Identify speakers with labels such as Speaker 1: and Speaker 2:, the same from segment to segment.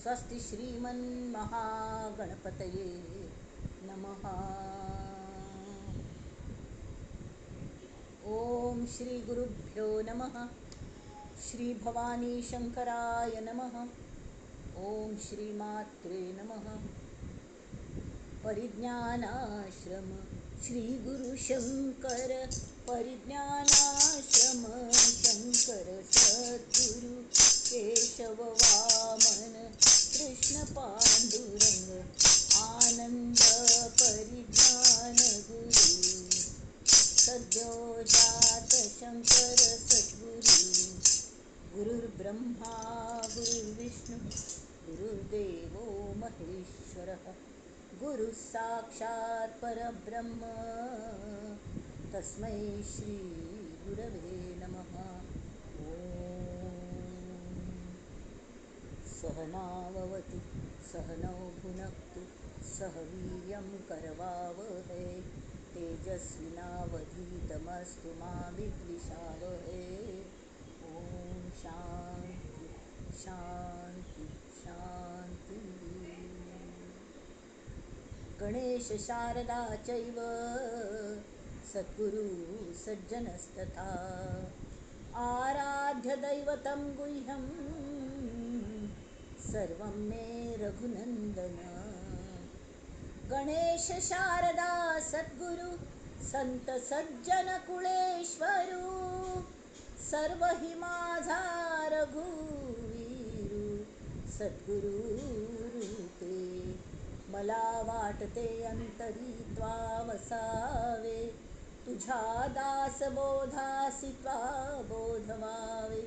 Speaker 1: स्वस्ति श्रीमन्महागणपतये नमः. ओम श्री गुरुभ्यो नमः. श्री भवानी शंकराय नमः. ओम श्री मात्रे नमः. परिज्ञानाश्रम श्री गुरु शंकर, परिज्ञानाश्रम शंकर सद्गुरु केशव वामन कृष्ण पांडुरंग आनंद परिज्ञान गुरु सद्यो जात शंकर सद्गुरु. गुरुर्ब्रह्मा गुरुर्विष्णु गुरुर्देवो महेश्वरः, गुरु साक्षात् परब्रह्म तस्मै श्री गुरवे नमः. ॐ सहनाववतु सहनौ भुनक्तु सह वीर्यं करवावहै, तेजस्विनावधीतमस्तु मा विद्विषावहै. ॐ शांती शांती शांती. गणेश शारदा चैव सद्गुरु सज्जनस्तथा, आराध्य दैवतं गुह्यं सर्वं मे रघुनंदन. गणेश शारदा सद्गुरु संत सज्जन कुळेश्वरू, सर्व हि माझा रघुवीरू सद्गुरु रूपे. मला वाटते अंतरी त्वा वसावे, तुझ्या दासबोधासी त्वा बोधवावे.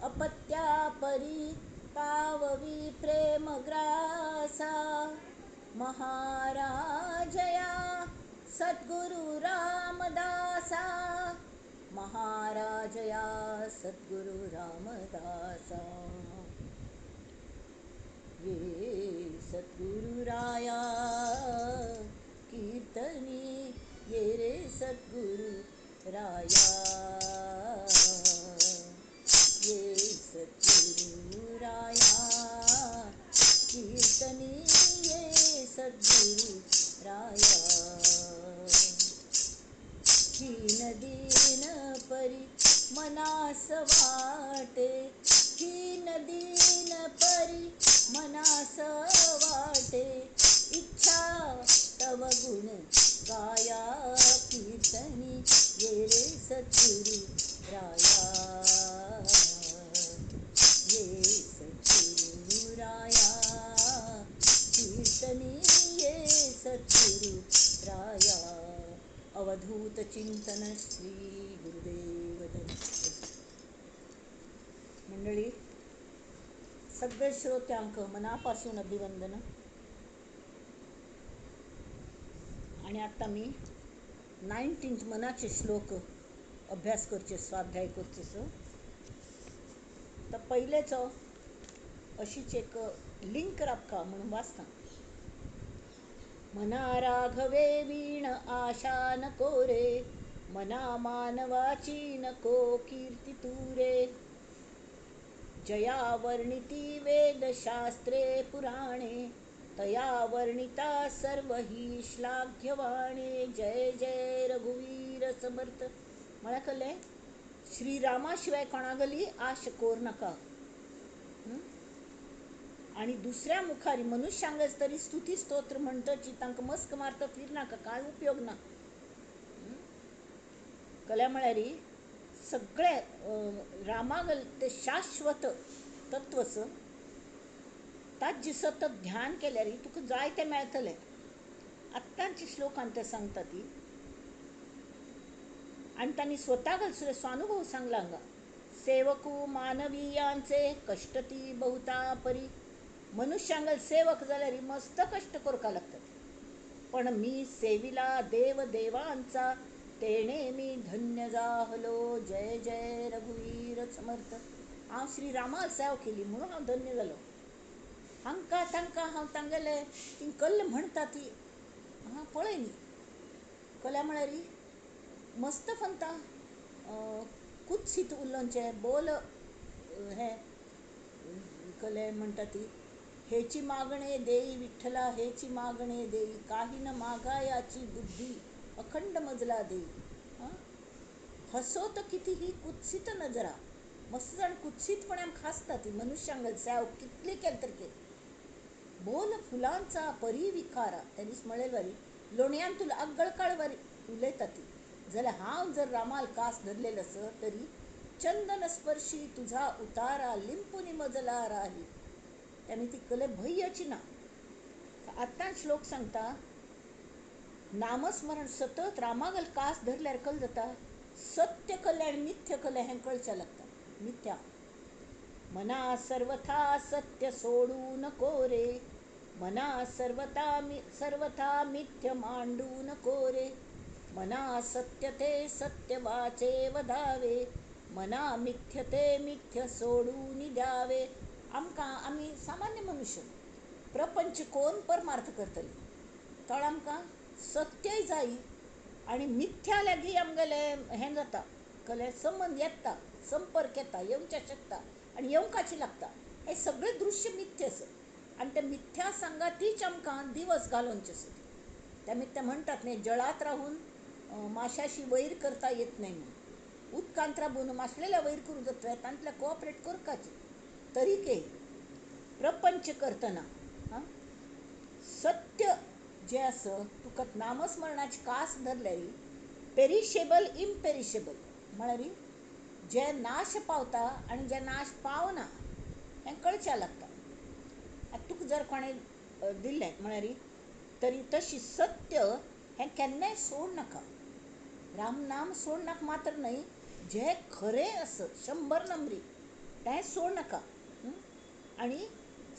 Speaker 1: अपत्या परी पाववी प्रेमग्रासा, महाराजया सद्गुरु रामदासा, महाराजया सद्गुरु रामदासा. ये सद्गुरुराया कीर्तनी, ये रे सद्गुरु राया, ये सद्गुरुराया कीर्तनी, ये सद्गुरु राया. हीन दीन परी मनास वाटे, हीन दीन परी मनास वाटे, इच्छा तव गुण गाया कीर्तनी, ये रे सद्गुरु राया, ये सद्गुरु राया कीर्तनी, ये सद्गुरु राया. अवधूत चिंतन श्री गुरुदेव दत्त. मंडळी, सगळे श्रोत्यांक मनापासून अभिवंदन. आणि आता मी 19th मनाचे श्लोक अभ्यास करचे, स्वाध्याय करचे. तर पहिलेच अशीच एक लिंक राबका म्हणून वाचता. मना राघवे वीण आशा नको रे, मना मानवाची नको कीर्ती तुरे. जया वर्णिती वेदशास्त्रे पुराणे, तया वर्णिता सर्व ही श्लाघ्यवाणे. जय जय रघुवीर समर्थ. मला कळले श्रीरामाशिवाय कोणागली आश कोर नका. आणि दुसऱ्या मुखारी मनुष्यांगच तरी स्तुती स्तोत्र म्हणतची तांकां मस्क मारता फिर नाका, काय उपयोग ना. कल्या म्हळ्यार सगळे रामागल ते शाश्वत तत्वच ताजी सतत ध्यान केल्यार तुका जाय तें मेळटलें. आत्तांचे श्लोकान ते सांगता ती. आनी तांणी स्वता घालसुले स्वानुभव सांगला हांगा. सेवकू मानवीयांचे कष्टती बहुता परी. मनुष्यांगल सेवक जाल्यार मस्त कष्ट करपाक लागतात, पण मी सेविला देव देवांचा, तेणे मी धन्य जाहलो. जय जय रघुवीर समर्थ. हांव श्री रामाक सेवा केली म्हणून हांव धन्य जालो. हांकां तांकां हांव तांगेले ती कल्ल म्हणटा ती हांव पळय न्ही. कल्या म्हळ्यार मस्त फंता कुत्सीत उलोवचें बोल हें कले म्हणटा ती हेची मागणे देई विठ्ठला हेची मागणे देई, काही न मागायाची बुद्धी अखंड मजला देई. हसो तर कितीही कुत्सित नजरा, मस्त जाण कुत्सितपणे आमकां हांसता ती मनुष्यांगल सेव कितली केली तर केली. बोल फुलांचा परी विखारा, त्या दीस म्हणलेल वारी लोणयान तुला आगळकाळ वारी उलयता ती. जाल्यार हांव जर रामाल कास धरलेलो आसत तरी चंदन स्पर्शी तुझा उतारा लिंपुनी मजला राही. त्याने ती कले भय्याची ना. आत्तां श्लोक सांगता नामस्मरण सतत रामागल कास धरल्यार कल जाता सत्य कले आनी मिथ्य कले हें कळचें लागता. मिथ्या मना सर्वथा सत्य सोडू नको रे, मना सर्वथा सर्वथा मिथ्य मांडू नको रे, मना सत्य ते सत्य वाचे वधावे, मना मिथ्य ते मिथ्य सोडून द्यावे. आमकां आमी सामान्य मनुष्य प्रपंच कोण परमार्थ करतले, तळ आमकां सत्यय जाय आनी मिथ्या लागीं आमगेलें हें जाता, कले संबंद येता, संपर्क येता, येवच्या शकता आनी येवकाची लागता. हें सगळें दृश्य मिथ्य आसा आनी त्या मिथ्या सांगातीच आमकां दिवस घालोवचे आसा. त्या मिथ्या म्हणटात न्ही, जळात राहून माशाशी वैर करता येत न्हय म्हणून. उदकांत राबून मासलेल्या वैर करूं जाता, तांतल्या कोऑपरेट करपाचें तरीके प्रपंच करतना सत्य जें आसा तुका नामस्मरणाची कास धरल्यार पेरिशेबल इम्पेरिशेबल म्हळ्यार जे नाश पावता आनी जे नाश पावना हें कळचें लागता. आतां तुका जर कोणें दिल्लें म्हळ्यार तरी तशी सत्य हें केन्नाय सोड नाका. राम नाम सोड नाका मात्र न्हय, जें खरें आसा 100 नंबरी तें सोड नाका. आनी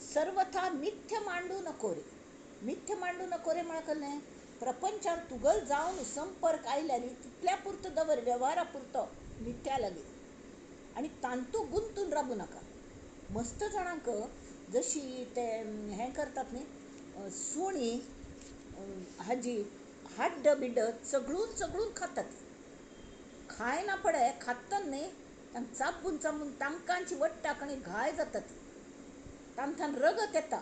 Speaker 1: सर्वथा मिथ्य मांडू नको रे. मिथ्य मांडू नको रे म्हळ्यार कसलें, प्रपंचान तुगल जावन संपर्क आयल्यार तितल्या पुरतो दवर, वेव्हारा पुरतो मिथ्या लागीं, आनी तांतू गुंतून राबू नाका. मस्त जाणांक जशी ते हें करतात न्ही, सुणी हाजी हाड्ड बिड्ड चगळून चगळून खातात, खायना पडे खात्तन न्ही तांकां चाबून चाबून तांकांची वट्टाक आनी घाय जातात, तांकां रगत येता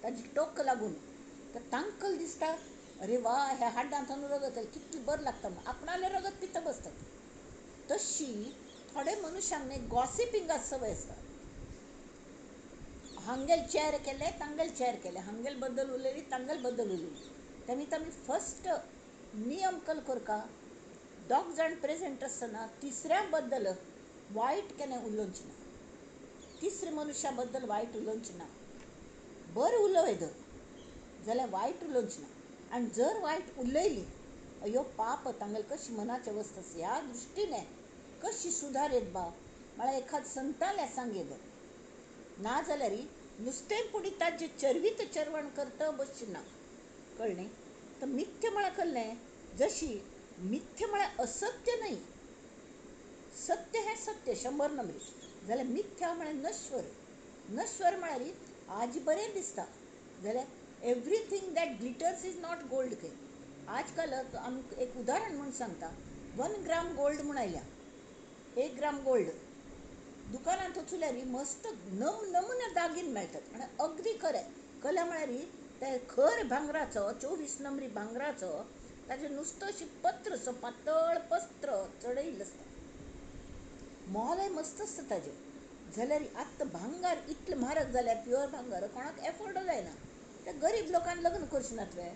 Speaker 1: ताजी टोक लागून. तर तांकां दिसता अरे वा ह्या हाड्डांतून रगत येता कितलें बरें लागता, आपणालें रगत पिता बसतात. तशी थोडे मनुष्यांक न्ही गॉसिपिंगाक संवय आसता. हांगेल चेर केले तांगेल चेर केले, हांगेल बद्दल उलयली तांगेल बद्दल उलयली. तेमी आमी फस्ट नियम कल करका, दोग जाण प्रेजेंट आसतना तिसऱ्या बद्दल वायट केन्ना उलोवचें ना, तिसऱ्या मनुष्या बद्दल वायट उलोवचें ना. बरें उलोवं येता जाल्यार वायट उलोवचें ना. आनी जर वायट उलयली अयो पाप तांगेले कशी मनाची अवस्था आसा ह्या दृश्टीने कशी सुदार येत बा म्हळ्यार एखाद संताल्या सांग येत ना जाल्यार नुस्तें पुणी ताजें चरवीत चरवण करता बसचें ना. कळ्ळें? तर मिथ्य म्हळ्यार कळ्ळें, जशी मिथ्य म्हळ्यार असत्य न्हय, सत्य हें सत्य 100 नंबरी, जाल्यार मिथ्या म्हळ्यार नश्वर. नश्वर म्हळ्यार आज बरें दिसता जाल्यार everything that glitters is not gold. खंय आजकाल आमकां एक उदाहरण म्हूण सांगता, 1 ग्राम गोल्ड म्हूण आयल्या, 1 ग्राम गोल्ड दुकानांत वचल्यार मस्त नमुने दागीन मेळटात. आनी अगदी खरें कला म्हळ्यार ते खर भांगराचो 24 नंबरी भांगराचो ताजें नुस्तो अशी पत्र असो पातळ पत्र चडयल्लें आसता, मोलय मस्त आसता ताजें. जाल्यार आतां भांगर इतलें म्हारग जाल्यार प्युअर भांगर कोणाक एफोर्ड जायना, त्या गरीब लोकांक लग्न करचें नात वे,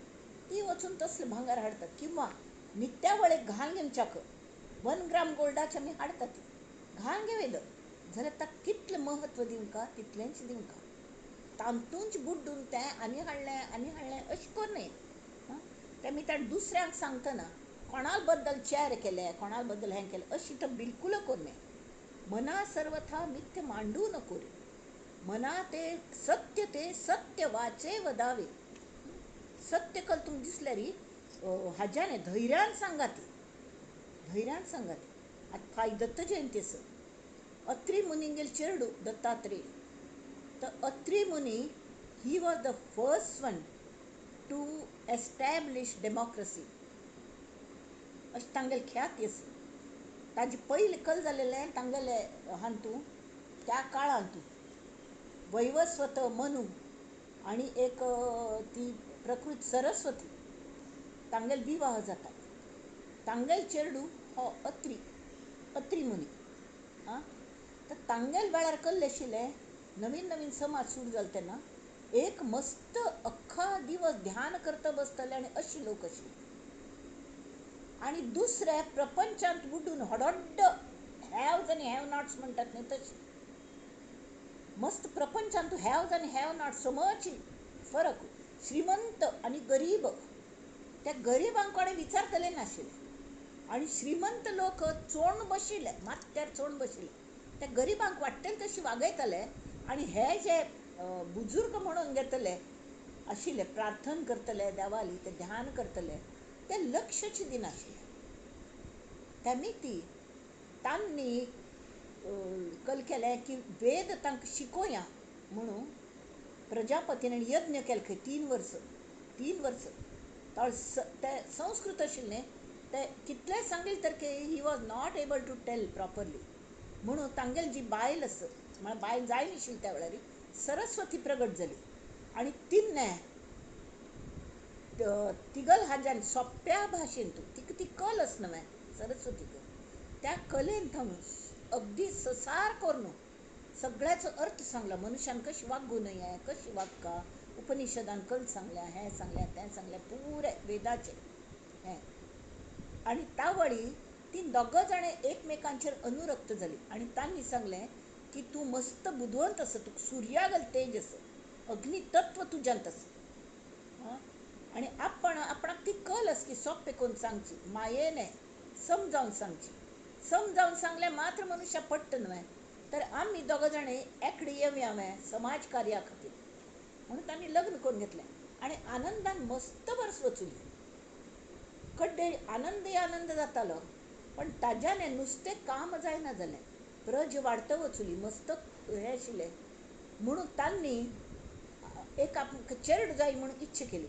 Speaker 1: ती वचून तसलें भांगर हाडटात. किंवा नित्या वळेक घाल घेवच्याक 1 ग्राम गोल्डाचे आमी हाडटात, ती घाल घेवयलो जाल्यार ताका कितलें म्हत्व दिवंका तितलेंच दिवंका, तातूंच बुड्डून तें आनी हाडलें आनी हाडलें अशें करूं नये. तें मी ताणें दुसऱ्यांक सांगतना कोणा बद्दल चॅर केलें कोणा बद्दल हें केलें अशी तर बिलकूल करूं नये. मना सर्वथा मिथ्य मांडू नको रे, मना ते सत्य ते सत्य वाचे वदावे. सत्य कल तुमकां दिसल्यार हाज्यान धैर्यान सांगा ती, धैर्यान सांगा ती. आतां फाय दत्त जयंती आसा, अत्री मुनींगेल चेरडू दत्तात्रेय. तर Atri Muni he was the first one to establish democracy अशें तांगेले ख्याती आसा. ताजे पयलें कल जालेलें तांगेले हातूं त्या काळांतू वैवस्वत मनु आनी एक ती प्रकृत सरस्वती तांगेल विवाह जाता. तांगेल चेडू हो अत्री, अत्री मुनी. आं, तर तांगेल वेळार कल्लें आशिल्लें, नवीन नवीन समाज सुरू जालो तेन्ना एक मस्त अख्खा दिवस ध्यान करता बसतले आनी अशी लोक आशिल्ले. आनी दुसरे प्रपंचांत बुडून हडड्ड हॅव्ज आनी have nots म्हणटात न्ही तशी मस्त प्रपंचांत हॅव्ज आनी have not समची फरक. श्रीमंत आनी गरीब, त्या गरिबांक कोणें विचारतले नाशिल्ले आनी श्रीमंत लोक चोण बशिल्ले, माथ्यार चोण बशिल्ले, त्या गरिबांक वाडटले तशी वागयताले. आनी हे जे बुजुर्ग म्हणून घेतले आशिल्ले, प्रार्थना करतले देवाली, ते ध्यान करतले, ते लक्षच दिनाशिल्ले. तेमी ती तांणी कल केलें की वेद तांकां शिकोया म्हणून प्रजापतीन यज्ञ केले खंय 3 वर्स, 3 वर्स. ते संस्कृत आशिल्लें, ते कितलें सांगील तर की he was not able to tell properly. म्हणून तांगेली जी बायल आसा, म्हळ्यार बायल जाय नाशिल्ली त्या वेळार, सरस्वती प्रगट जाली आनी तिन्ने तिगल हाज्यान सोंप्या भाशेन तूं तिका ती कल आस न्हय सरस्वतीक, त्या कलेन थंय अगदी ससार करून सगळ्याचो अर्थ सांगला. मनुष्यान कशी वागूं नये, कशी वागका, उपनिषदान कल सांगल्या, हें सांगल्या, तें सांगलें, पुरे वेदाचें हें. आनी तावळी ती दोगां जाणां एकमेकांचेर अनुरक्त जाली आनी तांणी सांगलें की तूं मस्त बुदवंत आसा, तुका सुर्यागल तेज आसा, अग्नितत्व तुज्यांत आसा, आनी आपण आपणाक ती कल आसा की सोंपें करून सांगची, मायेने समजावन सांगची. समजावन सांगलें मात्र मनुष्या पडटा न्हय, तर आमी दोगां जाणां एकडे येवया समाज कार्या खातीर म्हणून तांणी लग्न करून घेतलें आनी आनंदान मस्त वर्स वचुली. कड्डे आनंद आनंद जातालो, पण ताज्याने नुस्तें काम जायना जालें, प्रज वाडत वचुली, मस्त हें आशिल्लें. म्हणून तांणी एक आमकां चेरडू जाय म्हणून इच्छा केली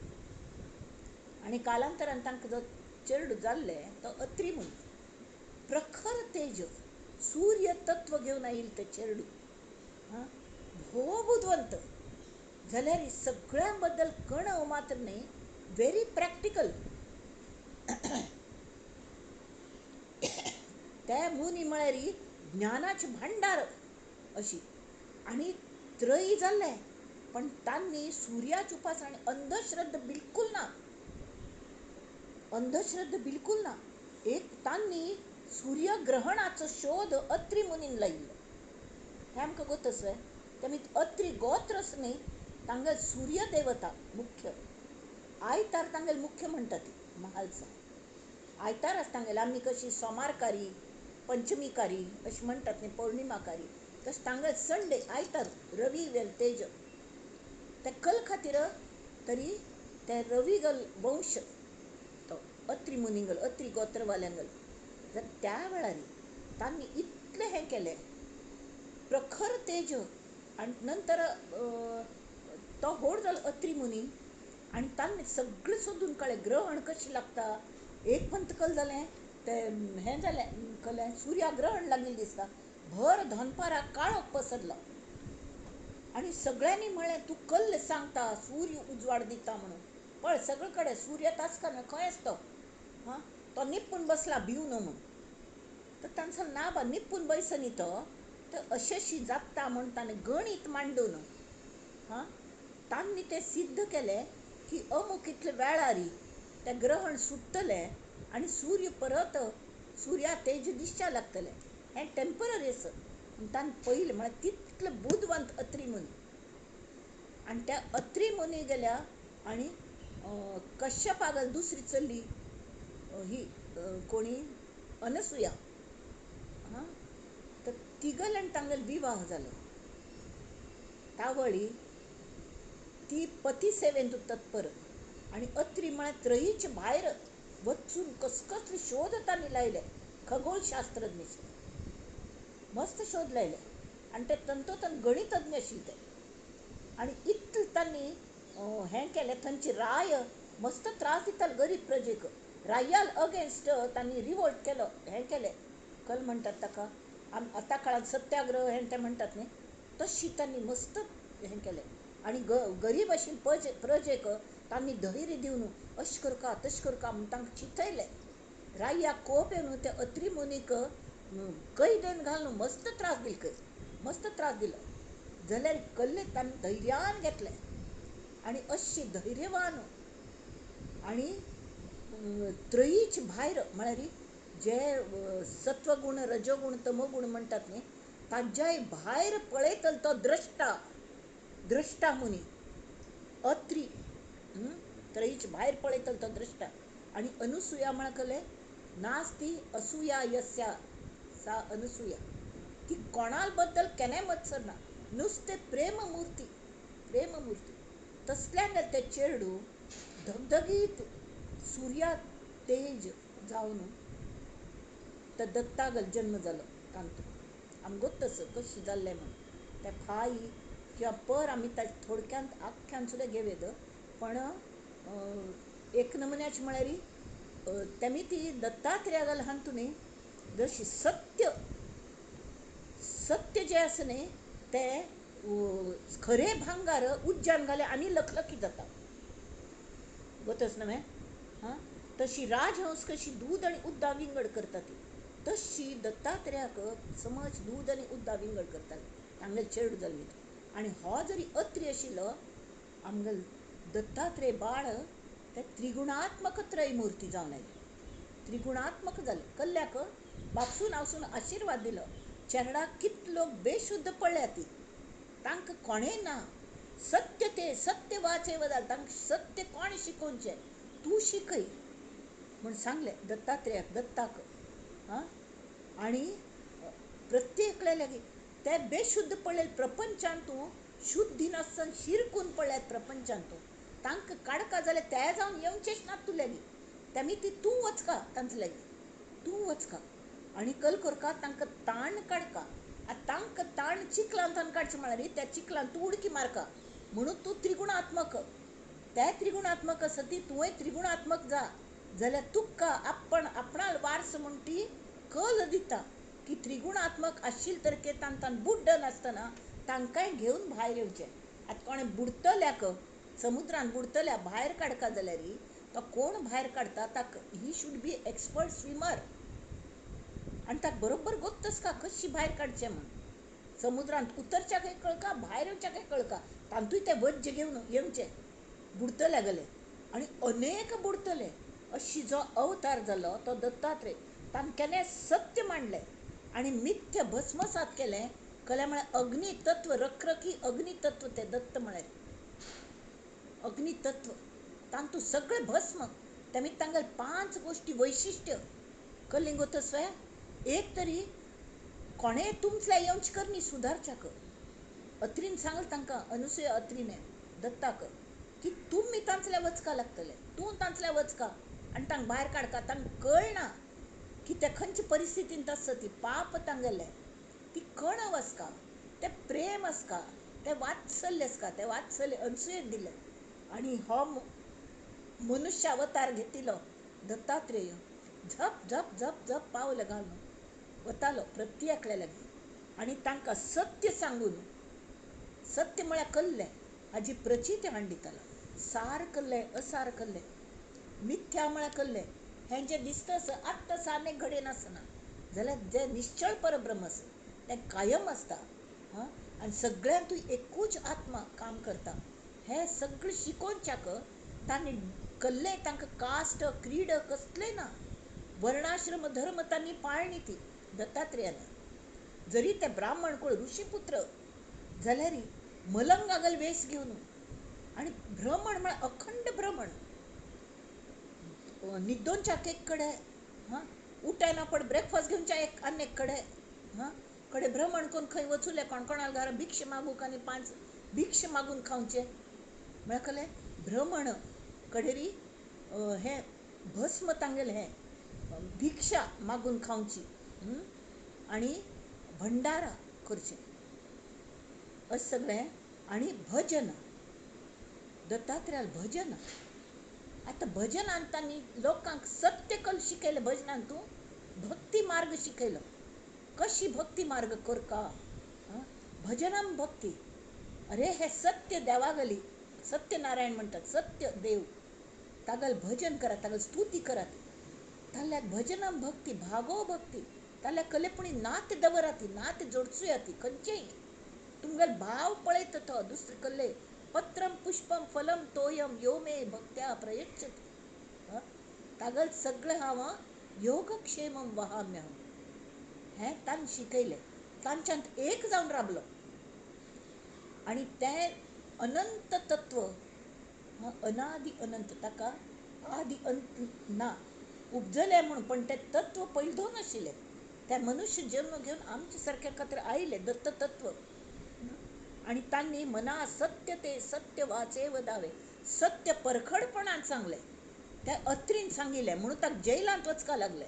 Speaker 1: आनी कालांतरान तांकां जो चेरडू जाल्लें तो अत्री म्हूण प्रखर तेज सूर्य तत्व घेवन आयिल्लें तें चेरडू, हां, भोव बुदवंत जाल्यार सगळ्यां बद्दल कणव मात्र न्ही, व्हेरी प्रॅक्टिकल. ते मुनी म्हळ्यार ज्ञानाचें भांडार अशी. आनी त्रयी जाल्ले, पण तांणी सुर्याची उपासना आनी अंधश्रद्धा बिलकूल ना, अंधश्रद्धा बिलकूल ना. एक तांणी सूर्यग्रहणाचो शोध अत्री मुनीन लायिल्लो, हें आमकां गोत आसा. तेमी अत्री गोत्रच न्ही, तांगेल सूर्यदेवता मुख्य आयतार तांगेल मुख्य म्हणटा ती महालसा आयतार आसता तांगेल. आमी कशी सोमारकारी पंचमीकारी अशें म्हणटात न्ही, पौर्णिमाकारी, तशें तांगेल संडे आयतार रवी वेल तेज. ते कल खातीर तरी ते रवीगल वंश तो अत्री मुनिंगल, अत्री गोत्रवाल्यांगल. तर त्या वेळार तांणी इतलें हें केलें प्रखर तेज. आनी नंतर तो व्हड जालो अत्री मुनी आनी तांणी सगळें सोदून काडलें ग्रहण कशें लागता. एक पंत कल जालें तें हें जालें कलें सूर्यग्रहण लागिल्लें दिसता, भर दनपाराक काळोख पसरलो आनी सगळ्यांनी म्हळें तूं कल्ल सांगता सूर्य उजवाड दिता म्हणून, पळय सगळे कडेन सूर्य तासकाना खंय आसतो, हां, तो निपून बसला भिव न्हू म्हणून. तर ताणें सांगलें ना बा निपून बैस न्ही तो, तर अशेंशी जाता म्हूण ताणें गणीत मांडून, हां, तांणी तें सिद्ध केलें की अमूक इतले वेळारी तें ग्रहण सुट्टलें आनी सूर्य परत सुर्या तेज दिसच्या लागतलें, हें टेंपररी आसा. ताणें पयलें म्हळ्यार तितले बुदवंत अत्री मुनी. आनी त्या अत्री मुनी गेल्या आनी कश्यपागल दुसरी चली ही कोणी अनसुया, हां, तर तिगल आनी तांगेल विवाह जालो. तावळी ती पतिसेवेन तत्पर आनी अत्री म्हळ्यार त्रयीचे भायर वचून कसकसले शोध तांणी लायले, खगोलशास्त्रज्ञ मस्त शोध लायले आनी ते तंतोतंत गणितज्ञ आशिल्ले ते. आनी इतलें तांणी हें केलें, थंयची राय मस्त त्रास दिताले गरीब प्रजेक, रायाल अगेन्स्ट तांणी रिवोल्ट केलो, हें केलें, कल म्हणटात ताका आतां काळांत सत्याग्रह हें तें म्हणटात न्ही, तशी तांणी मस्त हें केलें. आनी गरीब आशिल्ले प्रजेक तांणी धैर्य दिवन अशें करका तशें करका म्हूण तांकां चिंतयलें. रायाक कोप येवन ते अत्री मुनीक कैदेन घालून मस्त त्रास दिले, मस्त त्रास दिलो. जाल्यार कल्ले तांणी धैर्यान घेतलें आनी अशी धैर्यवान आनी त्रयीच भायर म्हळ्यार जे सत्वगूण रजोगूण तमोगूण म्हणटात न्ही ताज्याय भायर पळयतलो तो द्रश्टा, द्रश्टा मुनी अत्री त्रयीच भायर पळयतलो तो द्रश्टा. आनी अनुसुया म्हळ्यार कले नास्ती असूया यस्या सा अनुसुया, ती कोणाल बद्दल केन्नाय मत्सर ना, नुस्तें प्रेममुर्ती, प्रेममुर्ती. तसल्यान ते चेडू धगधगीत सुर्या तेज जावन त्या दत्तागल जन्म जालो तांतू. आमगोच तसो कशी जाल्लें म्हूण त्या फाई किंवा पर आमी ताजे थोडक्यांत आख्ख्यान सुद्दां घेवं येत, पण एक नमुन्याची म्हळ्यार तेमी ती दत्तात्रेयागल हांतू न्ही जशी सत्य, सत्य जें आसा न्ही तें खरें भांगार उज्जान घालें आनी लखलखी जाता. गोतच न्हय हां, तशी राजहंस कशी दूद आनी उद्दा विंगड करता ती, तशी दत्तात्रेयाक समज दूद आनी उद्दा विंगड करताले तांगेले चेडू जाल्ली. आनी हो जरी अत्री आशिल्लो आमगेलो दत्तात्रेय बाळ ते त्रिगुणात्मक त्रयमूर्ती जावन आयले, त्रिगुणात्मक जाले. कल्ल्याक बापसून आवसून आशिर्वाद दिलो. चेरडाक कितलो लोक बेशुद्ध पडल्या ती, तांकां कोणें ना सत्य ते सत्य वाचे वदाल, तांकां सत्य कोण शिकोवचें तूं शिकय म्हूण सांगलें दत्तात्रेयाक, दत्ताक. आं, आनी प्रत्येकल्या लागीं ते बेशुद्ध पडले प्रपंचान तूं शुद्धी नासतना शिरकून पडल्यात प्रपंचान तूं, तांकां काडका जाल्यार ते जावन येवचेच नात तूं लागीं, तेमी ती तूं वचका तांचे लागीं, तूं वचका आनी कल करका तांकां ताण काडका. आतां तांकां ताण चिखलांतल्यान काडचें म्हळ्यार त्या चिखलान तूं उडकी मारका म्हणून तूं त्रिगुणात्मक, ते त्रिगुणात्मक आसा ती तुवें त्रिगुणात्मक जा जाल्यार तुका आपण आपणाल वारस म्हूण ती कल दिता की त्रिगुणात्मक आशिल्ले तरेके तांकां बुड्ड नासतना तांकांय घेवन भायर येवचें. आतां कोणें बुडटल्याक समुद्रान बुडटल्या भायर काडका जाल्यार तो कोण भायर काडटा ताका he should be expert swimmer आनी ताका बरोबर गोत्तसका कशी भायर काडचें म्हूण. समुद्रांत उतरच्याकय कळका भायर येवच्याकय कळका, तांतूय ते वज्ज घेवन येवचें बुडटल्या गेले आनी अनेक बुडटले. अशी जो अवतार जालो तो दत्तात्रेय ताणें केन्ना सत्य मांडलें आनी मिथ्य भस्मसात केलें. कल्या म्हळ्यार अग्नितत्व, रखरखी अग्नितत्व तें दत्त म्हळ्यार अग्नितत्व, तांतू सगळें भस्म. तेमी तांगेले 5 गोश्टी वैशिश्ट्य कलिंगोतस्वे एक तरी कोणें तुमचें येवचें करनी सुदारच्याक. अत्रीन सांगलें तांकां अनुसुया अत्रीने दत्ताक की तुमी तांचल्या वचका लागतले, तूं तांचल्या वचका आनी तांकां भायर काडका. तांकां कळना की ते खंयचे परिस्थितींत आसता ती पाप तांगेलें, ती कणव आसका, तें प्रेम आसका, तें वात्सल्य आसका, तें वात्सल्य अनुसुयेक दिलें. आनी हो मनुष्य अवतार घेतिलो दत्तात्रेय झप झप झप झप पावल घालून वतालो प्रत्येकल्या लागीं आनी तांकां सत्य सांगून, सत्य म्हळ्यार कल्लें हाजी प्रचिती हाडितालो. सार कल्लें असार कल्लें, मिथ्या म्हळ्यार कल्लें, हें जें दिसता आसा आत्तां सारकें घडये नासना जाल्यार जें निश्चळ परब्रह्म आसा तें कायम आसता. हां, आनी सगळ्यांतूय एकूच आत्मा काम करता. हें सगळें शिकोवच्याक तांणी कल्लें तांकां कास्ट क्रीड कसलें ना, वर्णाश्रम धर्म तांणी पाळणी ती दत्तात्रेयान. जरी ते ब्राह्मण कोण ऋषीपुत्र जाल्यार मलंगागल वेस घेवन आनी भ्रमण म्हळ्यार अखंड भ्रमण, न्हिदोनच्याक एक कडेन, हां उठायना पड ब्रेकफास्ट घेवच्या एक आनी एक कडेन, हां कडे भ्रमण करून खंय वचुले कोण कोणाल घरा भिक्ष मागूंक आनी 5 भिक्ष मागून खावचें म्हळ्यार कलें भ्रमण कडेरी हें भस्म तांगेलें हें भिक्षा मागून खावची आनी भंडारा करचें अशें सगळें. आनी भजन दत्तात्रेयाल भजन, आतां भजनान तांणी लोकांक सत्य कल शिकयलें, भजनान तूं भक्ती मार्ग शिकयलो, कशी भक्ती मार्ग करका, भजनम भक्ती. अरे हे सत्य देवागली सत्यनारायण म्हणतात, सत्य देव, तागल भजन करात, तागल स्तुती करात, ताल्याक भजनम भक्ती भागो भक्ती, ताल्या कलेपणी नात दवराती, नात जोडचुयाती, खंयचेय तुमगेल भाव पळयत तो दुसरे कल्ले पत्रम पुष्पम फलम तोयम यो मे भक्त्या प्रयच्छति. तागल सगळें हांव योगक्षेमम वहाम्यहम हें तांणी शिकयलें. तांच्यांत एक जावन राबलो आनी तें अनंत तत्व अनादि अनंत, ताका आदि अंत ना, उपजलें म्हूण, पण तें तत्व पयलीं दोन आशिल्लें. ते मनुष्य जन्म घेवन आमचे सारक्या खातीर आयले दत्त तत्व. आनी तांणी मना सत्य ते सत्य वाचे वदावे, सत्य परखडपणान सांगलें, त्या अत्रीन सांगिल्लें म्हणून ताका जैलांत वचका लागलें.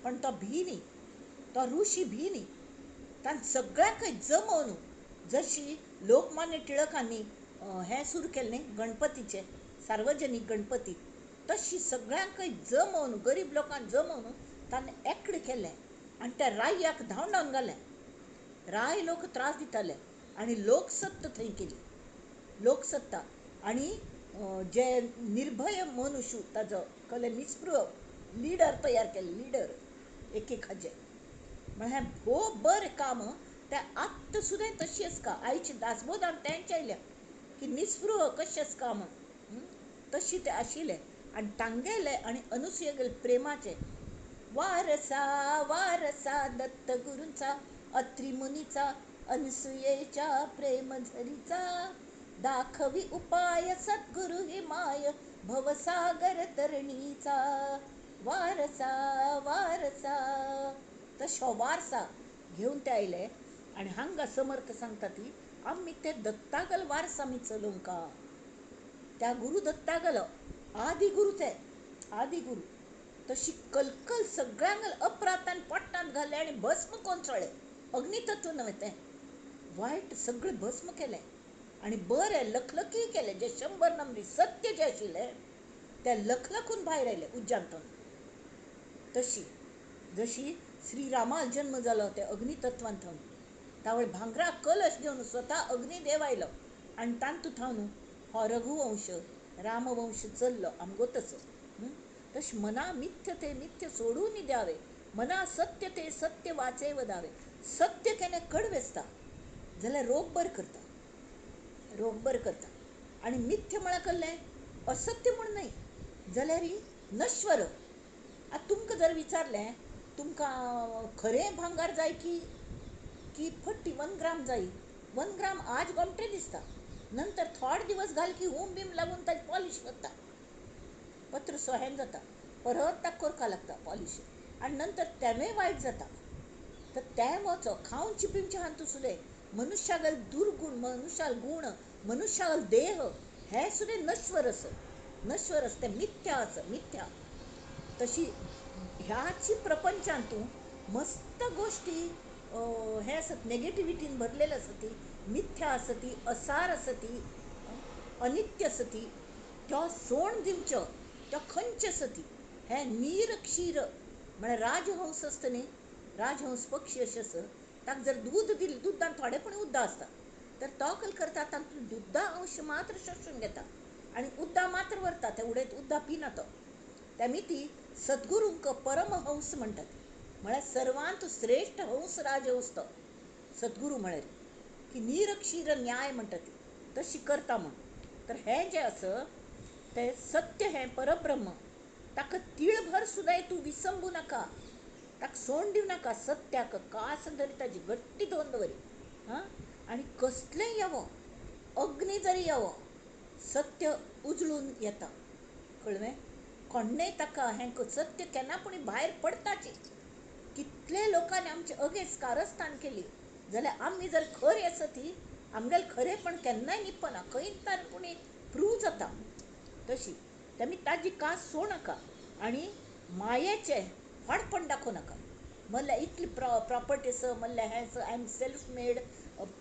Speaker 1: पण तो भी न्ही, तो ऋषी भी न्ही, तांकां सगळ्यांकय जमोवन जशी लोकमान्य टिळकांनी हें सुरू केलें न्ही गणपतीचें सार्वजनीक गणपती, तशी सगळ्यांकय जमोवन गरीब लोकांक जमोवन ताणें एकडें केलें आनी त्या राय्याक धांवडावन घालें. राय लोक त्रास दिताले आनी लोकसत्ता थंय केली, लोकसत्ता. आनी जे निर्भय मनुष्य ताजो कले निस्पृह लिडर तयार केले, लिडर एक एक हाजे म्हळ्यार हें भोव बरें काम. तें आत्तां सुद्दां तशी आसता. आयची दासबोधान तेंच आयल्या की निस्पृह कशें आसता म्हूण, तशी तें आशिल्लें. आनी तांगेलें आनी अनुसुयेगेलें प्रेमाचें वारसा वारसा दत्त गुरूंचा अत्रिमुनीचा अनसुयेच्या प्रेमझरीचा दाखवी उपाय सद्गुरु ही my भवसागर तरणीचा वारसा वारसा. तशो वारसा घेवन ते आयले. आनी हांगा समर्थ सांगता ती आमी ते दत्तागल वारसा आमी चलोवंक त्या गुरू दत्तागल आदि गुरू, ते आदि गुरू तशी कलकल सगळ्यांक अपरातान पोट्टांत घाले आनी भस्म कोण चोळ्ळे. अग्नितत्व न्हय तें, वायट सगळें भस्म केलें आनी बरें लखलखी केलें. जे 100 नंबरी सत्य जें आशिल्लें तें लखलखून भायर आयलें उज्जांतून. तशी जशी श्रीरामा जन्म जालो ते अग्नितत्वान थावन, तावळ भांगरा कलश घेवन स्वता अग्निदेव आयलो आनी तांतू थावन हो रघुवंश रामवंश चल्लो आमगो तसो. तशें मना मिथ्य ते मिथ्य सोडून द्यावे, मना सत्य ते सत्य वाचे वदावे. सत्य केन्ना कडवें आसता जाल्यार रोग बर करता, रोग बर करता. आनी मिथ्य म्हळ्यार कसलें, असत्य म्हूण न्हय जाल्यार नश्वर. आतां तुमकां जर विचारलें तुमकां खरें भांगर जाय की की फट्टी 1 ग्राम जाय, 1 ग्राम आज गोमटें दिसता, नंतर थोडे दिवस घाल की हूम बीम लागून ताजें पॉलिश वता, पत्र सोहेन जाता, परत ताका करपाक लागता पॉलिश आनी नंतर तेंवूय वायट जाता. तर तें वचो खावचे पिवचे हातूंत सुद्दां मनुष्यागल दुर्गुण, मनुष्याल गुण, मनुष्यागल देह हे सुद्दां नश्वर आसा, नश्वर आसा, तें मिथ्या आसा, मिथ्या. तशी ह्याची प्रपंचांतू मस्त गोश्टी हें आसत, नेगेटिविटीन भरलेलें आसा, ती मिथ्या आसा, ती असार आसा, ती अनित्य आसा, ती त्यो सोण दिवच्यो, त्यो खंयच्यो आसा ती हें नीर क्षीर म्हळ्यार राजहंस आसता न्ही, राजहंस पक्षी अशें आसा, ताका जर दूद दिलें, दुदान थोडेपणी उद्दां आसता तर तो कल करता तातूंत दुद्दा अंश मात्र शोशून घेता आनी उद्दां मात्र व्हरता, ते उडयत उद्दां पिना तो. तेमी ती सद्गुरूंक परमहंस म्हणटात, म्हळ्यार सर्वांत श्रेश्ठ हंस राजहंस तो सद्गुरू म्हळ्यार की निरक्षीर न्याय म्हणटा ती तशी करता म्हूण. तर हें जें आसा तें सत्य हें परब्रह्म, ताका तिळभर सुद्दां तूं विसंबू नाका, ताका सोंड दिवं नाका, सत्याक कास धरी ताजी घट्टी दोन दवरी. हां, आनी कसलेंय येवो, अग्नी जरी येवो, सत्य उजळून येता, कळ्ळें? कोणें ताका हें सत्य केन्ना पूण भायर पडटाची. कितले लोकांनी आमचे अगेन्स्ट कारस्थान केली जाल्यार आमी जर खरी आसा ती आमगेलें खरेंपण केन्नाय निपना, खंय तर पूण प्रूव जाता. तशी तेमी ताजी कास सोड नाका आनी मायेचें व्हडपण दाखोवं नाका. म्हणल्यार इतली प्रॉपर्टी आसा, म्हणल्यार हें आसा, I am self made,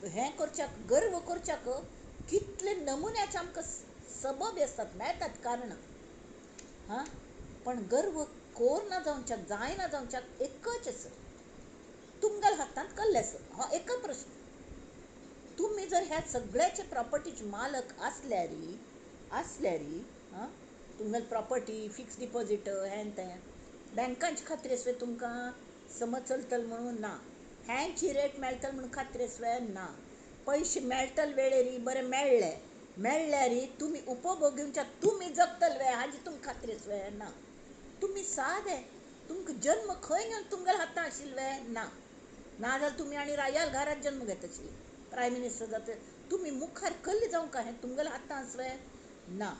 Speaker 1: हें करच्याक गर्व करच्याक कितले नमुन्याचे आमकां सबब आसतात, मेळटात कारणां. हां, पण गर्व कोर ना जावच्याक, जायना जावच्याक एकच आसा, तुमगेल्या हातांत कल्लें आसा. हो एकच प्रश्न, तुमी जर ह्या सगळ्याचे प्रॉपर्टीचे मालक आसल्यारी आसल्यारी आं तुमगेले प्रॉपर्टी फिक्स डिपॉजीट हें तें बँकांची खात्री आसवे तुमकां समज चलतले म्हणून ना, ह्यांची रेट मेळटले म्हणून खात्री आसवे ना, पयशे मेळटले वेळेरी बरें मेळ्ळे मेळ्ळ्यारी तुमी उपभोग घेवच्या तुमी जगतले वे हाजी तुमकां खात्री आसवे ना. तुमी सादे तुमकां जन्म खंय घेवन तुमगेल्या हातान आशिल्ले वे ना, ना जाल्यार तुमी आनी रायाल घरांत जन्म घेत आशिल्ले प्रायम मिनिस्टर जाता. तुमी मुखार कल्ले जावंक हें तुमगेल्या हातान आसवे ना,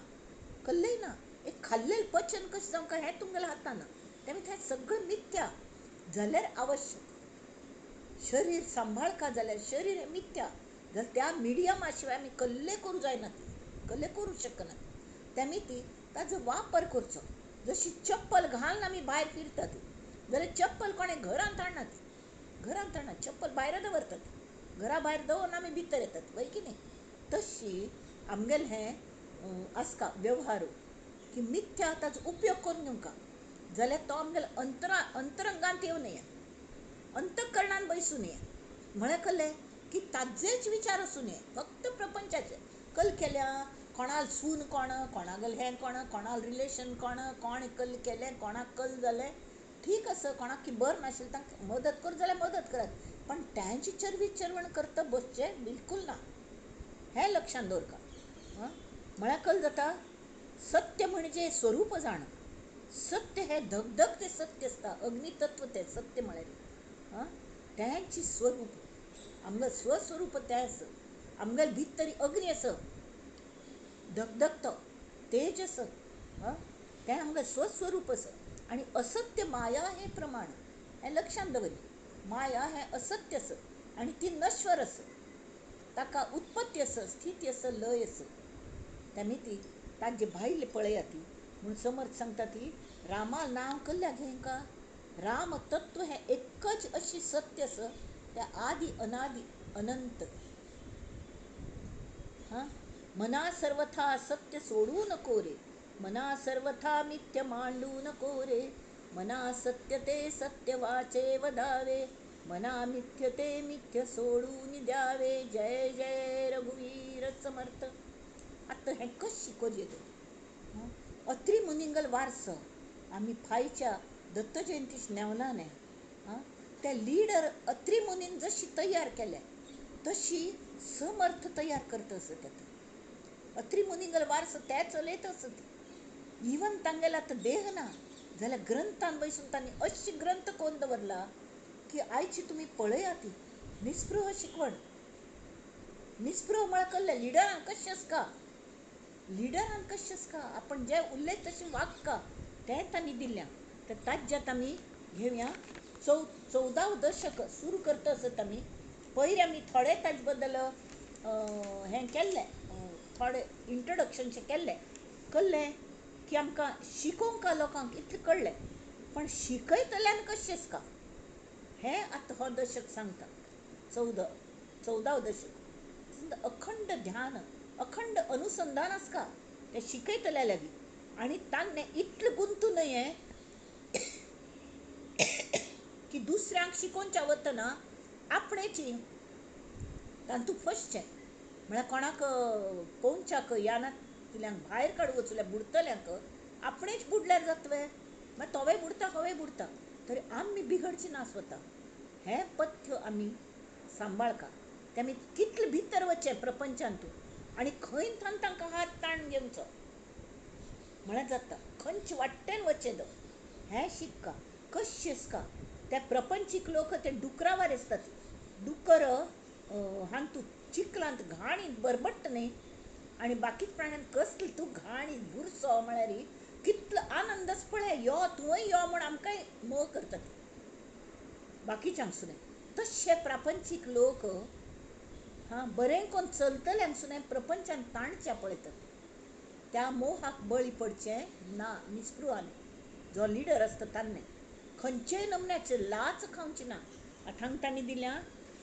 Speaker 1: कल्लेय ना. एक खाल्लें पचन कशें जावंक हें तुमगेल्या हातान ना. तेमी तें सगळें मिथ्या जाल्यार आवश्यक शरीर सांबाळका जाल्यार शरीर हें मिथ्या जाल्यार त्या मिडियमा शिवाय आमी कल्ले करूं जायना, ती कल्ले करूं शकना. तेमी ती ताजो वापर करचो. जशी चप्पल घालून आमी भायर फिरतात जाल्यार चप्पल कोणें घरांत हाडना, ती घरांत हाडना, चप्पल भायर दवरतात, घरा भायर दवरून आमी भितर येतात वय की न्ही. तशी आमगेलें हें आसता व्यवहार की मिथ्या ताजो उपयोग करून घेवंका जाल्यार तो आमगेल्या अंतरंगांत येवं नये, अंतकरणान बैसूं नये. म्हळ्यार कळ्ळें की ताजेच विचार आसूं नये, फक्त प्रपंचाचे कल केल्या कोणाल सून कोण, कोणागेल हें कोण, कोणाल रिलेशन कोण, कोण कल केलें, कोणाक कल जालें, ठीक आसा कोणाक की बरें नाशिल्लें तांकां मदत करूं जाल्यार मदत करात, पण तांची चरवी चरवण करता बसचें बिलकूल ना, हें लक्षांत दवरका. म्हळ्यार कल जाता सत्य म्हणजे स्वरूप जाण. सत्य हें धगधग तें सत्य आसता, अग्नितत्व तें सत्य म्हळ्यार तेंची स्वरूप आमगेलें स्वस्वरूप तें आसा. आमगेले भितर अग्नी आसा, धगधगतो तेज आसा, तें आमगेलें स्वस्वरूप आसा. आनी असत्य माया हें प्रमाण हें लक्षांत दवरलें. माया हें असत्य आसा आनी ती नश्वर आसा, ताका उत्पत्ती आसा, स्थिती आसा, लय आसा. तेमी ती ताजे भायले पळया ती म्हूण समर्थ सांगता ती रामा नांव कल्ल्या घेवंका. राम तत्व हें एकच अशी सत्य आसा, त्या आदी अनादी अनंत. हां, मना सर्वथा सत्य सोडू नको रे, मना सर्वथा मिथ्य मांडू नको रे, मना सत्य ते सत्य वाचे वदावे, मना मिथ्य ते मिथ्य सोडून द्यावे. जय जय रघुवीर समर्थ. आतां हें कशें शिकोवचें तर? अत्री मुनिंगल वारस आमी फायच्या दत्त जयंतीच नेवना न्ही. त्या लिडर अत्री मुनीन जशी तयार केल्या तशी समर्थ तयार करता आसत. अत्री मुनिंगल वारस ते चलयत आसत. इवन तांगेला आतां देह ना जाल्यार ग्रंथान बैसून तांणी अशी ग्रंथ कोण दवरला की आयची तुमी पळया ती निस्पृह शिकवण. निस्पृह म्हळ्यार कळ्ळें लिडरान कशें आसता, लिडरान कशें आसता, आपण जे उलयत तशें वागका तें तांणी दिल्लें. तर ताज्यात आमी घेवया 14 दशक सुरू करता आसत आमी. पयर आमी थोडे ताजे बद्दल हें केल्लें, थोडे इंट्रोडक्शनशें केल्लें. कळ्ळें की आमकां शिकोवंक लोकांक इतलें कळ्ळें, पण शिकयतल्यान कशें आसता हें आतां हो दशक सांगता. 14 दशक अखंड ध्यान, अखंड अनुसंधान आसता तें शिकयतल्या लागीं. आनी तांणे इतलें गुंतू नये की दुसऱ्यांक शिकोवच्या वतना आपणेची तातूंत फसचें. म्हळ्यार कोणाक पोवच्याक यानांतल्यान भायर काडूं वचल्यार बुडतल्यांक आपणेच बुडल्यार जातलें, मागीर तोवूय बुडटा होवूय बुडटा, तरी आमी बिगडची ना स्वता. हें पथ्य आमी सांबाळका. ते आमी कितले भितर वचचें प्रपंचांतू आनी खंय थावन तांकां हात ताण घेवचो म्हळ्यार जाता, खंयचे वाटेन वचचें तो हें शिकका. कशें आसता त्या प्रपंचीक लोक ते डुकरावार आसतात. डुकर हातूंत चिखलांत घाणीत बरबट्ट न्ही, आनी बाकीच प्राण्यांक कसली तूं घाणीत बुरसो म्हळ्यार कितलो आनंदच पळय, यो तूंय यो म्हूण आमकांय मोग करतात बाकीच्यांक सुद्दां. तशे प्रापंचीक लोक हां बरें कोन्न चलतल्यांक सुद्दां प्रपंचान ताणच्या पळयतात. त्या मोहाक बळी पडचें ना निस्पृहान. जो लिडर आसता तान्ने खंयचेय नमुन्याचे लाच खावची ना. आतां हांगा तांणी दिल्या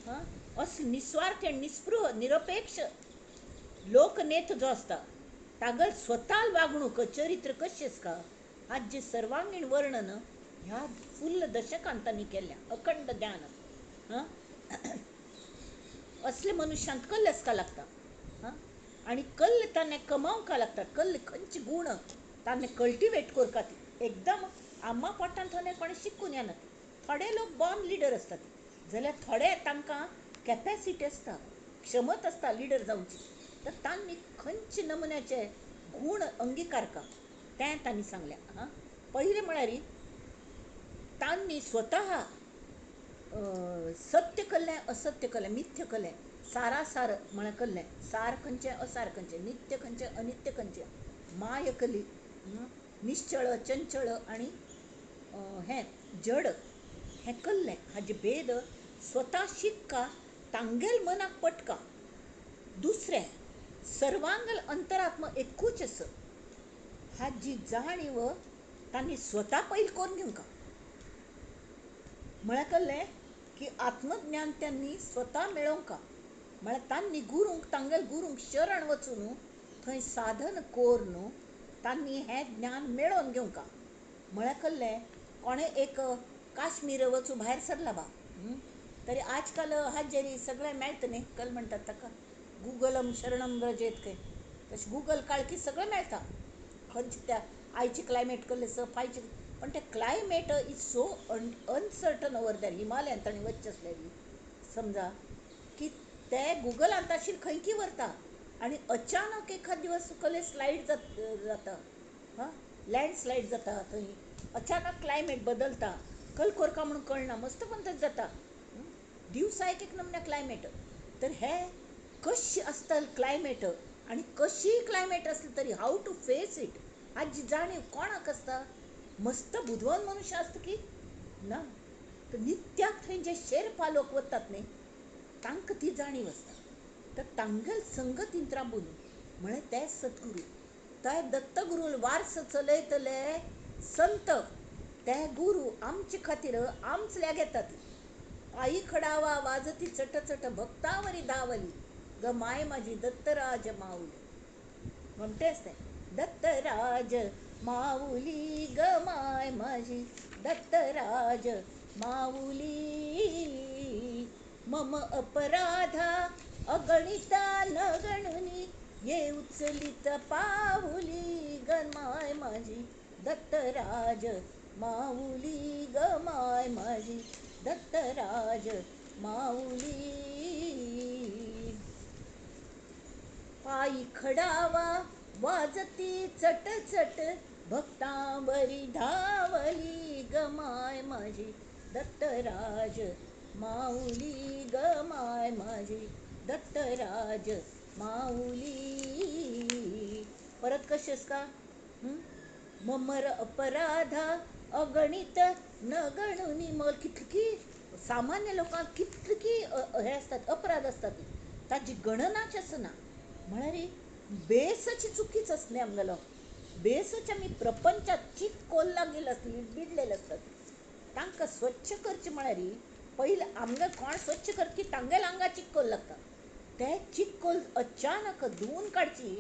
Speaker 1: हां असो निस्वार्थ आनी निस्पृह निरपेक्ष लोकनेत जो आसता तागेल स्वता वागणूक चरित्र कशें आसता हाजें सर्वांगीण वर्णन ह्या फुल्ल दशकांत तांणी केल्लें. अखंड ध्यान. हां असले मनुष्यांत कल्ल आसका लागता. हां, आनी कल्ल ताणें कमावंक लागता. कल्ल खंयचे गूण ताणें कल्टिवेट करका ती एकदम आम्मा पोटान थोडे कोणें शिकून येना. थोडे लोक बॉर्न लिडर आसतात, जाल्यार थोडे तांकां कॅपेसिटी आसता, क्षमत आसता लिडर जावची. तर तांणी खंयचे नमुन्याचे गूण अंगिकारका तें तांणी सांगलें. हां, पयलें म्हळ्यार तांणी स्वता सत्य कल्लें, असत्य कल्लें, मिथ्य कल्लें, सारासार म्हळ्यार कल्लें, सार खंयचें असार खंयचें, नित्य खंयचें अनित्य खंयचें, माय कली, निश्चळ चंचळ आनी हें जड हें कल्लें. हाजे भेद स्वता शिकका, तांगेल मनाक पटका. दुसरें, सर्वांगल अंतरात्म एकूच आसा हाजी जाणीव तांणी स्वता पयलीं करून घेवंक. म्हळ्यार कळ्ळें की आत्मज्ञान त्यांनी स्वता मेळोवंक. म्हळ्यार तांणी गुरूंक, तांगेल गुरूंक शरण वचून थंय साधन करून तांणी हें ज्ञान मेळोवन घेवंक. म्हळ्यार कळ्ळें कोणें एक काश्मीर वचूं भायर सरला बा, तरी आजकाल हाजेरी सगळें मेळटा न्ही, कल म्हणटात ताका गुगलम शरणम व्रजेत खंय, तशें गुगल काळ की सगळें मेळटा. खंयचे त्या आयची क्लायमेट कसलें आसा, फायची, पण तें climate is so uncertain over there. हिमालयांत ताणें वचचें आसलें समजा की ते गुगलांत आशिल्लें खंय की व्हरता आनी अचानक एखाद दिवस कसलें स्लायड जाता, हां, लँडस्लायड जाता थंय, अचानक क्लायमेट बदलता, कल कोरका म्हणून कळना, मस्त पण जाता दिवसा एक एक नमुन्या क्लायमेट. तर हे कशी आसता क्लायमेट आनी कशीय क्लायमेट आसली तरी how to face it हाजी जाणीव कोणाक आसता? मस्त बुदवंत मनुष्य आसता की ना. तर नित्याक थंय जे शेर्पा लोक वतात न्ही तांकां ती जाणीव आसता. तर तांगेल संगतींत राबून म्हळ्यार ते सद्गुरू, ते दत्तगुरू वारस चलयतले संत, ते गुरू आमचे खातीर आमचल्या घेतात. पायी खडावा वाजती चटचट भक्तावरी धावली ग माय माझी दत्तराज माऊली. म्हणतेच ते दत्तराज माऊली ग माय माझी दत्तराज माऊली, मम अपराधा अगणिता न गणुनी ये उचलित पाऊली ग माय माझी दत्तराज माऊली ग माय माझी दत्तराज माऊली. पायी खडावा वाजती चटचट भक्तांवरी धावली ग माय माझी दत्तराज माऊली ग माय माझी दत्तराज माऊली. परत कशें का ममर अपराधा अगणित न गणुनी. मग कितकी सामान्य लोकांक कितकी हे आसतात, अपराध आसतात, ताजी गणनाच आसना. म्हळ्यार बेसची चुकीच आसली आमगेलो, बेसच आमी प्रपंचात चिकोल लागेल आसली, बिडलेले आसतात. तांकां स्वच्छ करचें म्हळ्यार पयलीं आमगेल कोण स्वच्छ करता की तांगेल आंगा चिकोल लागता, ते चिकोल अचानक धुवून काडची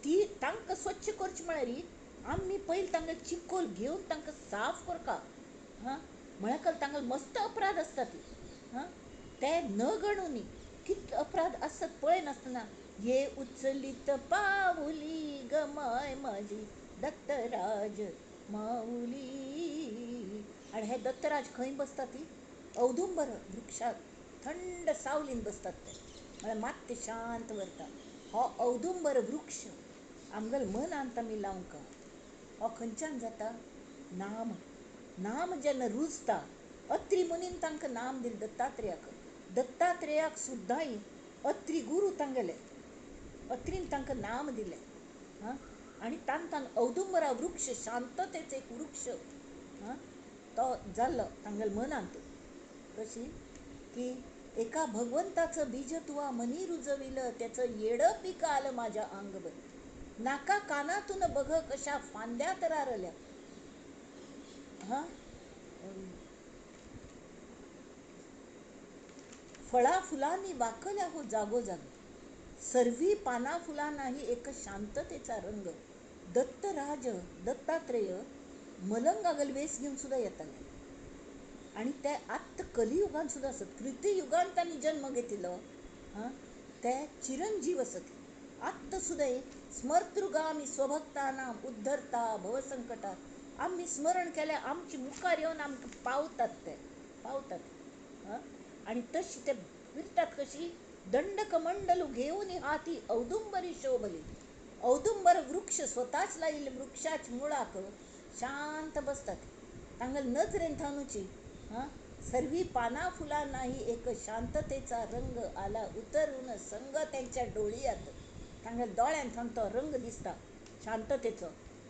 Speaker 1: ती तांकां स्वच्छ करची म्हळ्यार आमी पयलीं तांकां चिकोल घेवन तांकां साफ करता. हां, म्हळ्यार तांकां मस्त अपराध आसता ती, हां, ते न गणुनी कितले अपराध आसत पळयनासतना ये उचलित पाऊली ग माय माझी दत्तराज माऊली. आनी हे दत्तराज खंय बसतात ती औदुंबर वृक्षार थंड सावलीन बसतात ते, म्हळ्यार मात्य शांत व्हरता. हो औदुंबर वृक्ष आमगेल मनांत आमी लावंक. हो खंयच्यान जाता? नाम. नाम जेन्ना रुजता, अत्री मुनीन तांकां नाम दिलें दत्तात्रेयाक. दत्तात्रेयाक सुद्दां अत्री गुरू तांगेले, अत्रीन तांकां नाम दिलें. हां, आनी तांकां औदुंबरा वृक्ष, शांततेचो एक वृक्ष, हां, तो जाल्लो तांगेले मनांत. कशी की एका भगवंताचं बीज तुवा मनी रुजविलं, त्याचं येडं पीक आलं माझ्या अंगभर. नाका कानातून बघ कशा फांद्या तरारल्या. हां, फळा फुलांनी वाकल्या हो जागोजागी, सर्वी पाना फुलांनाही एक शांततेचा रंग. दत्तराज दत्तात्रेय मलंगागल वेस घेवन सुद्धा येताले. आनी ते आत्त कलियुगान सुद्दां आसत, कृतयुगान तांणी जन्म घेतिल्लो, हां, ते चिरंजीव आसत. आत्त सुद्दां स्मर्तृगामी स्वभक्तानाम उद्धरता भवसंकटात, आमी स्मरण केल्यार आमचे मुखार येवन आमकां पावतात, ते पावतात. हां, आनी तशी ते फिरतात कशी, दंडकमंडलू घेवन हाती औदुंबरी शोभली. औदुंबर वृक्ष स्वताच लायिल्ले वृक्षाच मुळाक शांत बसतात. तांगेले नजरेन थावनुची, हां, सर्वी पाना फुलां नाही एक शांततेचा रंग आला उतरून संग त्यांच्या डोळियात. तांगेले दोळ्यान थावन तो रंग दिसता शांततेचो.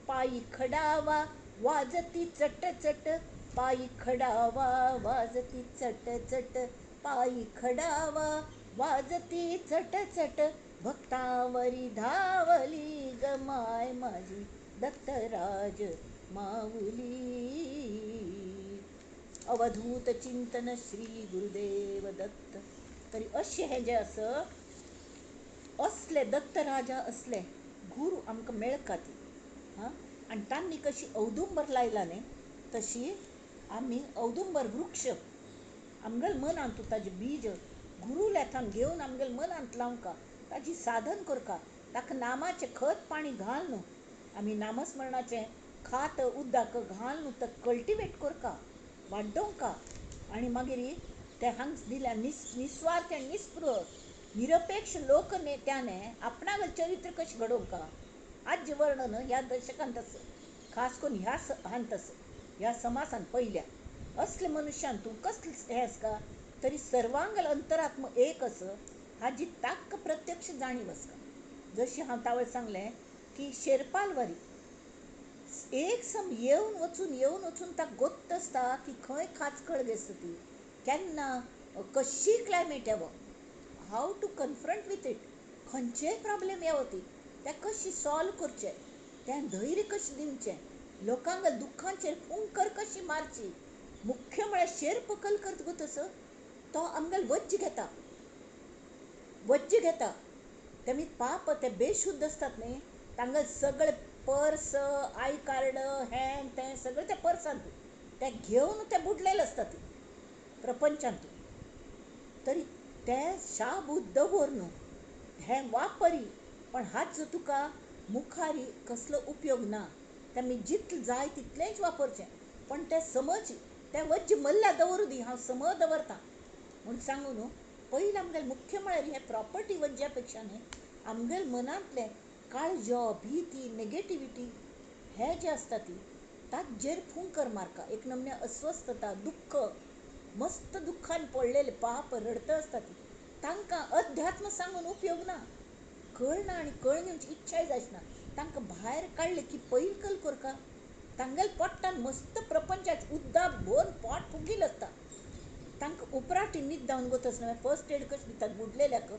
Speaker 1: पायी खडावा वाजती चट चट, पायी खडावा वाजती चट चट, पायी खडावा वाजती चट चट, भक्तावरी धावली गमाय माझी दत्तराज माऊली. अवधूत चिंतन श्री गुरुदेव दत्त. तरी अशें हें जें आसा, असले दत्तराजा असले गुरू आमकां मेळका ती. हां, आनी तांणी कशी औदुंबर लायला न्ही, तशी आमी औदुंबर वृक्ष आमगेले मनांत ताजें बीज गुरू लेथान घेवन आमगेले मनांत लावंका, ताजी साधन करका, ताका नामाचें खत पाणी घाल न्हू, आमी नामस्मरणाचें खात उदक घाल न्हू, ताका कल्टिवेट करका, वाडोवंका. आनी मागीर ते हांग दिल्या निस्वार्थ आनी निस्पृह निरपेक्ष लोकनेत्याने आपणागेलें चरित्र कशें घडोवंका हाजें वर्णन ह्या दशकांत आसा, खास करून ह्या हांत आसा, ह्या समासान पयल्या. असले मनुष्यान तूं कसलें हें आसता तरी सर्वांगल अंतरात्म एक आसा हाजी तांकां प्रत्यक्ष जाणीव आसता. जशी हांव तावळ सांगलें की शेरपालवारी एक सम येवन वचून येवन वचून ताका गोत्त आसता की खंय खाचखळ घेसता ती, केन्ना कशी क्लायमेट येवो, how to confront with it, खंयचेय प्रॉब्लेम येवो ती तें कशी सॉल्व करचें, तें धैर्य कशें दिवचें, लोकांक दुख्खांचेर फुंकर कशी मारची. मुख्य म्हळ्यार शेरपकल करता गो तसो तो आमगेलो वज्ज घेता, वज्ज घेता. तेमी पाप ते बेशुद्ध आसतात न्ही, तांगेले सगळे पर्स, I card, हें तें सगळें त्या पर्सांत ते घेवन ते बुडलेले आसतात प्रपंचांत. तरी ते शाबूत दवर न्हू, हें वापरी, पण हाचो तुका मुखारी कसलो उपयोग ना. तेमी जितलें जाय तितलेंच वापरचें, पण तें समज तें वज्ज मल्ल्या दवरूं दी, हांव समज दवरतां म्हूण सांगू न्हू. पयलीं आमगेलें मुख्य म्हळ्यार हें प्रॉपर्टी वज्जा पेक्षा न्ही, आमगेले मनांतलें काळजो, भीती, नेगेटिविटी हे जे आसता ती ताजेर फुंकर मारका. एक नमन्या अस्वस्थता, दुख्ख, मस्त दुख्खान पडलेले पाप रडत आसता ती, तांकां अध्यात्म सांगून उपयोग ना, कळना आनी कळून घेवची इच्छाय जायना. तांकां भायर काडलें की पयल कल करका, तांगेले पोटान मस्त प्रपंचाचें उद्दाक भरून पोट फुगिल्लें आसता. तांकां उपराटी न्हीद जावन गोत आसना, फर्स्ट एड कशें दितात बुडलेल्याक,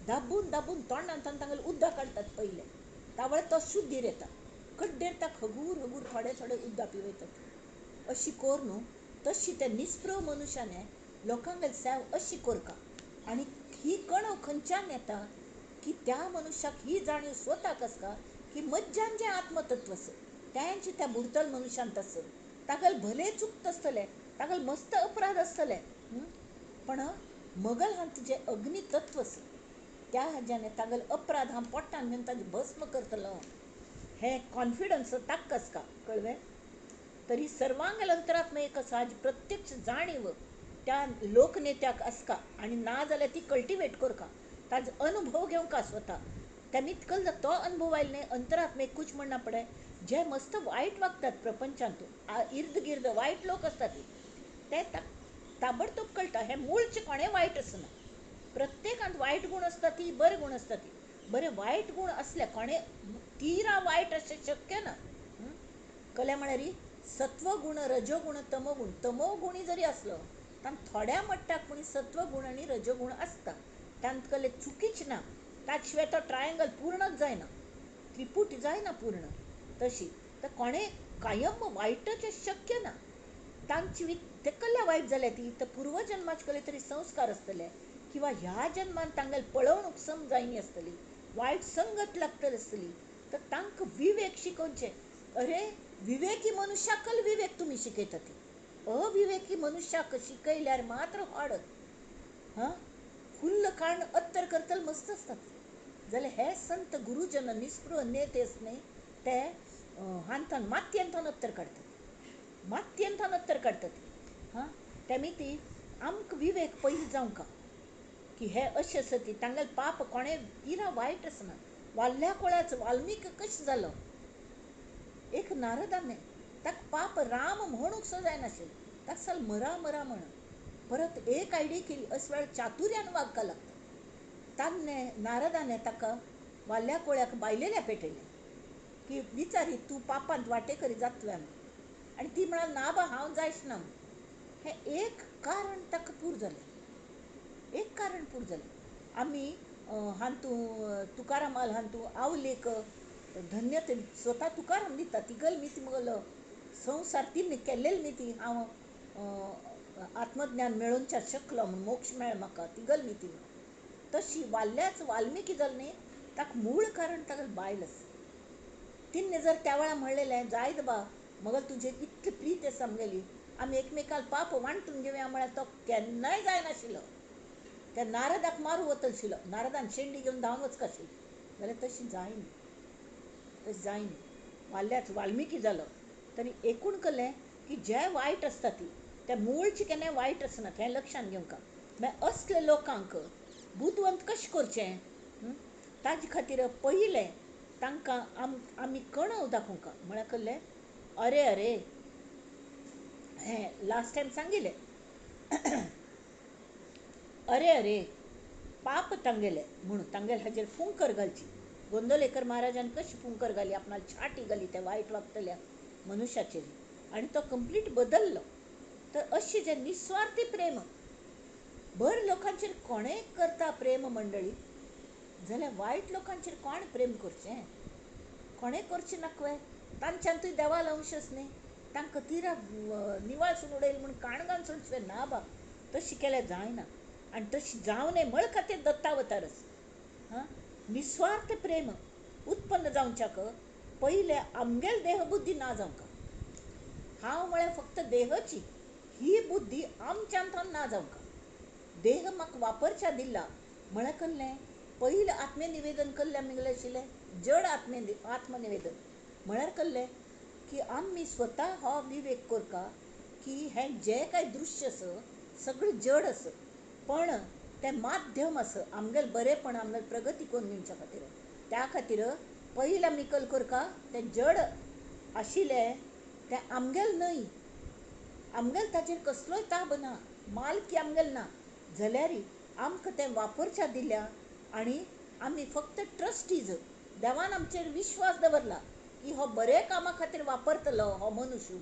Speaker 1: दाबून दाबून तोंडान तांगेलें उदक काडटात पयलें, तावळ तो शुद्धीर येता, कड्डेर ताका हगूर हगूर थोडे थोडे उदक पिवयतात. अशी कर न्हू, तशी त्या निस्पृह मनुष्याने लोकांगेली सेव अशी करका. आनी ही कणव खंयच्यान येता की त्या मनुष्याक ही जाणीव स्वताक आसता की मज्जान जें आत्मतत्व आसा तेंच त्या बुडतल मनुष्यांत आसत. तागेलें भले चुकत आसतलें, तागेलें मस्त अपराध आसतले, पण मगल हांत जें अग्नितत्व आसा त्या हाज्याने तागेले अपराध हांव पोटान घेवन ताजें भस्म करतलो, हें कॉन्फिडन्स ताका आसता. कळ्ळें? तरी सर्वांगल अंतरात्म एक आसा हाजी प्रत्यक्ष जाणीव त्या लोकनेत्याक आसता. आनी ना जाल्यार ती कल्टिवेट करका, ताजो अनुभव घेवंका स्वता. तेमी इतकल तो अनुभव आयलो न्ही, अंतरात्म एकूच म्हणना पडे जे मस्त वायट वागतात प्रपंचांत, इर्द गिर्द वायट लोक आसतात ते ताबडतोब कळटा हें मूळचें कोणें वायट आसना. प्रत्येकांत वायट गूण आसता ती, बरे गूण आसता ती. बरे वायट गूण आसले कोणें तिरा वायट अशें शक्य ना. कल्या म्हळ्यार सत्वगूण, रजोगूण, तमोगूण. तमोगुणी जरी आसलो तांकां थोड्या मट्टाक पूण सत्वगूण आनी रजोगूण आसता, तांत कले चुकीच ना. ताचे शिवाय तो ट्रायंगल पूर्णच जायना, त्रिपुट जायना पूर्ण. तशी तर कोणें कायम वायटच शक्य ना. तांची ते कल्या वायट जाल्या ती तर पूर्वजन्माचे कले तरी संस्कार आसतले किंवा ह्या जन्मान तांगेले पळोवणूक सम जायनी आसतली, वायट संगत लागतली आसतली, तर तांकां विवेक शिकोवचें. अरे विवेकी मनुष्याकल विवेक तुमी शिकयतात. अविवेकी मनुष्याक शिकयल्यार मात्र हाड. हां, फुल्ल काण अत्तर करतले मस्त आसतात. जाल्यार हे संत गुरुजन निस्पृह नेते न्ही, ते हांतान मातयेंतान अत्तर काडटात, मातयेंतान अत्तर काडटात. हां, तेमी ती आमकां विवेक पयलीं जावंक की हे अशें आसा ती तांगेलें पाप कोणें इरा वायट आसना. वाल्ल्या कोळ्याच वाल्मीक कशें जालो, एक नारदान ताका पाप राम म्हणूंक सुद्दां जायनाशिल्लें, ताका साल मरा मरा म्हण. परत एक आयडी केली, अशे वेळार चातुर्यान वागपाक लागता. तान्ने नारदाने ताका वाल्ल्या कोळ्याक बायलेल्या पेटयलें की विचारी तूं पापांत वांटेकरी जातलें म्हूण. आनी ती म्हणाल ना बा हांव जायच ना म्हूण. हें एक कारण ताका पूर जालें, एक कारण पूर जालें. आमी हांतू तुकारामाल हांतू आवलेक धन्य स्वता तुकाराम दिता तिगल मिती मुगलो संवसार तिन्न केल्लेली मिती हांव आत्मज्ञान मेळोवच्या शकलो म्हूण मोक्ष मेळ म्हाका तिगल मिती म्हूण. तशी वाल्ल्याच वाल्मिकी जाल न्ही, ताका मूळ कारण ताका बायल आसा. तिन्ने जर त्या वेळार म्हणलेलें जायत बा मगल तुजेर इतली प्रीत आसा आमगेली, आमी एकमेकाल पाप वांटून घेवया म्हळ्यार तो केन्नाय जायनाशिल्लो. त्या नारदाक मारू वतशिल्लो, नारदान शेंडी घेवन धांवन वचकाशिल्लो, जाल्यार तशी जायना, तशें जायना. वाल्ल्याच वाल्मिकी जालो तरी एकूण कलें की जे वायट आसता ती ते मूळची केन्नाय वायट आसना, हें लक्षांत घेवंक. मागीर असले लोकांक बुदवंत कशें करचें ताजे खातीर पयलें तांकां आमी कणव दाखोवंक म्हळ्यार कसलें, अरे अरे हें लास्ट टायम सांगिल्लें, अरे अरे पाप तांगेलें म्हणून तांगेले हाजेर फुंकर घालची. गोंदवलेकर महाराजान कशी फुंकर घाली, आपणाक छाटी घाली त्या वायट वागतल्या मनुष्याचेर, आनी तो कंप्लीट बदल्लो. तर अशी जे निस्वार्थी प्रेम बऱ्या लोकांचेर कोणेय करता प्रेम मंडळी, जाल्यार वायट लोकांचेर कोण प्रेम करचें, कोणें करचें नाका. तांच्यांतूय देवालो अंशच न्ही, तांकां तिरा निवाळसून उडयलें म्हूण काणगान सोडचें ना बा, तशें केल्यार जायना. आनी तशें जावं नये म्हळ खातीर दत्तावतारच. हां, निस्वार्थ प्रेम उत्पन्न जावच्याक पयलें आमगेल देहबुद्धी ना जावंक. हांव म्हळ्यार फक्त देहची ही बुद्धी आमच्यांत ना जावंक. देह म्हाका वापरच्या दिला म्हळ्यार कसलें, पयलें आत्मनिवेदन कसलें आमगेलें आशिल्लें जड आत्मनिवेदन म्हळ्यार कसलें की आमी स्वता हो विवेक करता की हें जें कांय दृश्य आसा सगळें जड आसा, पण तें माध्यम आसा आमगेलें बरेंपण आमगेलें प्रगती करून घेवच्या खातीर. त्या खातीर पयलीं आमी कल करता तें जड आशिल्लें तें आमगेलें न्हय, आमगेलें ताचेर कसलोय ताब ना, मालकी आमगेलें ना, जाल्यारय आमकां तें वापरच्या दिल्या आनी आमी फक्त ट्रस्टीज. देवान आमचेर विश्वास दवरला की हो बरे कामा खातीर वापरतलो हो मनुष्य,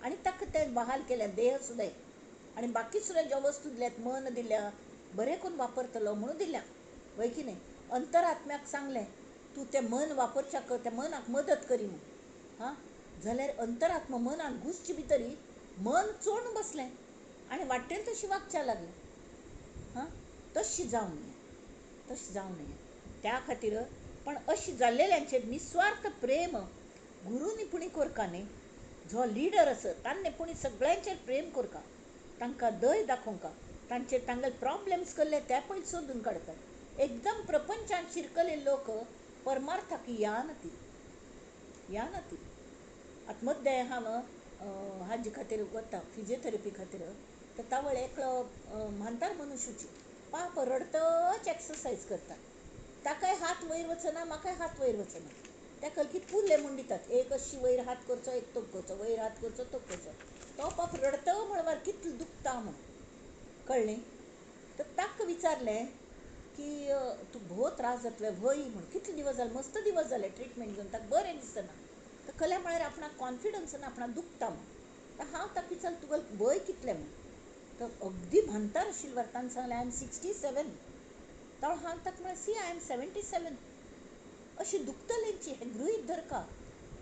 Speaker 1: आनी ताका तें बहाल केलें देह सुद्दां आनी बाकी सुद्दां ज्यो वस्तू दिल्यात, मन दिल्या, बरें करून वापरतलो म्हणून दिल्या, वय की न्ही. अंतरात्म्याक सांगलें तूं तें मन वापरच्याक त्या मनाक मदत करी म्हूण. हां, जाल्यार अंतरात्मा मनान घुसचे भितरी मन चोण बसलें आनी वाटेल तशी वागच्या लागलें. हां, तशी जावं नये, तशें जावं नये. त्या खातीर पण अशी जाल्लेल्यांचेर निस्वार्थ प्रेम गुरूंनी पुणी करका न्ही, जो लिडर आसा तांणी पुणी सगळ्यांचेर प्रेम करका, तांकां दय दाखोवंका, तांचेर तांगेले प्रॉब्लम्स कसले ते पयलीं सोदून काडतात. एकदम प्रपंचान शिरकले लोक परमार्थाक या ना ती, या ना ती. आतां मद्दें हांव हाजे खातीर वता फिजियोथेरपी खातीर, तर तावळ एकलो म्हांतार मनुष्याची पाप रडतच एक्सरसायज करता, ताकाय हात वयर वचना, म्हाकाय हात वयर वचना. त्या कलकी पुरले म्हूण दितात, एक अशी वयर हात करचो, एक तोप करचो, वयर हात करचो, तोप करचो. तो पाप रडत म्हणल्यार कितलो दुखता म्हूण कळ्ळें. तर ताका विचारलें की तूं भोव त्रास जातले व्हय म्हूण, कितले दिवस जाले, मस्त दिवस जाले ट्रिटमेंट घेवन, ताका बरें दिसना. तर कल्या म्हळ्यार आपणाक कॉन्फिडन्स ना, आपणाक दुखता म्हूण. तर हांव ताका विचारलें तुका वय कितलें म्हूण, तर अगदी म्हांतार आशिल्लो ताणें सांगलें I am 67. तर हांव ताका म्हळें सी I am 77. अशी दुखतलेंची हें गृहीत धरका,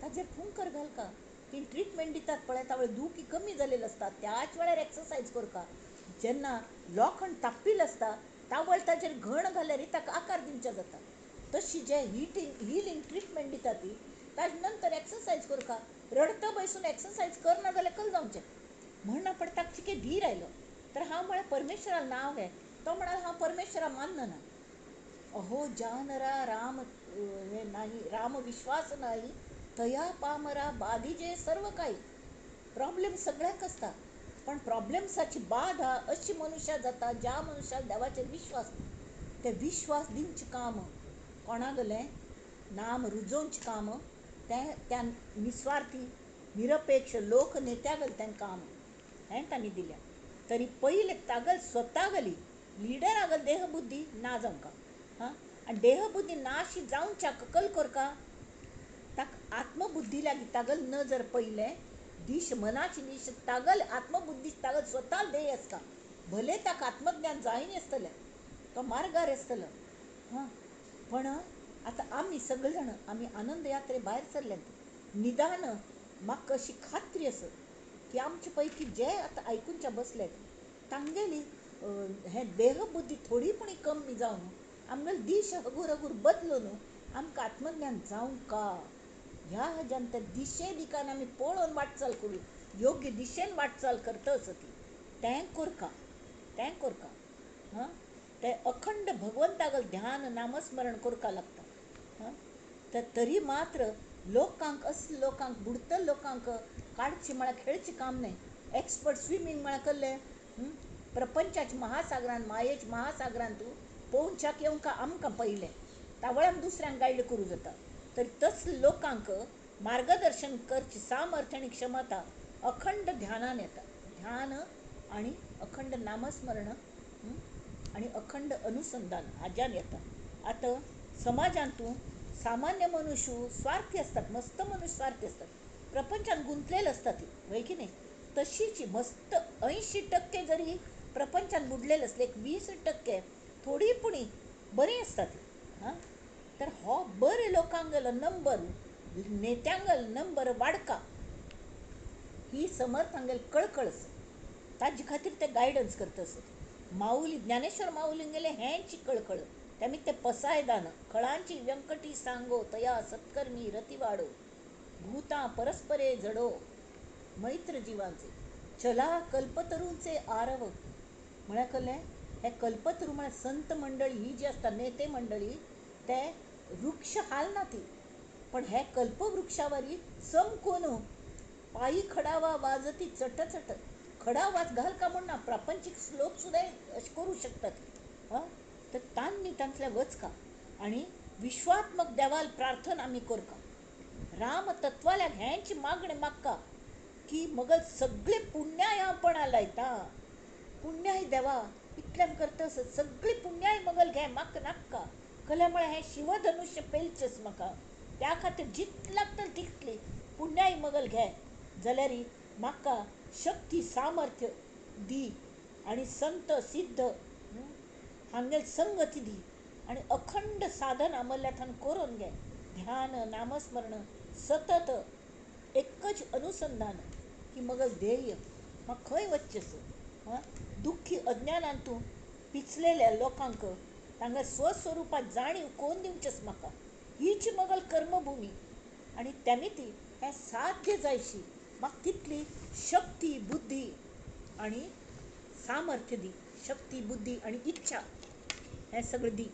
Speaker 1: ताजेर फुंकर घालका, ती ट्रिटमेंट दितात पळय त्या वेळार दुखी कमी जालेली आसता, त्याच वेळार एक्सरसायज करका. जेन्ना लोखण ताप्पिल्लें आसता तावळ ताजेर घण घाल्यार ताका आकार दिवच्या जाता. तशी जे हिलींग ट्रिटमेंट दिता ती ताजे नंतर एक्सरसायज करका. रडत बसून एक्सरसायज करना जाल्यार कल जावचें. म्हण पडटाक चिके धीर आयलो. तर हांव म्हळें परमेश्वरा नांव घे. तो म्हणाल हांव परमेश्वरा मानना. अहो जानरा राम हे नाही, राम विश्वास नाही, तया पामरा बाधिजे सर्व काही. प्रॉब्लेम सगळ्याक आसता, पण प्रॉब्लेम्साची बाधा अशी मनुष्या जाता ज्या मनुष्याक देवाचेर विश्वास ना. ते विश्वास दिवचें काम कोणाक गेलें, नाम रुजोवचें काम तें त्या निस्वार्थी निरपेक्ष लोक नेत्या गेलें तें काम हें तांणी दिलें. तरी पयलें तागल स्वता गली लिडरा गल देहबुद्धी ना जावंका. हां, आनी देहबुद्धी नाशी जावच्याक कल करका ताका आत्मबुद्धी लागी तागल नजर पयलें दिश मनाची दिश तागल आत्मबुद्धी तागल स्वता ध्येय आसता. भले ताका आत्मज्ञान जायना आसतलें, तो मार्गार आसतलो. हां, पण आतां आमी सगळे जाण आमी आनंद यात्रे भायर सरल्यात. निदान म्हाका अशी खात्री आसा की आमचे पैकी जे आतां आयकुच्या बसल्यात तांगेली हें देहबुद्धी थोडी पूण कमी जावन आमगेली दिश हगूर हगूर बदलून आमकां आत्मज्ञान जावंक का. ह्या हाज्यान त्या दिशे दिकान आमी पळोवन वाटचाल करूं, योग्य दिशेन वाटचाल करता ती तें करका, तें करका. हां, तें अखंड भगवंतागल ध्यान नामस्मरण करका लागता. हां, तर तरी मात्र लोकांक असले लोकांक बुडतले लोकांक काडचें म्हळ्यार खेळचें काम न्हय. एक्सपर्ट स्विमींग म्हळ्यार कसलें, प्रपंचाच्या महासागरान मायेच्या महासागरान तूं पोवच्याक येवंक आमकां पयलें तावळान दुसऱ्यांक गायड करूं जाता. तरी तसले लोकांक मार्गदर्शन करची सामर्थ्य आनी क्षमता अखंड ध्यानान येता. ध्यान आनी अखंड नामस्मरण आनी अखंड अनुसंधान हाज्यान येता. आतां समाजांतू सामान्य मनुष्य स्वार्थी असतात, मस्त मनुष्य स्वार्थी असतात, प्रपंचात गुंतलेले असतात ती, वय की नाही. तशीच मस्त 80% जरी प्रपंचात बुडलेले असले, एक 20% थोडी पुणी बरी असतात. हां, तर हो बरे लोकांगेलो नंबर नेत्यांगेलो नंबर वाडका ही समर्थांगेल कळकळ आसा. ताजे खातीर ते गायडन्स करता आसत. माऊली ज्ञानेश्वर माऊलींगेले हेंची कळकळ तेमी ते पसायदान खळांची व्यंकटी सांगो तया सत्कर्मी रतिवाडो भूता परस्परे जडो मैत्र जिवांचे चला कल्पतरूंचे आरव. म्हळ्यार कसलें हे कल्पतरू म्हळ्यार संत मंडळी ही जी आसता नेते मंडळी ते वृक्ष हालना ती, पण हे कल्पवृक्षावरी समकोन पायी खडावा वाजती चटचट. खडा वाज घाल का म्हण ना, प्रापंचीक श्लोक सुद्दां अशें करूं शकतात. हां, तर तांणी तांतल्या वचका आनी विश्वात्मक देवाल प्रार्थना आमी करका. राम तत्वाल्या हेंच मागणें मागका की मगल सगळे पुण्याय आपणा लायता, पुण्याय देवा इतल्यान करता सगळी पुण्याय मगल घे म्हाका नाक्का. कल्या म्हळ्यार हें शिवधनुष्य पेलचेंच म्हाका, त्या खातीर जितलें लागतलें तितली पुण्याय मगल घे जाल्यार म्हाका शक्ती सामर्थ्य दी आनी संत सिद्ध हांगेल संगती दी आनी अखंड साधना मल्ल्याथान करून घे. ध्यान नामस्मरण सतत एकच अनुसंधान की मगल ध्येय म्हाका खंय वचचें आसा. हां, दुख्खी अज्ञानान तूं पिचलेल्या लोकांक तांकां स्वस्वरुपात जाणीव कोण दिवचेंच म्हाका, हीच मगल कर्मभुमी आनी तेमी ती हें साध्य जायशी म्हाका तितली शक्ती बुद्धी आनी सामर्थ्य दी, शक्ती बुद्धी आनी इच्छा हें सगळें दी.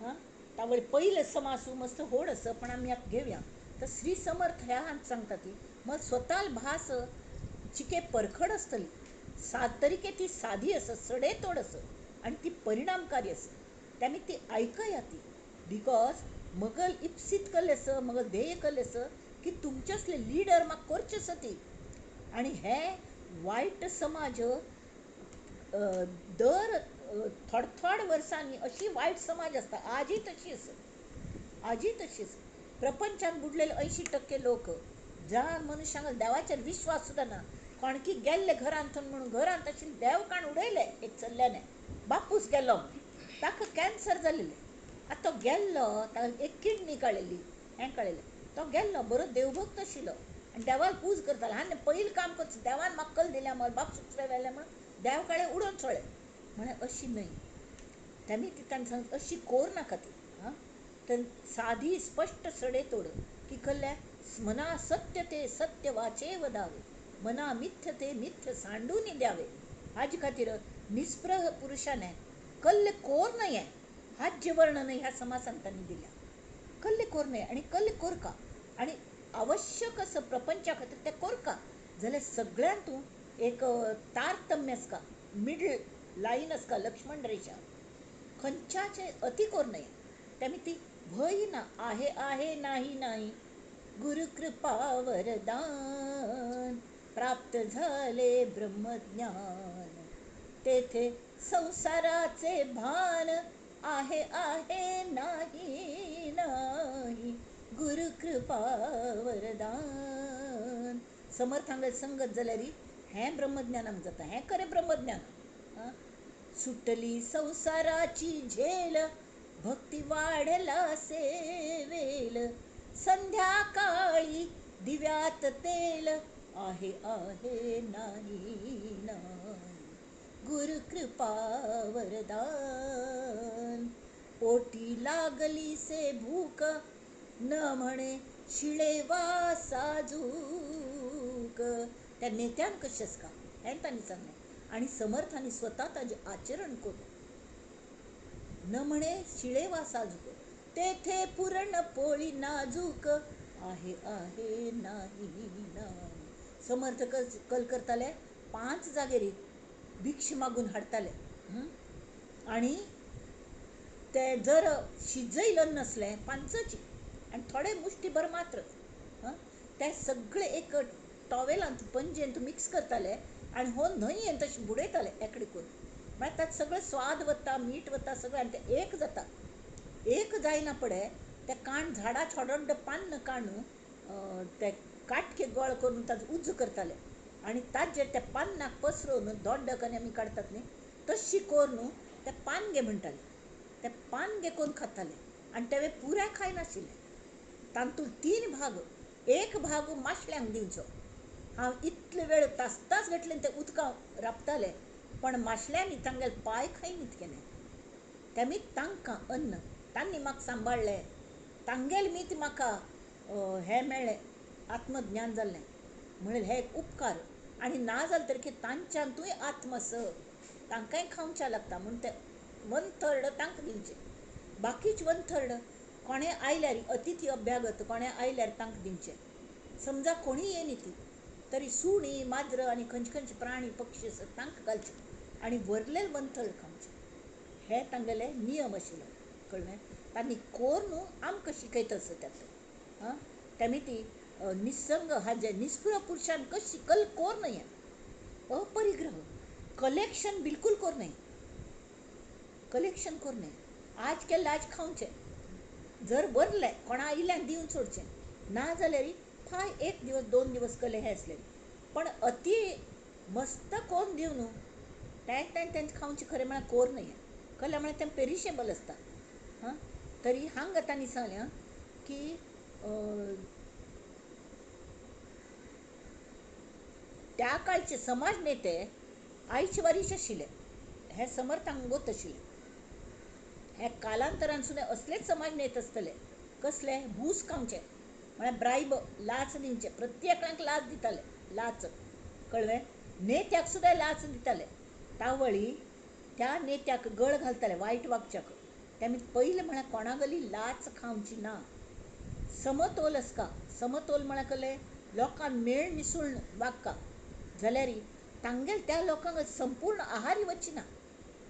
Speaker 1: हां, तावळ पयलें समासू मस्त व्हड आसा पण आमी आतां घेवया. तर श्री समर्थ ह्या हांत सांगता ती मग स्वताल भास चिके परखड आसतली, सात तरीके ती सादी आसा, सडेतोड आसा आनी ती परिणामकारी आसा. तेमी ती आयकया ती, because मगल इप्सीत कल्लें आसा, मगल ध्येय कल्लें आसा की तुमचे असले लिडर म्हाका करचे आसा ती. आनी हे वायट समाज दर थोड थोड वर्सांनी अशी वायट समाज आसता. आजूय तशी आसा, आजूय तशी आसा. प्रपंचान बुडलेले 80% लोक, ज्या मनुष्यांक देवाचेर विश्वास सुद्दां ना, कोणकी गेल्ले घरांत म्हणून घरांत आशिल्ले देव काण उडयले एक चल्ल्याने, बापूस गेलो ताका कॅन्सर जालेलें. आतां तो गेल्लो, ताका एक किडनी काडलेली, हें काडलेलें, तो गेल्लो बरो देवभक्त आशिल्लो आनी देवाक पूज करतालो. आनी पयलीं काम करचो देवान म्हाका कल दिल्या म्हण बाप सुचरे वेलें म्हण देव काडे उडोवन सोडलें. म्हळ्यार अशी न्हय, तेमी ती ताणें सांग अशी कोर नाका ती. हां, तर सादी स्पश्ट सडेतोड की कल्ल्या मना सत्य ते सत्य वाचे वदावे, मना मिथ्य ते मिथ्य सांडून द्यावे. हाजे खातीर निस्पृह पुरुषाने कल्ल कोर नये हाजे वर्णन ह्या समासान तांणी दिल्या. कल्ल कोर नये आनी कल्ल कोरका आनी आवश्यक असं प्रपंचा खातीर ते कोरका जाल्यार सगळ्यांतून एक तारतम्य आसता, मिडल लायन आसता, लक्ष्मण रेषा, खंयच्याचे अति कोर नये. त्यामुळे ती भय ना, आहे आहे नाही नाही, गुरुकृपा वरदान प्राप्त झाले ब्रह्मज्ञान, तेथे संसाराचे भान आहे आहे नाही नाही, गुरुकृपा वरदान. समर्थांगल संगत जाल्यार हें ब्रह्मज्ञानाक जाता, हें खरें ब्रह्मज्ञान. सुटली संसाराची झेल, भक्ती वाढला सेवेल, संध्याकाळी दिव्यात तेल आहे आहे नाही नाही, गुरुकृपा वरदान. पोटी लागली से भूक, न म्हणे शिळे वा साजूक. त्या नेत्यान कशें आसता हें तांणी सांगलें आनी समर्थांनी स्वता ताजें आचरण करून न म्हणे शिळे वा साजूक, तेथे पुरण पोळी नाजूक आहे आहे नाही नाही. समर्थ कल करताले 5 जागेरी भिक्ष मागून हाडटाले आनी ते जर शिजयलं नसलें पांचची आनी थोडे मुष्टीभर मात्र ते सगळे एक टॉवेलांत पंजेंत मिक्स करताले आनी हो न्हंयेन तशें बुडयताले एकडे करून, म्हळ्यार ताका सगळो स्वाद वता, मीठ वता सगळें आनी तें एक जाता. एक जायना पडे ते काण झाडां थोडो पान्न काडून ते काटके गोळ करून ताजो उजो करताले आनी ताजेर त्या पान्नाक पसरोवन दोड्डक आनी आमी काडटात न्ही तशी करून ते पानगे म्हणटाले, ते पानगे करून खाताले आनी ते पुराय खायनाशिल्ले. तातूंत 3 भाग, एक भाग माशल्यांक दिवचो. हांव इतले वेळ तास तास घातले ते उदकां राबताले पण माशल्यांनी तांगेले पांय खायनीत केन्ना. तेमी तांकां अन्न, तांणी म्हाका सांबाळ्ळें, तांगेले मीत म्हाका हें मेळ्ळें, आत्मज्ञान जाल्लें म्हणलें हे एक उपकार. आनी ना जालें तरी तांच्यांतूय आत्म आस, तांकांय खावच्या लागता म्हूण ते 1/3 तांकां दिवचें, बाकीच 1/3 कोणें आयल्यार अतिथी अभ्यागत कोणें आयल्यार तांकां दिवचें. समजा कोणीय येयनी ती तरी सुणी माजरां आनी खंयचे खंयचे प्राणी पक्षी आसा तांकां घालचे आनी वरलेले 1/3 खावचे. हे तांगेले नियम आशिल्लो, कळ्ळें. तांणी कोर न्हू आमकां शिकयता आसा त्यात. आं तेमी ती निसंग हाजे निस्पृह पुरुषान कशी कल कोर न्हय, अपरिग्रह, कलेक्शन बिलकुल कोर न्हय, कलेक्शन कोर न्हय. आज केल्लें आज खावचें, जर वरलें कोणा आयिल्ल्यान दिवन सोडचें, ना जाल्यार फाय 1 दिवस 2 दिवस कले हें आसलें. पण अति मस्त कोन्न दिवन न्हू तें तें तें खावचें खरें म्हळ्यार कोर न्हय, कल्लें म्हळ्यार तें पेरिशेबल आसता. हां तरी हांगा तांणी सांगलें की त्या काळचे समाज नेते आयचे वारीच आशिल्ले, हे समर्थांक गोत आशिल्ले. हे कालांतरान सुद्दां असलेच समाज नेते आसतले. कसले घूस खावचे म्हळ्यार ब्रायब, लाच दिवचे, प्रत्येकाक लाच दिताले, लाच कळ्ळें, नेत्याक सुद्दां लाच दिताले. तावळी त्या नेत्याक गळ घालताले वायट वागच्याक. तेमी पयलें म्हळ्यार कोणागली लाच खावची ना, समतोल आसता. समतोल म्हळ्यार कसलें, लोकांक मेळ मिसळून वागका जाल्यार तांगेल त्या लोकांक संपूर्ण आहारी वचची ना.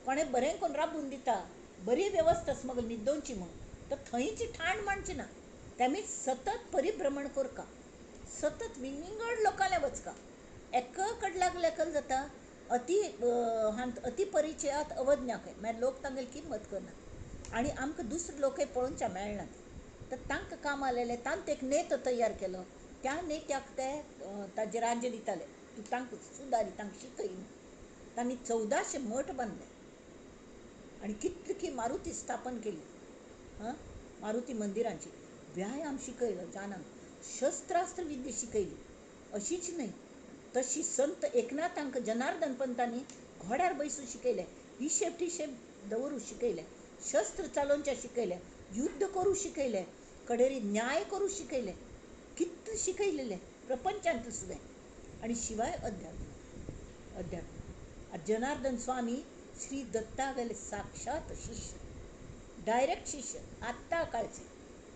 Speaker 1: कोणें बरें करून राबून दिता, बरी वेवस्था आसा मगो न्हिदोवची म्हूण, तर थंयची ठाण मांडची ना. तेमी सतत परिभ्रमण करका, सतत विंगड लोकांले वचका. एक कड लागले कल जाता अति अति परिचयात अवज्ञा खंय, मागीर लोक तांगेली किंमत करना आनी आमकां दुसरे लोकय पळोवच्या मेळनात. तर तांकां काम आलेलें, तांकां एक नेतो तयार केलो, त्या नेत्याक ते ताजें राज्य दिताले, तूं तांकां सुदारी, तांकां शिकय. तांणी 1400 मठ बांदले आनी कितली मारुती स्थापन केली. हां मारुती मंदिरांची व्यायाम शिकयलो जानांक, शस्त्रास्त्र विद्या शिकयली. अशीच न्हय तशी संत एकनाथांक जनार्दन पंतांनी घोड्यार बैसून शिकयलें, हिशेब टिशेब दवरूं शिकयलें, शस्त्र चालोवचें शिकयलें, युद्ध करूं शिकयलें, कडेरी न्याय करूं शिकयलें, कितलें शिकयलेलें प्रपंचांतलें सुद्दां. आनी शिवाय अध्यात्म अध्यात्म. जनार्दन स्वामी श्री दत्तागेले साक्षात शिष्य, डायरेक्ट शिष्य आत्तां काळचे.